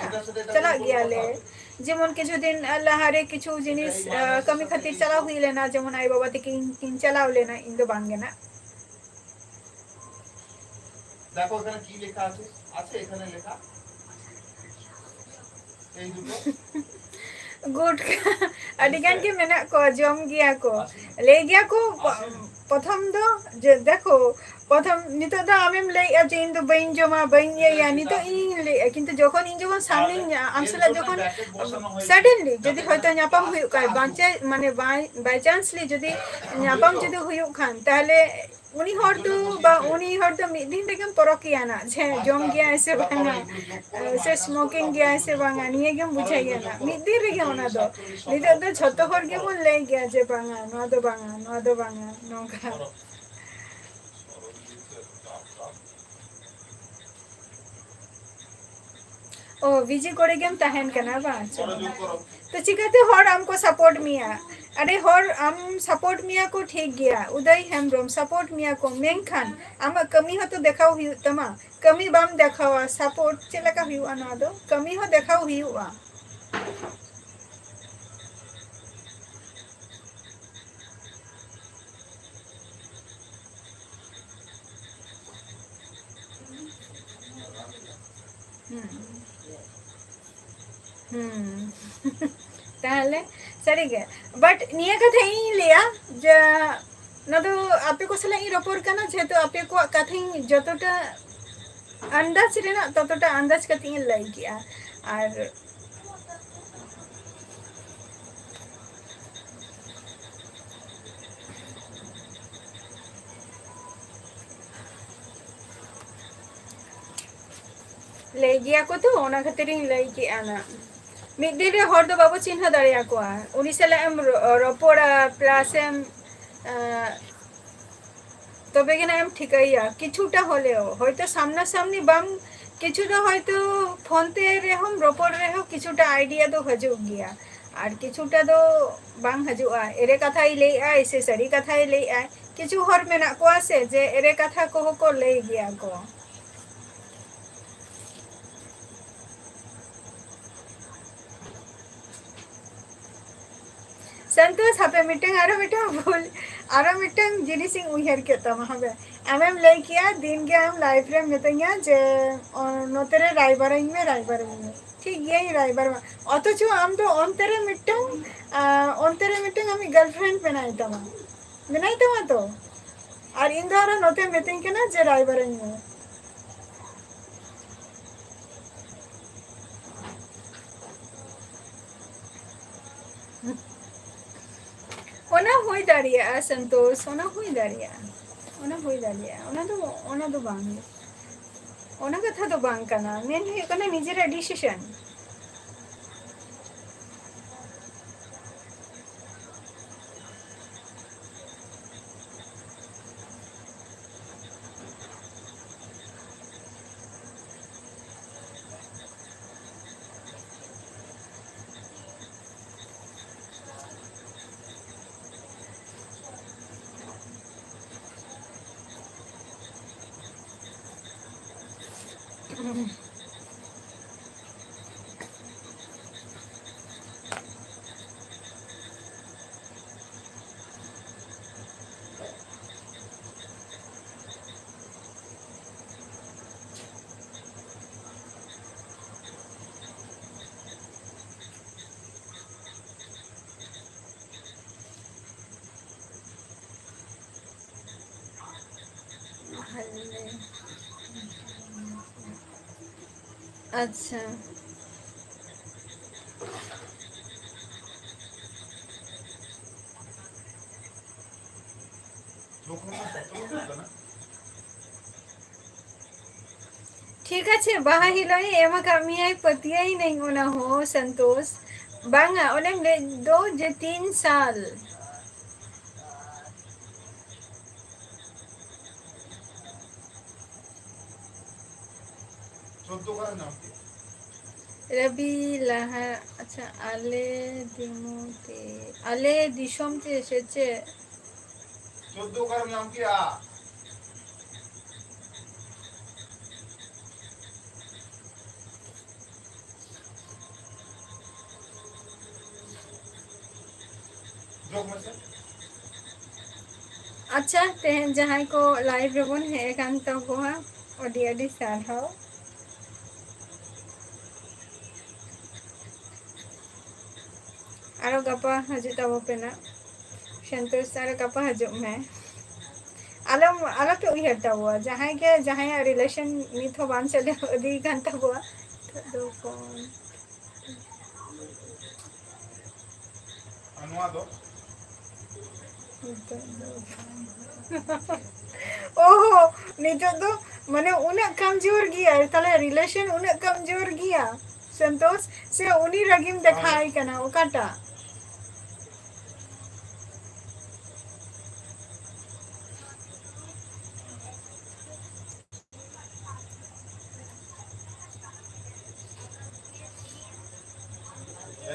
ᱪᱟᱞᱟᱜ ᱜᱮᱭᱟᱞᱮ᱾ ᱡᱮᱢᱚᱱ ᱠᱤᱪᱷᱩ ᱫᱤᱱ ᱞᱟᱦᱟᱨᱮ ᱠᱤᱪᱷᱩ ᱡᱤᱱᱤᱥ, ᱟ, ᱠᱟᱹᱢᱤ ᱠᱷᱟᱹᱛᱤᱨ ᱪᱟᱞᱟᱣ ᱦᱩᱭ ᱞᱮᱱᱟ, ᱡᱮᱢᱚᱱ ᱟᱭᱳ ᱵᱟᱵᱟ ᱛᱟᱹᱠᱤᱱ ᱠᱤᱱ ᱪᱟᱞᱟᱣ ᱞᱮᱱᱟ, ᱤᱧ ᱫᱚ ᱵᱟᱝ ᱜᱮ ᱱᱟᱜ᱾ দেখো এখানে কি লেখা আছে, আছে এখানে লেখা এই দুটো। গুটখা। ᱟᱹᱰᱤ ᱜᱟᱱ ᱜᱮ ᱢᱮᱱᱟᱜ ᱠᱚᱣᱟ, ᱡᱚᱢ ᱜᱮᱭᱟ ᱠᱚ᱾ ᱞᱟᱹᱭ ᱜᱮᱭᱟ ᱠᱚ, ᱯᱨᱚᱛᱷᱚᱢ ᱫᱚ ᱡᱮ, ᱫᱮᱠᱷᱳ, ᱯᱨᱚᱛᱷᱚᱢ, ᱱᱤᱛᱚᱜ ᱫᱚ ᱟᱢᱮᱢ ᱞᱟᱹᱭᱮᱜᱼᱟ ᱡᱮ ᱤᱧ ᱫᱚ ᱵᱟᱹᱧ ᱡᱚᱢᱟ, ᱵᱟᱹᱧ ᱤᱭᱟᱹᱭᱟ, ᱱᱤᱛᱚᱜ ᱤᱧᱤᱧ ᱞᱟᱹᱭᱮᱜᱼᱟ, ᱠᱤᱱᱛᱩ ᱡᱚᱠᱷᱚᱱ ᱤᱧ ᱡᱚᱠᱷᱚᱱ ᱥᱟᱢᱱᱮᱧ, ᱟᱢ ᱥᱟᱞᱟᱜ ᱡᱚᱠᱷᱚᱱ suddenly ᱡᱩᱫᱤ ᱦᱚᱭᱛᱳ ᱧᱟᱯᱟᱢ ᱦᱩᱭᱩᱜ ᱠᱷᱟᱱ, by chance, ᱢᱟᱱᱮ by, by chancely ᱡᱩᱫᱤ ᱧᱟᱯᱟᱢ ᱡᱩᱫᱤ ᱦᱩᱭᱩᱜ ᱠᱷᱟᱱ, ᱛᱟᱦᱞᱮ ᱩᱱᱤ ᱦᱚᱲ ᱫᱚ ᱵᱟ, ᱩᱱᱤ ᱦᱚᱲ ᱫᱚ ᱢᱤᱫ ᱫᱤᱱ ᱨᱮᱜᱮᱢ ᱯᱚᱨᱚᱠᱮᱭᱟ ᱱᱟᱜ, ᱡᱮ ᱡᱚᱢ ᱜᱮᱭᱟᱭ ᱥᱮ ᱵᱟᱝᱟ, ᱥᱮ smoking ᱜᱮᱭᱟᱭ ᱥᱮ ᱵᱟᱝᱟ, ᱱᱤᱭᱟᱹ ᱜᱮᱢ ᱵᱩᱡᱷᱟᱹᱣᱮᱭᱟ ᱱᱟᱜ ᱢᱤᱫ ᱫᱤᱱ ᱨᱮᱜᱮ᱾ ᱚᱱᱟ ᱫᱚ ᱱᱤᱛᱚᱜ ᱫᱚ ᱡᱷᱚᱛᱚ ᱦᱚᱲ ᱜᱮᱵᱚᱱ ᱞᱟᱹᱭ ᱜᱮᱭᱟ ᱡᱮ ᱵᱟᱝᱟ, ᱱᱚᱣᱟ ᱫᱚ ᱵᱟᱝᱟ, ᱱᱚᱣᱟ ᱫᱚ ᱵᱟᱝᱟ, ᱱᱚᱝᱠᱟ᱾ ᱚ, ᱵᱤᱡᱤ ᱠᱚᱨᱮ ᱜᱮᱢ ᱛᱟᱦᱮᱱ ᱠᱟᱱᱟ ᱵᱟᱝ? ᱟᱪᱪᱷᱟ᱾ ᱛᱚ ᱪᱤᱠᱟᱹᱛᱮ ᱦᱚᱲ ᱟᱢ ᱠᱚ support ᱢᱮᱭᱟ? ᱟᱨᱮ, ᱦᱚᱲ ᱟᱢ support ᱢᱮᱭᱟ ᱠᱚ ᱴᱷᱤᱠ ᱜᱮᱭᱟ, ᱩᱫᱚᱭ ᱦᱮᱢᱵᱨᱚᱢ support ᱢᱮᱭᱟ ᱠᱚ, ᱢᱮᱱᱠᱷᱟᱱ ᱟᱢᱟᱜ ᱠᱟᱹᱢᱤ ᱦᱚᱸᱛᱚ ᱫᱮᱠᱷᱟᱣ ᱦᱩᱭᱩᱜ ᱛᱟᱢᱟ᱾ ᱠᱟᱹᱢᱤ ᱵᱟᱢ ᱫᱮᱠᱷᱟᱣᱟ, support ᱪᱮᱫ ᱞᱮᱠᱟ ᱦᱩᱭᱩᱜᱼᱟ ᱱᱚᱣᱟ ᱫᱚ? ᱠᱟᱹᱢᱤ ᱦᱚᱸ ᱫᱮᱠᱷᱟᱣ ᱦᱩᱭᱩᱜᱼᱟ᱾ ᱦᱩᱸ᱾ ᱦᱩᱸ᱾ ᱛᱟᱦᱞᱮ ᱥᱟᱹᱨᱤᱜᱮ, but ᱱᱤᱭᱟᱹ ᱠᱟᱛᱷᱟ ᱤᱧ ᱞᱟᱹᱭᱟ ᱡᱮ ᱱᱚᱣᱟ ᱫᱚ ᱟᱯᱮ ᱠᱚ ᱥᱟᱞᱟᱜ ᱤᱧ ᱨᱚᱯᱚᱲ ᱠᱟᱱᱟ, ᱡᱮᱦᱮᱛᱩ ᱟᱯᱮ ᱠᱚᱣᱟᱜ ᱠᱟᱛᱷᱟᱧ ᱡᱚᱛᱚᱴᱟ ᱟᱱᱫᱟᱡᱽ ᱨᱮᱱᱟᱜ ᱛᱚᱛᱚᱴᱟ ᱟᱱᱫᱟᱡᱽ ᱠᱟᱛᱮ ᱤᱧ ᱞᱟᱹᱭ ᱠᱮᱜᱼᱟ᱾ ᱟᱨ ᱞᱟᱹᱭ ᱜᱮᱭᱟ ᱠᱚ ᱛᱚ, ᱚᱱᱟ ᱠᱷᱟᱹᱛᱤᱨᱤᱧ ᱞᱟᱹᱭ ᱠᱮᱜᱼᱟ ᱱᱟᱜ᱾ ᱢᱤᱫ ᱫᱤᱱ ᱨᱮ ᱦᱚᱲ ᱫᱚ ᱵᱟᱵᱚ ᱪᱤᱱᱦᱟᱹ ᱫᱟᱲᱮᱭᱟᱠᱚᱣᱟ᱾ ᱩᱱᱤ ᱥᱟᱞᱟᱜ ᱮᱢ ᱨᱚ-, ᱨᱚᱯᱚᱲᱟ, plus ᱮᱢ, ᱮᱸ, ᱛᱚᱵᱮ ᱜᱮ ᱱᱟᱜ ᱮᱢ ᱴᱷᱤᱠᱟᱹᱭᱮᱭᱟ ᱠᱤᱪᱷᱩᱴᱟ ᱦᱚᱞᱮᱣ᱾ ᱦᱚᱭᱛᱚ ᱥᱟᱢᱱᱟ ᱥᱟᱢᱱᱤ ᱵᱟᱢ, ᱠᱤᱪᱷᱩ ᱫᱚ ᱦᱚᱭᱛᱚ ᱯᱷᱳᱱ ᱛᱮ ᱨᱮᱦᱚᱸᱢ ᱨᱚᱯᱚᱲ ᱨᱮᱦᱚᱸ ᱠᱤᱪᱷᱩᱴᱟ idea ᱫᱚ ᱦᱤᱡᱩᱜ ᱜᱮᱭᱟ, ᱟᱨ ᱠᱤᱪᱷᱩᱴᱟ ᱫᱚ ᱵᱟᱝ ᱦᱤᱡᱩᱜᱼᱟ᱾ ᱮᱲᱮ ᱠᱟᱛᱷᱟᱭ ᱞᱟᱹᱭᱮᱜᱼᱟᱭ ᱥᱮ ᱥᱟᱹᱨᱤ ᱠᱟᱛᱷᱟᱭ ᱞᱟᱹᱭᱮᱜᱼᱟᱭ, ᱠᱤᱪᱷᱩ ᱦᱚᱲ ᱢᱮᱱᱟᱜ ᱠᱚᱣᱟ ᱥᱮ ᱡᱮ ᱮᱲᱮ ᱠᱟᱛᱷᱟ ᱠᱚᱦᱚᱸ ᱠᱚ ᱞᱟᱹᱭ ᱜᱮᱭᱟ ᱠᱚ᱾ ᱥᱚᱱᱛᱳᱥ, ᱦᱟᱯᱮ ᱢᱤᱫᱴᱟᱝ, ᱟᱨᱚ ᱢᱤᱫᱴᱟᱝ ᱵᱷᱩᱞ, ᱟᱨᱚ ᱢᱤᱫᱴᱟᱝ ᱡᱤᱱᱤᱥ ᱤᱧ ᱩᱭᱦᱟᱹᱨ ᱠᱮᱫ ᱛᱟᱢᱟ᱾ ᱦᱟᱯᱮ, ᱟᱢᱮᱢ ᱞᱟᱹᱭ ᱠᱮᱭᱟ ᱫᱤᱱ ᱜᱮ ᱟᱢ ᱞᱟᱭᱤᱵᱷ ᱨᱮᱢ ᱢᱤᱛᱟᱹᱧᱟ ᱡᱮ, ᱚ, ᱱᱚᱛᱮ ᱨᱮ ᱨᱟᱭᱵᱟᱨᱟᱹᱧ ᱢᱮ, ᱨᱟᱭᱵᱟᱨᱟᱹᱧ ᱢᱮ᱾ ᱴᱷᱤᱠ ᱜᱮᱭᱟ, ᱤᱧ ᱨᱟᱭᱵᱟᱨ ᱢᱟ᱾ ᱚᱛᱷᱚᱪᱚ ᱟᱢ ᱫᱚ ᱚᱱᱛᱮ ᱨᱮ ᱢᱤᱫᱴᱟᱝ, ᱟᱸ, ᱚᱱᱛᱮ ᱨᱮ ᱢᱤᱫᱴᱟᱝ ᱟᱢᱤᱡ ᱜᱟᱨᱞᱯᱷᱨᱮᱱᱰ ᱢᱮᱱᱟᱭ ᱛᱟᱢᱟ, ᱢᱮᱱᱟᱭ ᱛᱟᱢᱟ ᱛᱚ? ᱟᱨ ᱤᱧ ᱫᱚ ᱟᱨᱚ ᱱᱚᱛᱮ ᱢᱤᱛᱟᱹᱧ ᱠᱟᱱᱟ ᱡᱮ ᱨᱟᱭᱵᱟᱨᱟᱹᱧ ᱢᱮ᱾ ᱚᱱᱟ ᱦᱩᱭ ᱫᱟᱲᱮᱭᱟᱜᱼᱟ ᱥᱚᱱᱛᱳᱥ, ᱚᱱᱟ ᱦᱩᱭ ᱫᱟᱲᱮᱭᱟᱜᱼᱟ, ᱚᱱᱟ ᱦᱩᱭ ᱫᱟᱲᱮᱭᱟᱜᱼᱟ, ᱚᱱᱟ ᱫᱚ, ᱚᱱᱟ ᱫᱚ ᱵᱟᱝ ᱜᱮ᱾ ᱚᱱᱟ ᱠᱟᱛᱷᱟ ᱫᱚ ᱵᱟᱝ ᱠᱟᱱᱟ, ᱢᱮᱱ ᱦᱩᱭᱩᱜ ᱠᱟᱱᱟ ᱱᱤᱡᱮᱨᱟᱜ ᱰᱤᱥᱤᱥᱚᱱ᱾ ᱵᱷᱟᱞᱮ᱾ ᱟᱪᱪᱷᱟ᱾ ᱴᱷᱤᱠ ᱟᱪᱷᱮ, ᱵᱟᱦᱟ ᱦᱤᱞᱳᱜ ᱮ ᱮᱢ ᱟᱠᱟᱫ ᱢᱮᱭᱟᱭ, ᱯᱟᱹᱛᱭᱟᱹᱭ ᱱᱟᱹᱧ ᱚᱱᱟ ᱦᱚᱸ, ᱥᱚᱱᱛᱳᱥ᱾ ᱵᱟᱝᱟ, ᱚᱱᱮᱢ ᱞᱟᱹᱭ ᱫᱚ ᱡᱮ ᱛᱤᱱ ᱥᱟᱞ᱾ ᱨᱚᱵᱤ ᱞᱟᱦᱟ, ᱟᱪᱪᱷᱟ, ᱟᱞᱮ ᱫᱤᱢᱩ ᱛᱮ, ᱟᱞᱮ ᱫᱤᱥᱚᱢ ᱛᱮ ᱥᱮ ᱪᱮᱫ? ᱟᱪᱪᱷᱟ, ᱛᱮᱦᱮᱧ ᱡᱟᱦᱟᱸᱭ ᱠᱚ live ᱨᱮᱵᱚᱱ ᱦᱮᱡ ᱟᱠᱟᱱ ᱛᱟᱵᱚᱣᱟ, ᱟᱹᱰᱤ ᱟᱹᱰᱤ ᱥᱟᱨᱦᱟᱣ᱾ ᱟᱨᱚ ᱜᱟᱯᱟ ᱦᱤᱡᱩᱜ ᱛᱟᱵᱚ ᱯᱮ ᱱᱟᱜ᱾ ᱥᱚᱱᱛᱳᱥ, ᱟᱨᱚ ᱜᱟᱯᱟ ᱦᱤᱡᱩᱜ ᱢᱮ᱾ ᱟᱞᱚᱢ, ᱟᱞᱚᱯᱮ ᱩᱭᱦᱟᱹᱨ ᱛᱟᱵᱚᱣᱟ, ᱡᱟᱦᱟᱸᱭ ᱜᱮ ᱡᱟᱦᱟᱸᱭᱟᱜ relation ᱱᱤᱛ ᱦᱚᱸ ᱵᱟᱝ ᱪᱟᱹᱞᱩ ᱤᱫᱤ ᱠᱟᱱ ᱛᱟᱵᱚᱣᱟ᱾ ᱱᱤᱛᱚᱜ ᱫᱚ ᱯᱷᱳᱱ᱾ ᱟᱨ ᱱᱚᱣᱟ ᱫᱚ? ᱱᱤᱛᱚᱜ ᱫᱚ ᱯᱷᱳᱱ᱾ ᱳᱦᱳ, ᱱᱤᱛᱚᱜ ᱫᱚ ᱢᱟᱱᱮ ᱩᱱᱟᱹᱜ ᱠᱟᱢᱡᱳᱨ ᱜᱮᱭᱟ, ᱛᱟᱦᱞᱮ relation ᱩᱱᱟᱹᱜ ᱠᱟᱢᱡᱳᱨ ᱜᱮᱭᱟ ᱥᱚᱱᱛᱳᱥ, ᱥᱮ ᱩᱱᱤ ᱨᱟᱹᱜᱤᱢ ᱫᱮᱠᱷᱟᱣᱟᱭ ᱠᱟᱱᱟ? ᱚᱠᱟᱴᱟᱜ?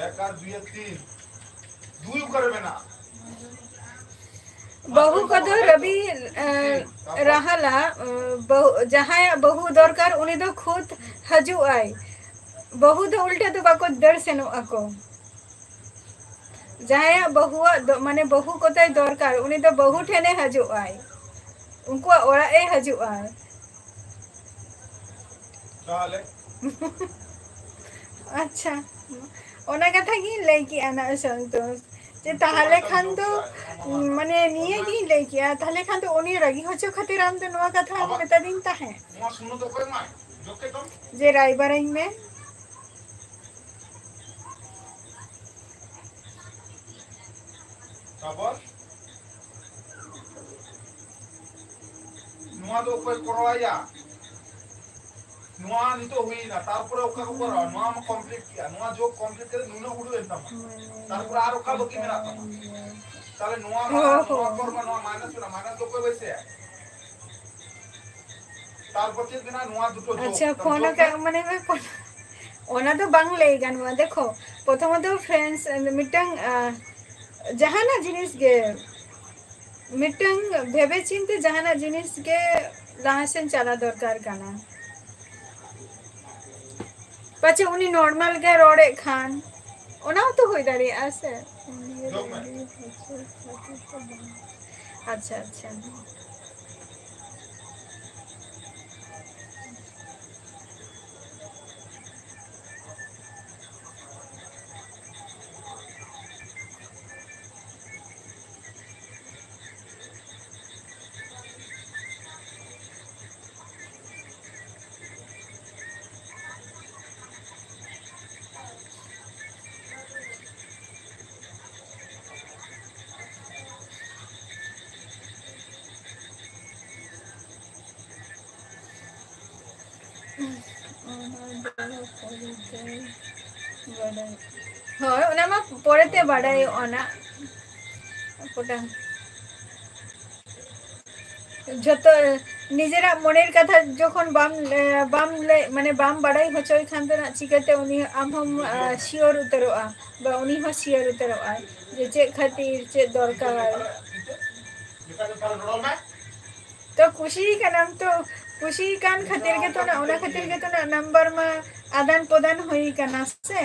ᱮᱠ ᱟᱨ ᱫᱩᱭ ᱟᱨ ᱛᱤᱱ᱾ ᱫᱩᱭ ᱚᱠᱟᱨᱮ ᱢᱮᱱᱟᱜᱼᱟ? ᱵᱟᱹᱦᱩ ᱠᱚᱫᱚ ᱨᱟᱹᱵᱤ, ᱮ, ᱨᱟᱦᱟᱞᱟ, ᱮ, ᱵᱟᱹᱦᱩ, ᱡᱟᱦᱟᱸᱭᱟᱜ ᱵᱟᱹᱦᱩ ᱫᱚᱨᱠᱟᱨ ᱩᱱᱤ ᱫᱚ ᱠᱷᱩᱫ ᱦᱤᱡᱩᱜ ᱟᱭ᱾ ᱵᱟᱹᱦᱩ ᱫᱚ ᱩᱞᱴᱟᱹ ᱫᱚ ᱵᱟᱠᱚ ᱫᱟᱹᱲ ᱥᱮᱱᱚᱜ ᱟᱠᱚ᱾ ᱡᱟᱦᱟᱸᱭᱟᱜ ᱵᱟᱹᱦᱩᱣᱟᱜ ᱫᱚ, ᱢᱟᱱᱮ ᱵᱟᱹᱦᱩ ᱠᱚᱛᱟᱭ ᱫᱚᱨᱠᱟᱨ, ᱩᱱᱤ ᱫᱚ ᱵᱟᱹᱦᱩ ᱴᱷᱮᱱᱮ ᱦᱤᱡᱩᱜ ᱟᱭ, ᱩᱱᱠᱩᱣᱟᱜ ᱚᱲᱟᱜ ᱮ ᱦᱤᱡᱩᱜ ᱟᱭ᱾ ᱛᱟᱦᱚᱞᱮ? ᱟᱪᱪᱷᱟ, ᱚᱱᱟ ᱠᱟᱛᱷᱟ ᱜᱤᱧ ᱞᱟᱹᱭ ᱠᱮᱜᱼᱟ ᱱᱟᱜ ᱥᱚᱱᱛᱳᱥ, ᱡᱮ ᱛᱟᱦᱚᱞᱮ ᱠᱷᱟᱱ ᱫᱚ, ᱢᱟᱱᱮ ᱱᱤᱭᱟᱹ ᱜᱤᱧ ᱞᱟᱹᱭ ᱠᱮᱜᱼᱟ, ᱛᱟᱦᱚᱞᱮ ᱠᱷᱟᱱ ᱫᱚ ᱩᱱᱤ ᱨᱟᱹᱜᱤ ᱦᱚᱪᱚ ᱠᱷᱟᱹᱛᱤᱨ ᱟᱢ ᱫᱚ ᱱᱚᱣᱟ ᱠᱟᱛᱷᱟᱢ ᱢᱮᱛᱟᱫᱤᱧ ᱛᱟᱦᱮᱸᱫ, ᱡᱮ ᱨᱟᱭᱵᱟᱨᱟᱹᱧ ᱢᱮ᱾ ᱛᱟᱯᱚᱨ ᱱᱚᱣᱟ ᱫᱚ ᱚᱠᱚᱭ ᱠᱚᱨᱟᱣᱟᱭᱟ? ᱱᱚᱣᱟ ᱱᱤᱛᱚᱜ ᱦᱩᱭᱱᱟ, ᱛᱟᱨᱯᱚᱨᱮ ᱚᱠᱟ ᱠᱚ ᱠᱚᱨᱟᱣᱟ? ᱱᱚᱣᱟ ᱢᱟ complete ᱠᱮᱜᱼᱟ, ᱱᱚᱣᱟ ᱡᱚᱵ complete ᱠᱟᱛᱮ ᱱᱩᱱᱟᱹᱜ ᱩᱰᱩᱠ ᱮᱱ ᱛᱟᱢᱟ, ᱛᱟᱨᱯᱚᱨᱮ ᱟᱨ ᱚᱠᱟ ᱵᱟᱹᱠᱤ ᱢᱮᱱᱟᱜ ᱛᱟᱢᱟ? ᱛᱟᱦᱞᱮ ᱱᱚᱣᱟ ᱢᱟ, ᱱᱚᱣᱟ ᱯᱚᱨ ᱢᱟ ᱱᱚᱣᱟ minus ᱢᱮᱱᱟᱜᱼᱟ, minus ᱫᱚ ᱚᱠᱚᱭ ᱵᱟᱹᱭᱥᱟᱹᱭᱟ? ᱛᱟᱨᱯᱚᱨ ᱪᱮᱫ ᱢᱮᱱᱟᱜᱼᱟ? ᱱᱚᱣᱟ ᱫᱩᱴᱳ ᱡᱚᱵ᱾ ᱟᱪᱪᱷᱟ, ᱛᱟᱦᱞᱮ ᱯᱷᱳᱱ ᱡᱚᱵ ᱟᱠᱟᱫ ᱢᱮ᱾ ᱢᱟᱱᱮ ᱢᱮ ᱯᱷᱳᱱ᱾ ᱚᱱᱟ ᱫᱚ ᱵᱟᱝ ᱞᱟᱹᱭ ᱜᱟᱱᱚᱜᱼᱟ᱾ ᱫᱮᱠᱷᱚ, ᱯᱨᱚᱛᱷᱚᱢᱚᱛᱚ friends, ᱢᱤᱫᱴᱟᱝ, ᱟ, ᱡᱟᱦᱟᱱᱟᱜ ᱡᱤᱱᱤᱥ ᱜᱮ, ᱢᱤᱫᱴᱟᱝ ᱵᱷᱮᱵᱮ ᱪᱤᱱᱛᱮ ᱡᱟᱦᱟᱱᱟᱜ ᱡᱤᱱᱤᱥ ᱜᱮ ᱞᱟᱦᱟ ᱥᱮᱱ ᱪᱟᱞᱟᱣ ᱫᱚᱨᱠᱟᱨ ᱠᱟᱱᱟ᱾ ᱯᱟᱪᱮ ᱩᱱᱤ normal ᱜᱮ ᱨᱚᱲᱮᱫ ᱠᱷᱟᱱ, ᱚᱱᱟ ᱦᱚᱸᱛᱚ ᱦᱩᱭ ᱫᱟᱲᱮᱭᱟᱜᱼᱟ ᱥᱮ᱾ ᱟᱪᱪᱷᱟ, ᱟᱪᱪᱷᱟ᱾ ᱚᱱᱟ ᱫᱚ ᱯᱚᱨᱮᱛᱮ ᱵᱟᱰᱟᱭ-, ᱦᱳᱭ, ᱚᱱᱟ ᱢᱟ ᱯᱚᱨᱮᱛᱮ ᱵᱟᱰᱟᱭᱚᱜᱼᱟ ᱱᱟᱜ᱾ ᱜᱚᱴᱟ᱾ ᱡᱷᱚᱛᱚ ᱱᱤᱡᱮᱨᱟᱜ ᱢᱚᱱᱮᱨ ᱠᱟᱛᱷᱟ ᱡᱚᱠᱷᱚᱱ ᱵᱟᱢ, ᱮ, ᱵᱟᱢ ᱞᱟᱹᱭ, ᱢᱟᱱᱮ, ᱵᱟᱢ ᱵᱟᱰᱟᱭ ᱦᱚᱪᱚᱭ ᱠᱷᱟᱱ ᱫᱚ ᱱᱟᱜ ᱪᱤᱠᱟᱹᱛᱮ ᱩᱱᱤ, ᱟᱢ ᱦᱚᱸᱢ, ᱟ, sure ᱩᱛᱟᱹᱨᱚᱜᱼᱟ, ᱵᱟ ᱩᱱᱤ ᱦᱚᱸ sure ᱩᱛᱟᱹᱨᱚᱜᱼᱟᱭ ᱡᱮ ᱪᱮᱫ ᱠᱷᱟᱹᱛᱤᱨ, ᱪᱮᱫ ᱫᱚᱨᱠᱟᱨ᱾ ᱛᱚ ᱠᱩᱥᱤ ᱠᱟᱱᱟᱢ ᱛᱚ, ᱠᱩᱥᱤ ᱠᱟᱱ ᱠᱷᱟᱹᱛᱤᱨ ᱜᱮᱛᱚ ᱱᱟᱜ, ᱚᱱᱟ ᱠᱷᱟᱹᱛᱤᱨ ᱜᱮᱛᱚ ᱱᱟᱜ number ᱢᱟ ᱟᱫᱟᱱ ᱯᱨᱚᱫᱟᱱ ᱦᱩᱭ ᱠᱟᱱᱟ ᱥᱮ,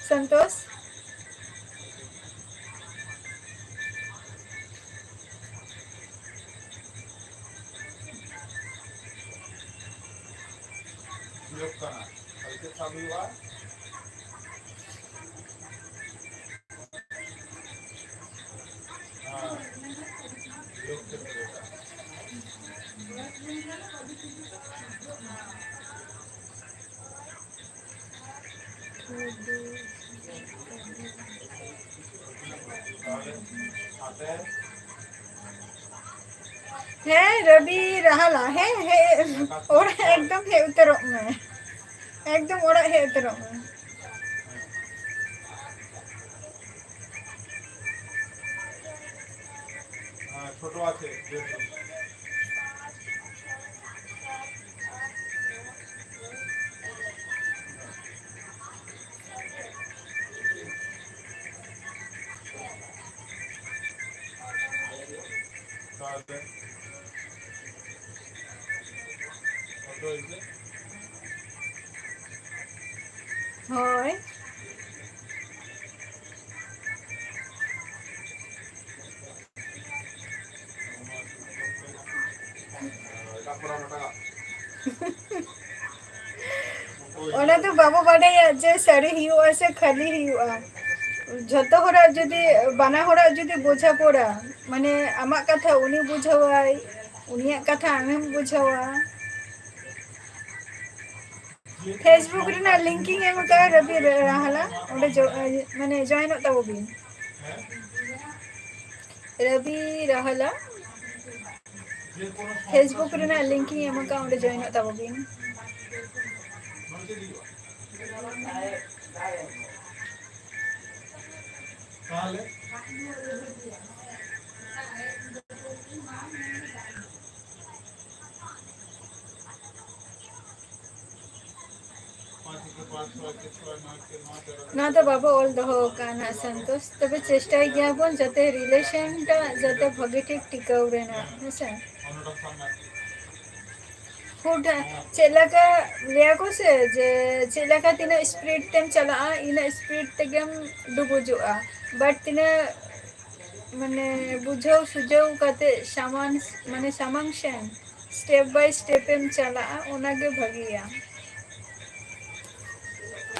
ᱥᱚᱱᱛᱳᱥ? ᱦᱩᱭᱩᱜ ᱠᱟᱱᱟ᱾ ᱛᱟᱦᱞᱮ ᱪᱮᱫ ᱥᱟᱵ ᱦᱩᱭᱩᱜᱼᱟ? ᱦᱮᱸ᱾ ᱦᱩᱭᱩᱜ ᱠᱟᱱᱟ᱾ ᱦᱮᱸ, ᱨᱚᱵᱤ ᱨᱟᱦᱟᱞᱟ, ᱦᱮᱸ, ᱦᱮᱸ, ᱚᱲᱟᱜ ᱮᱠᱫᱚᱢ ᱦᱮᱡ ᱩᱛᱟᱹᱨᱚᱜ ᱢᱮ, ᱮᱠᱫᱚᱢ ᱚᱲᱟᱜ ᱦᱮᱡ ᱩᱛᱟᱹᱨᱚᱜ ᱢᱮ᱾ ᱦᱮᱸ, ছোট আছে, যেহেতু। তাহলে কত হয়েছে? ᱦᱳᱭ᱾ ᱚᱱᱟ ᱫᱚ ᱵᱟᱵᱚ ᱵᱟᱰᱟᱭᱟ ᱡᱮ ᱥᱟᱹᱨᱤ ᱦᱩᱭᱩᱜᱼᱟ ᱥᱮ ᱠᱷᱟᱹᱞᱤ ᱦᱩᱭᱩᱜᱼᱟ᱾ ᱡᱷᱚᱛᱚ ᱦᱚᱲᱟᱜ ᱡᱩᱫᱤ, ᱵᱟᱱᱟ ᱦᱚᱲᱟᱜ ᱡᱩᱫᱤ ᱵᱚᱡᱷᱟ ᱯᱚᱲᱟ, ᱢᱟᱱᱮ ᱟᱢᱟᱜ ᱠᱟᱛᱷᱟ ᱩᱱᱤ ᱵᱩᱡᱷᱟᱹᱣᱟᱭ, ᱩᱱᱤᱭᱟᱜ ᱠᱟᱛᱷᱟ ᱟᱢᱮᱢ ᱵᱩᱡᱷᱟᱹᱣᱟ᱾ Facebook ᱨᱮᱱᱟᱜ link ᱤᱧ ᱮᱢ ᱟᱠᱟᱫᱼᱟ, ᱨᱚᱵᱤ ᱨᱟᱦᱟᱞᱟ, ᱚᱸᱰᱮ ᱡᱚ-, ᱢᱟᱱᱮ join ᱚᱜ ᱛᱟᱵᱚ ᱵᱤᱱ᱾ ᱨᱚᱵᱤ ᱨᱟᱦᱟᱞᱟ, Facebook ᱨᱮᱱᱟᱜ link ᱤᱧ ᱮᱢ ᱟᱠᱟᱫᱼᱟ, ᱚᱸᱰᱮ join ᱚᱜ ᱛᱟᱵᱚ ᱵᱤᱱ᱾ ᱱᱚᱣᱟ ᱫᱚ ᱵᱟᱵᱚ ᱚᱞ ᱫᱚᱦᱚ ᱟᱠᱟᱫᱼᱟ ᱱᱟᱜ ᱥᱚᱱᱛᱳᱥ, ᱛᱚᱵᱮ ᱪᱮᱥᱴᱟᱭ ᱜᱮᱭᱟ ᱵᱚᱱ ᱡᱟᱛᱮ relation ᱴᱟᱜ ᱡᱟᱛᱮ ᱵᱷᱟᱜᱮ ᱴᱷᱤᱠ ᱴᱤᱠᱟᱹᱣ ᱨᱮᱱᱟᱜ, ᱦᱮᱸᱥᱮ? ᱦᱩᱰ-, ᱪᱮᱫ ᱞᱮᱠᱟ ᱞᱟᱹᱭᱟ ᱠᱚ ᱥᱮ ᱡᱮ ᱪᱮᱫ ᱞᱮᱠᱟ ᱛᱤᱱᱟᱹᱜ speed ᱛᱮᱢ ᱪᱟᱞᱟᱜᱼᱟ, ᱤᱱᱟᱹᱜ speed ᱛᱮᱜᱮᱢ ᱰᱩᱵᱩᱡᱚᱜᱼᱟ, but ᱛᱤᱱᱟᱹᱜ ᱢᱟᱱᱮ ᱵᱩᱡᱷᱟᱹᱣ ᱥᱩᱡᱷᱟᱹᱣ ᱠᱟᱛᱮ ᱥᱟᱢᱟᱱ, ᱢᱟᱱᱮ ᱥᱟᱢᱟᱝ ᱥᱮᱱ step by step ᱮᱢ ᱪᱟᱞᱟᱜᱼᱟ, ᱚᱱᱟᱜᱮ ᱵᱷᱟᱹᱜᱤᱭᱟ᱾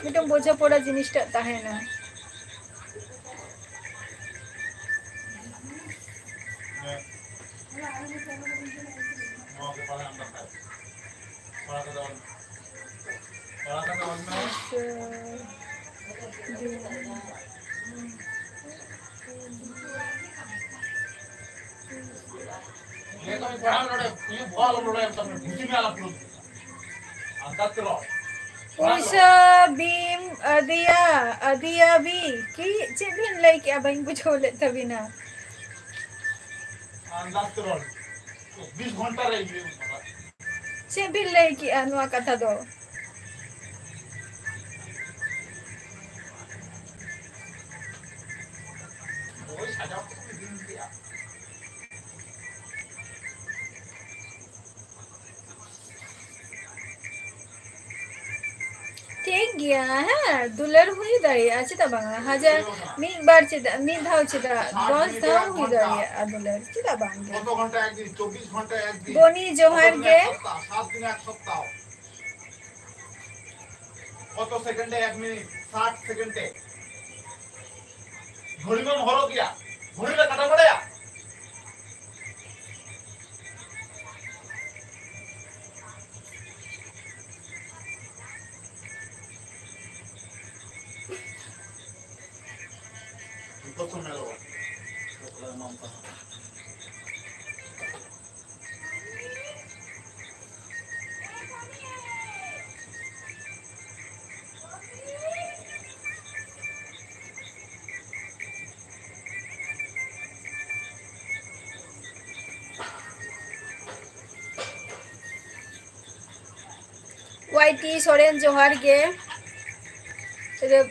ᱢᱤᱫᱴᱟᱝ ᱵᱚᱡᱷᱟ ᱯᱚᱲᱟ ᱡᱤᱱᱤᱥᱴᱟᱜ ᱛᱟᱦᱮᱱᱟ᱾ ᱯᱚᱭᱥᱟ ᱵᱤᱢ ᱟᱫᱤᱭᱟ, ᱟᱫᱤᱭᱟ ᱵᱤ ᱠᱤ ᱪᱮᱫ ᱵᱤᱱ ᱞᱟᱹᱭ ᱠᱮᱜᱼᱟ? ᱵᱟᱹᱧ ᱵᱩᱡᱷᱟᱹᱣ ᱞᱮᱫ ᱛᱟᱵᱤᱱᱟ᱾ ᱪᱮᱫ ᱵᱤᱱ ᱞᱟᱹᱭ ᱠᱮᱜᱼᱟ ᱱᱚᱣᱟ ᱠᱟᱛᱷᱟ ᱫᱚ? ᱴᱷᱤᱠ ᱜᱮᱭᱟ, ᱦᱮᱸ, ᱫᱩᱞᱟᱹᱲ ᱦᱩᱭ ᱫᱟᱲᱮᱭᱟᱜᱼᱟ, ᱪᱮᱫᱟᱜ ᱵᱟᱝᱟ? ᱦᱟᱡᱟᱨ, ᱢᱤᱫ ᱵᱟᱨ ᱪᱮᱫᱟᱜ, ᱢᱤᱫ ᱫᱷᱟᱣ ᱪᱮᱫᱟᱜ, ᱫᱚᱥ ᱫᱷᱟᱣ ᱦᱩᱭ ᱫᱟᱲᱮᱭᱟᱜᱼᱟ ᱫᱩᱞᱟᱹᱲ, ᱪᱮᱫᱟᱜ ᱵᱟᱝ ᱜᱮ? ᱠᱚᱛᱚ ᱜᱷᱚᱱᱴᱟ ᱮᱠ ᱫᱤᱱ? ᱪᱚᱵᱵᱤᱥ ᱜᱷᱚᱱᱴᱟ ᱮᱠ ᱫᱤᱱ᱾ ᱵᱚᱱᱤ, ᱡᱚᱦᱟᱨ ᱜᱮ᱾ ᱥᱟᱛ ᱫᱤᱱ ᱮᱠ ᱥᱚᱯᱛᱟᱦᱚ᱾ ᱠᱚᱛᱚ ᱥᱮᱠᱮᱱᱰ ᱮ ᱮᱠ ᱢᱤᱱᱤᱴ? ᱥᱟᱴ ᱥᱮᱠᱮᱱᱰ ᱮ᱾ ᱜᱷᱚᱲᱤ ᱢᱟᱢ ᱦᱚᱨᱚᱜ ᱜᱮᱭᱟ, ᱜᱷᱚᱲᱤ ᱞᱮ ᱠᱟᱴᱟ ᱵᱟᱲᱟᱭᱟ᱾ ᱡᱚᱛᱚ ᱥᱚᱢᱚᱭ ᱫᱚ ᱵᱟᱝ᱾ ᱣᱟᱭ ᱴᱤ ᱥᱚᱨᱮᱱ, ᱡᱚᱦᱟᱨ ᱜᱮ᱾ ᱨᱮ-,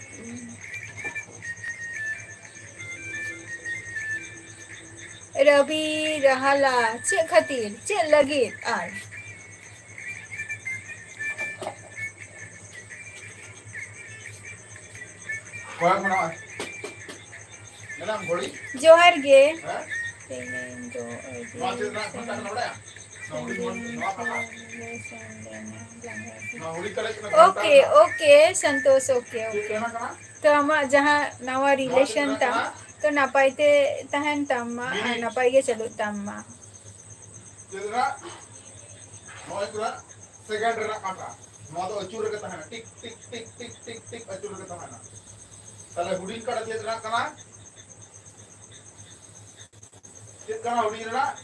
ᱨᱚᱵᱤ ᱨᱟᱦᱟᱞᱟ, ᱪᱮᱫ ᱠᱷᱟᱹᱛᱤᱨ? ᱪᱮᱫ ᱞᱟᱹᱜᱤᱫ? ᱟᱨ ᱠᱚᱭᱮᱠ ᱢᱮᱱᱟᱜᱼᱟ᱾ ᱢᱮᱱᱟᱢ ᱜᱷᱚᱲᱤ? ᱡᱚᱦᱟᱨ ᱜᱮ᱾ ᱦᱮᱸ? ᱛᱮᱦᱮᱧ ᱫᱚ ᱟᱹᱰᱤ ᱱᱚᱣᱟ ᱪᱮᱫ ᱨᱮᱱᱟᱜ ᱜᱷᱚᱱᱴᱟ ᱠᱟᱱᱟ ᱵᱟᱲᱟᱭᱟ? ᱱᱚᱣᱟ ᱦᱩᱰᱤᱧ ᱜᱷᱚᱱᱴᱟ, ᱱᱚᱣᱟ ᱠᱟᱴᱟ᱾ ᱱᱚᱣᱟ ᱦᱩᱰᱤᱧ ᱠᱟᱴᱟ ᱠᱟᱱᱟ, ᱜᱷᱚᱱᱴᱟ ᱳᱠᱮ, ᱠᱟᱱᱟ᱾ ᱳᱠᱮ, ᱥᱚᱱᱛᱳᱥ, ᱳᱠᱮ, ᱪᱮᱫ ᱳᱠᱮ᱾ ᱠᱟᱱᱟ, ᱠᱟᱱᱟ? ᱛᱚ ᱟᱢᱟᱜ ᱡᱟᱦᱟᱸ ᱱᱟᱣᱟ ᱱᱚᱣᱟ ᱪᱮᱫ relation ᱨᱮᱱᱟᱜ ᱛᱟᱢ, ᱠᱟᱱᱟ? ᱛᱚ ᱱᱟᱯᱟᱭ ᱛᱮ ᱛᱟᱦᱮᱱ ᱛᱟᱢ ᱢᱟ ᱟᱨ ᱢᱤᱱᱤᱴ᱾ ᱱᱟᱯᱟᱭ ᱜᱮ ᱪᱟᱹᱞᱩᱜ ᱛᱟᱢ ᱢᱟ᱾ ᱪᱮᱫ ᱨᱮᱱᱟᱜ? ᱱᱚᱜᱼᱚᱭ ᱯᱩᱨᱟᱹ ᱥᱮᱠᱮᱱᱰ ᱨᱮᱱᱟᱜ ᱠᱟᱴᱟ᱾ ᱱᱚᱣᱟ ᱫᱚ ᱟᱹᱪᱩᱨ ᱨᱮᱜᱮ ᱛᱟᱦᱮᱱᱟ, ᱴᱤᱠ, ᱴᱤᱠ, ᱴᱤᱠ, ᱴᱤᱠ, ᱴᱤᱠ ᱟᱹᱪᱩᱨ ᱨᱮᱜᱮ ᱛᱟᱦᱮᱱᱟ᱾ ᱛᱟᱦᱞᱮ ᱦᱩᱰᱤᱧ ᱠᱟᱴᱟ ᱪᱮᱫ ᱨᱮᱱᱟᱜ ᱠᱟᱱᱟ? ᱪᱮᱫ ᱠᱟᱱᱟ ᱦᱩᱰᱤᱧ ᱨᱮᱱᱟᱜ?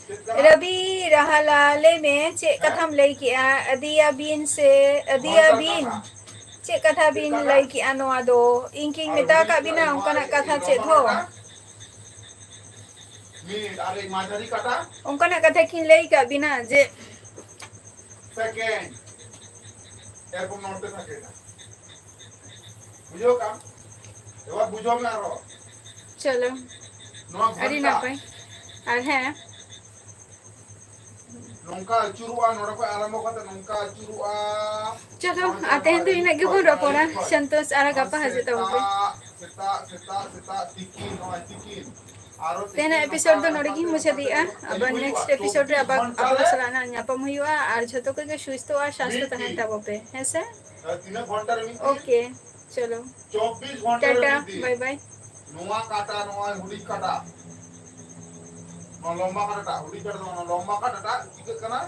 ᱪᱮᱫ ᱠᱟᱱᱟ? ᱨᱚᱵᱤ ᱨᱟᱦᱟᱞᱟ, ᱞᱟᱹᱭ ᱢᱮ, ᱪᱮᱫ ᱦᱮᱸ? ᱠᱟᱛᱷᱟᱢ ᱞᱟᱹᱭ ᱠᱮᱜᱼᱟ? ᱟᱹᱫᱤᱭᱟ ᱵᱤᱱ ᱥᱮ ᱟᱹᱫᱤᱭᱟ ᱵᱤᱱ? ᱪᱮᱫ ᱠᱟᱛᱷᱟ ᱵᱤᱱ ᱞᱟᱹᱭ ᱠᱮᱜᱼᱟ ᱱᱚᱣᱟ ᱫᱚ? ᱤᱧ ᱠᱤᱧ ᱢᱮᱛᱟ ᱟᱠᱟᱫ ᱵᱤᱱᱟ ᱚᱱᱠᱟᱱᱟᱜ ᱠᱟᱛᱷᱟ ᱪᱮᱫ ᱦᱚᱸ? ᱢᱤᱫ ᱟᱨ ᱮᱠ ᱢᱟᱡᱷᱟᱨᱤ ᱠᱟᱴᱟ᱾ ᱚᱱᱠᱟᱱᱟᱜ ᱠᱟᱛᱷᱟ ᱠᱤᱱ ᱞᱟᱹᱭ ᱟᱠᱟᱫ ᱵᱤᱱᱟ ᱡᱮ ᱥᱮᱠᱮᱱᱰ᱾ ᱮᱨᱯᱚᱨ ᱱᱚᱲᱛᱮ ᱛᱷᱟᱠᱮ ᱱᱟ᱾ ᱵᱩᱡᱷᱟᱹᱣ ᱠᱟᱢ? ᱮᱵᱟᱨ ᱵᱩᱡᱷᱟᱹᱣ ᱢᱮ ᱟᱨᱚ᱾ ᱪᱚᱞᱚ᱾ ᱱᱚᱣᱟ ᱟᱹᱰᱤ ᱜᱷᱚᱱᱴᱟ᱾ ᱱᱟᱯᱟᱭ᱾ ᱟᱨ ᱦᱮᱸ᱾ ᱱᱚᱝᱠᱟ ᱟᱹᱪᱩᱨᱚᱜᱼᱟ, ᱱᱚᱰᱮ ᱠᱷᱚᱱ ᱟᱨᱟᱢᱵᱚ ᱠᱟᱛᱮ ᱱᱚᱝᱠᱟ ᱟᱹᱪᱩᱨᱚᱜᱼᱟ᱾ ᱪᱚᱞᱚ, ᱟᱨ ᱛᱮᱦᱮᱧ ᱫᱚ ᱤᱱᱟᱹᱜ ᱜᱮᱵᱚᱱ ᱨᱚᱯᱚᱲᱟ᱾ ᱥᱚᱱᱛᱳᱥ, ᱟᱨ ᱜᱟᱯᱟ ᱦᱤᱡᱩᱜ ᱛᱟᱵᱚᱱ ᱯᱮ᱾ ᱥᱮᱛᱟᱜ, ᱥᱮᱛᱟᱜ, ᱥᱮᱛᱟᱜ, ᱛᱤᱠᱤᱱ, ᱱᱚᱜᱼᱚᱭ ᱛᱤᱠᱤᱱ᱾ ᱟᱨᱚ ᱛᱮᱦᱮᱧᱟᱜ ᱛᱤᱠᱤᱱ ᱮᱯᱤᱥᱳᱰ ᱫᱚ ᱱᱚᱰᱮ ᱜᱤᱧ ᱢᱩᱪᱟᱹᱫᱮᱜᱼᱟ᱾ ᱟᱵᱟᱨ ᱱᱮᱠᱥᱴ ᱮᱯᱤᱥᱳᱰ ᱨᱮ ᱟᱵᱟᱨ ᱟᱯᱮ ᱠᱚ ᱥᱟᱞᱟᱜ ᱱᱟᱜ ᱧᱟᱯᱟᱢ ᱦᱩᱭᱩᱜᱼᱟ᱾ ᱟᱨ ᱡᱷᱚᱛᱚ ᱠᱚᱜᱮ ᱥᱩᱥᱛᱷᱚ ᱟᱨ ᱥᱟᱥᱛᱷᱚ ᱛᱟᱦᱮᱱ ᱛᱟᱵᱚ ᱯᱮ, ᱦᱮᱸ ᱥᱮ? ᱛᱤᱱᱟᱹᱜ ᱜᱷᱚᱱᱴᱟ ᱨᱮ ᱢᱤᱫ ᱫᱤᱱ? ᱳᱠᱮ, ᱪᱚᱞᱚ᱾ ᱪᱚᱵᱵᱤᱥ ᱜᱷᱚᱱᱴᱟ ᱨᱮ ᱴᱟᱴᱟ, ᱢᱤᱫ ᱫᱤᱱ᱾ ᱵᱟᱭ ᱵᱟᱭ᱾ ᱱᱚᱣᱟ ᱠᱟᱴᱟ, ᱱᱚᱣᱟ ᱦᱩᱰᱤᱧ ᱠᱟᱴᱟ, ᱱᱚᱣᱟ ᱞᱚᱢᱵᱟ ᱠᱟᱴᱟᱴᱟᱜ, ᱦᱩᱰᱤᱧ ᱠᱟᱴᱟ ᱫᱚ ᱵᱟᱝ, ᱱᱚᱣᱟ ᱞᱚᱢᱵᱟ ᱠᱟᱴᱟᱴᱟᱜ ᱪᱤᱠᱟᱹᱜ ᱠᱟᱱᱟ?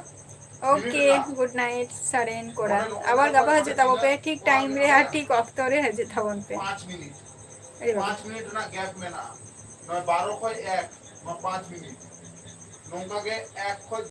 ᱳᱠᱮ, ᱜᱩᱰ ᱱᱟᱭᱤᱴ ᱥᱟᱨᱮᱱ ᱠᱚᱲᱟ᱾ ᱱᱚᱰᱮ ᱱᱚᱣᱟ ᱟᱵᱟᱨ ᱜᱟᱯᱟ ᱦᱤᱡᱩᱜ ᱛᱟᱵᱚ ᱯᱮ, ᱴᱷᱤᱠ ᱴᱟᱭᱤᱢ ᱨᱮ ᱟᱨ ᱴᱷᱤᱠ ᱚᱠᱛᱚ ᱨᱮ ᱦᱤᱡᱩᱜ ᱛᱟᱵᱚᱱ ᱯᱮ᱾ ᱯᱟᱸᱪ ᱢᱤᱱᱤᱴ᱾ ᱟᱨᱮ ᱵᱟᱵᱟ᱾ ᱯᱟᱸᱪ ᱢᱤᱱᱤᱴ ᱨᱮᱱᱟᱜ ᱜᱮᱯ ᱢᱮᱱᱟᱜᱼᱟ᱾ ᱱᱚᱣᱟ ᱵᱟᱨᱚ ᱠᱷᱚᱡ ᱮᱠ, ᱱᱚᱣᱟ ᱯᱟᱸᱪ ᱢᱤᱱᱤᱴ᱾ ᱱᱚᱝᱠᱟ ᱜᱮ ᱮᱠ ᱠᱷᱚᱡ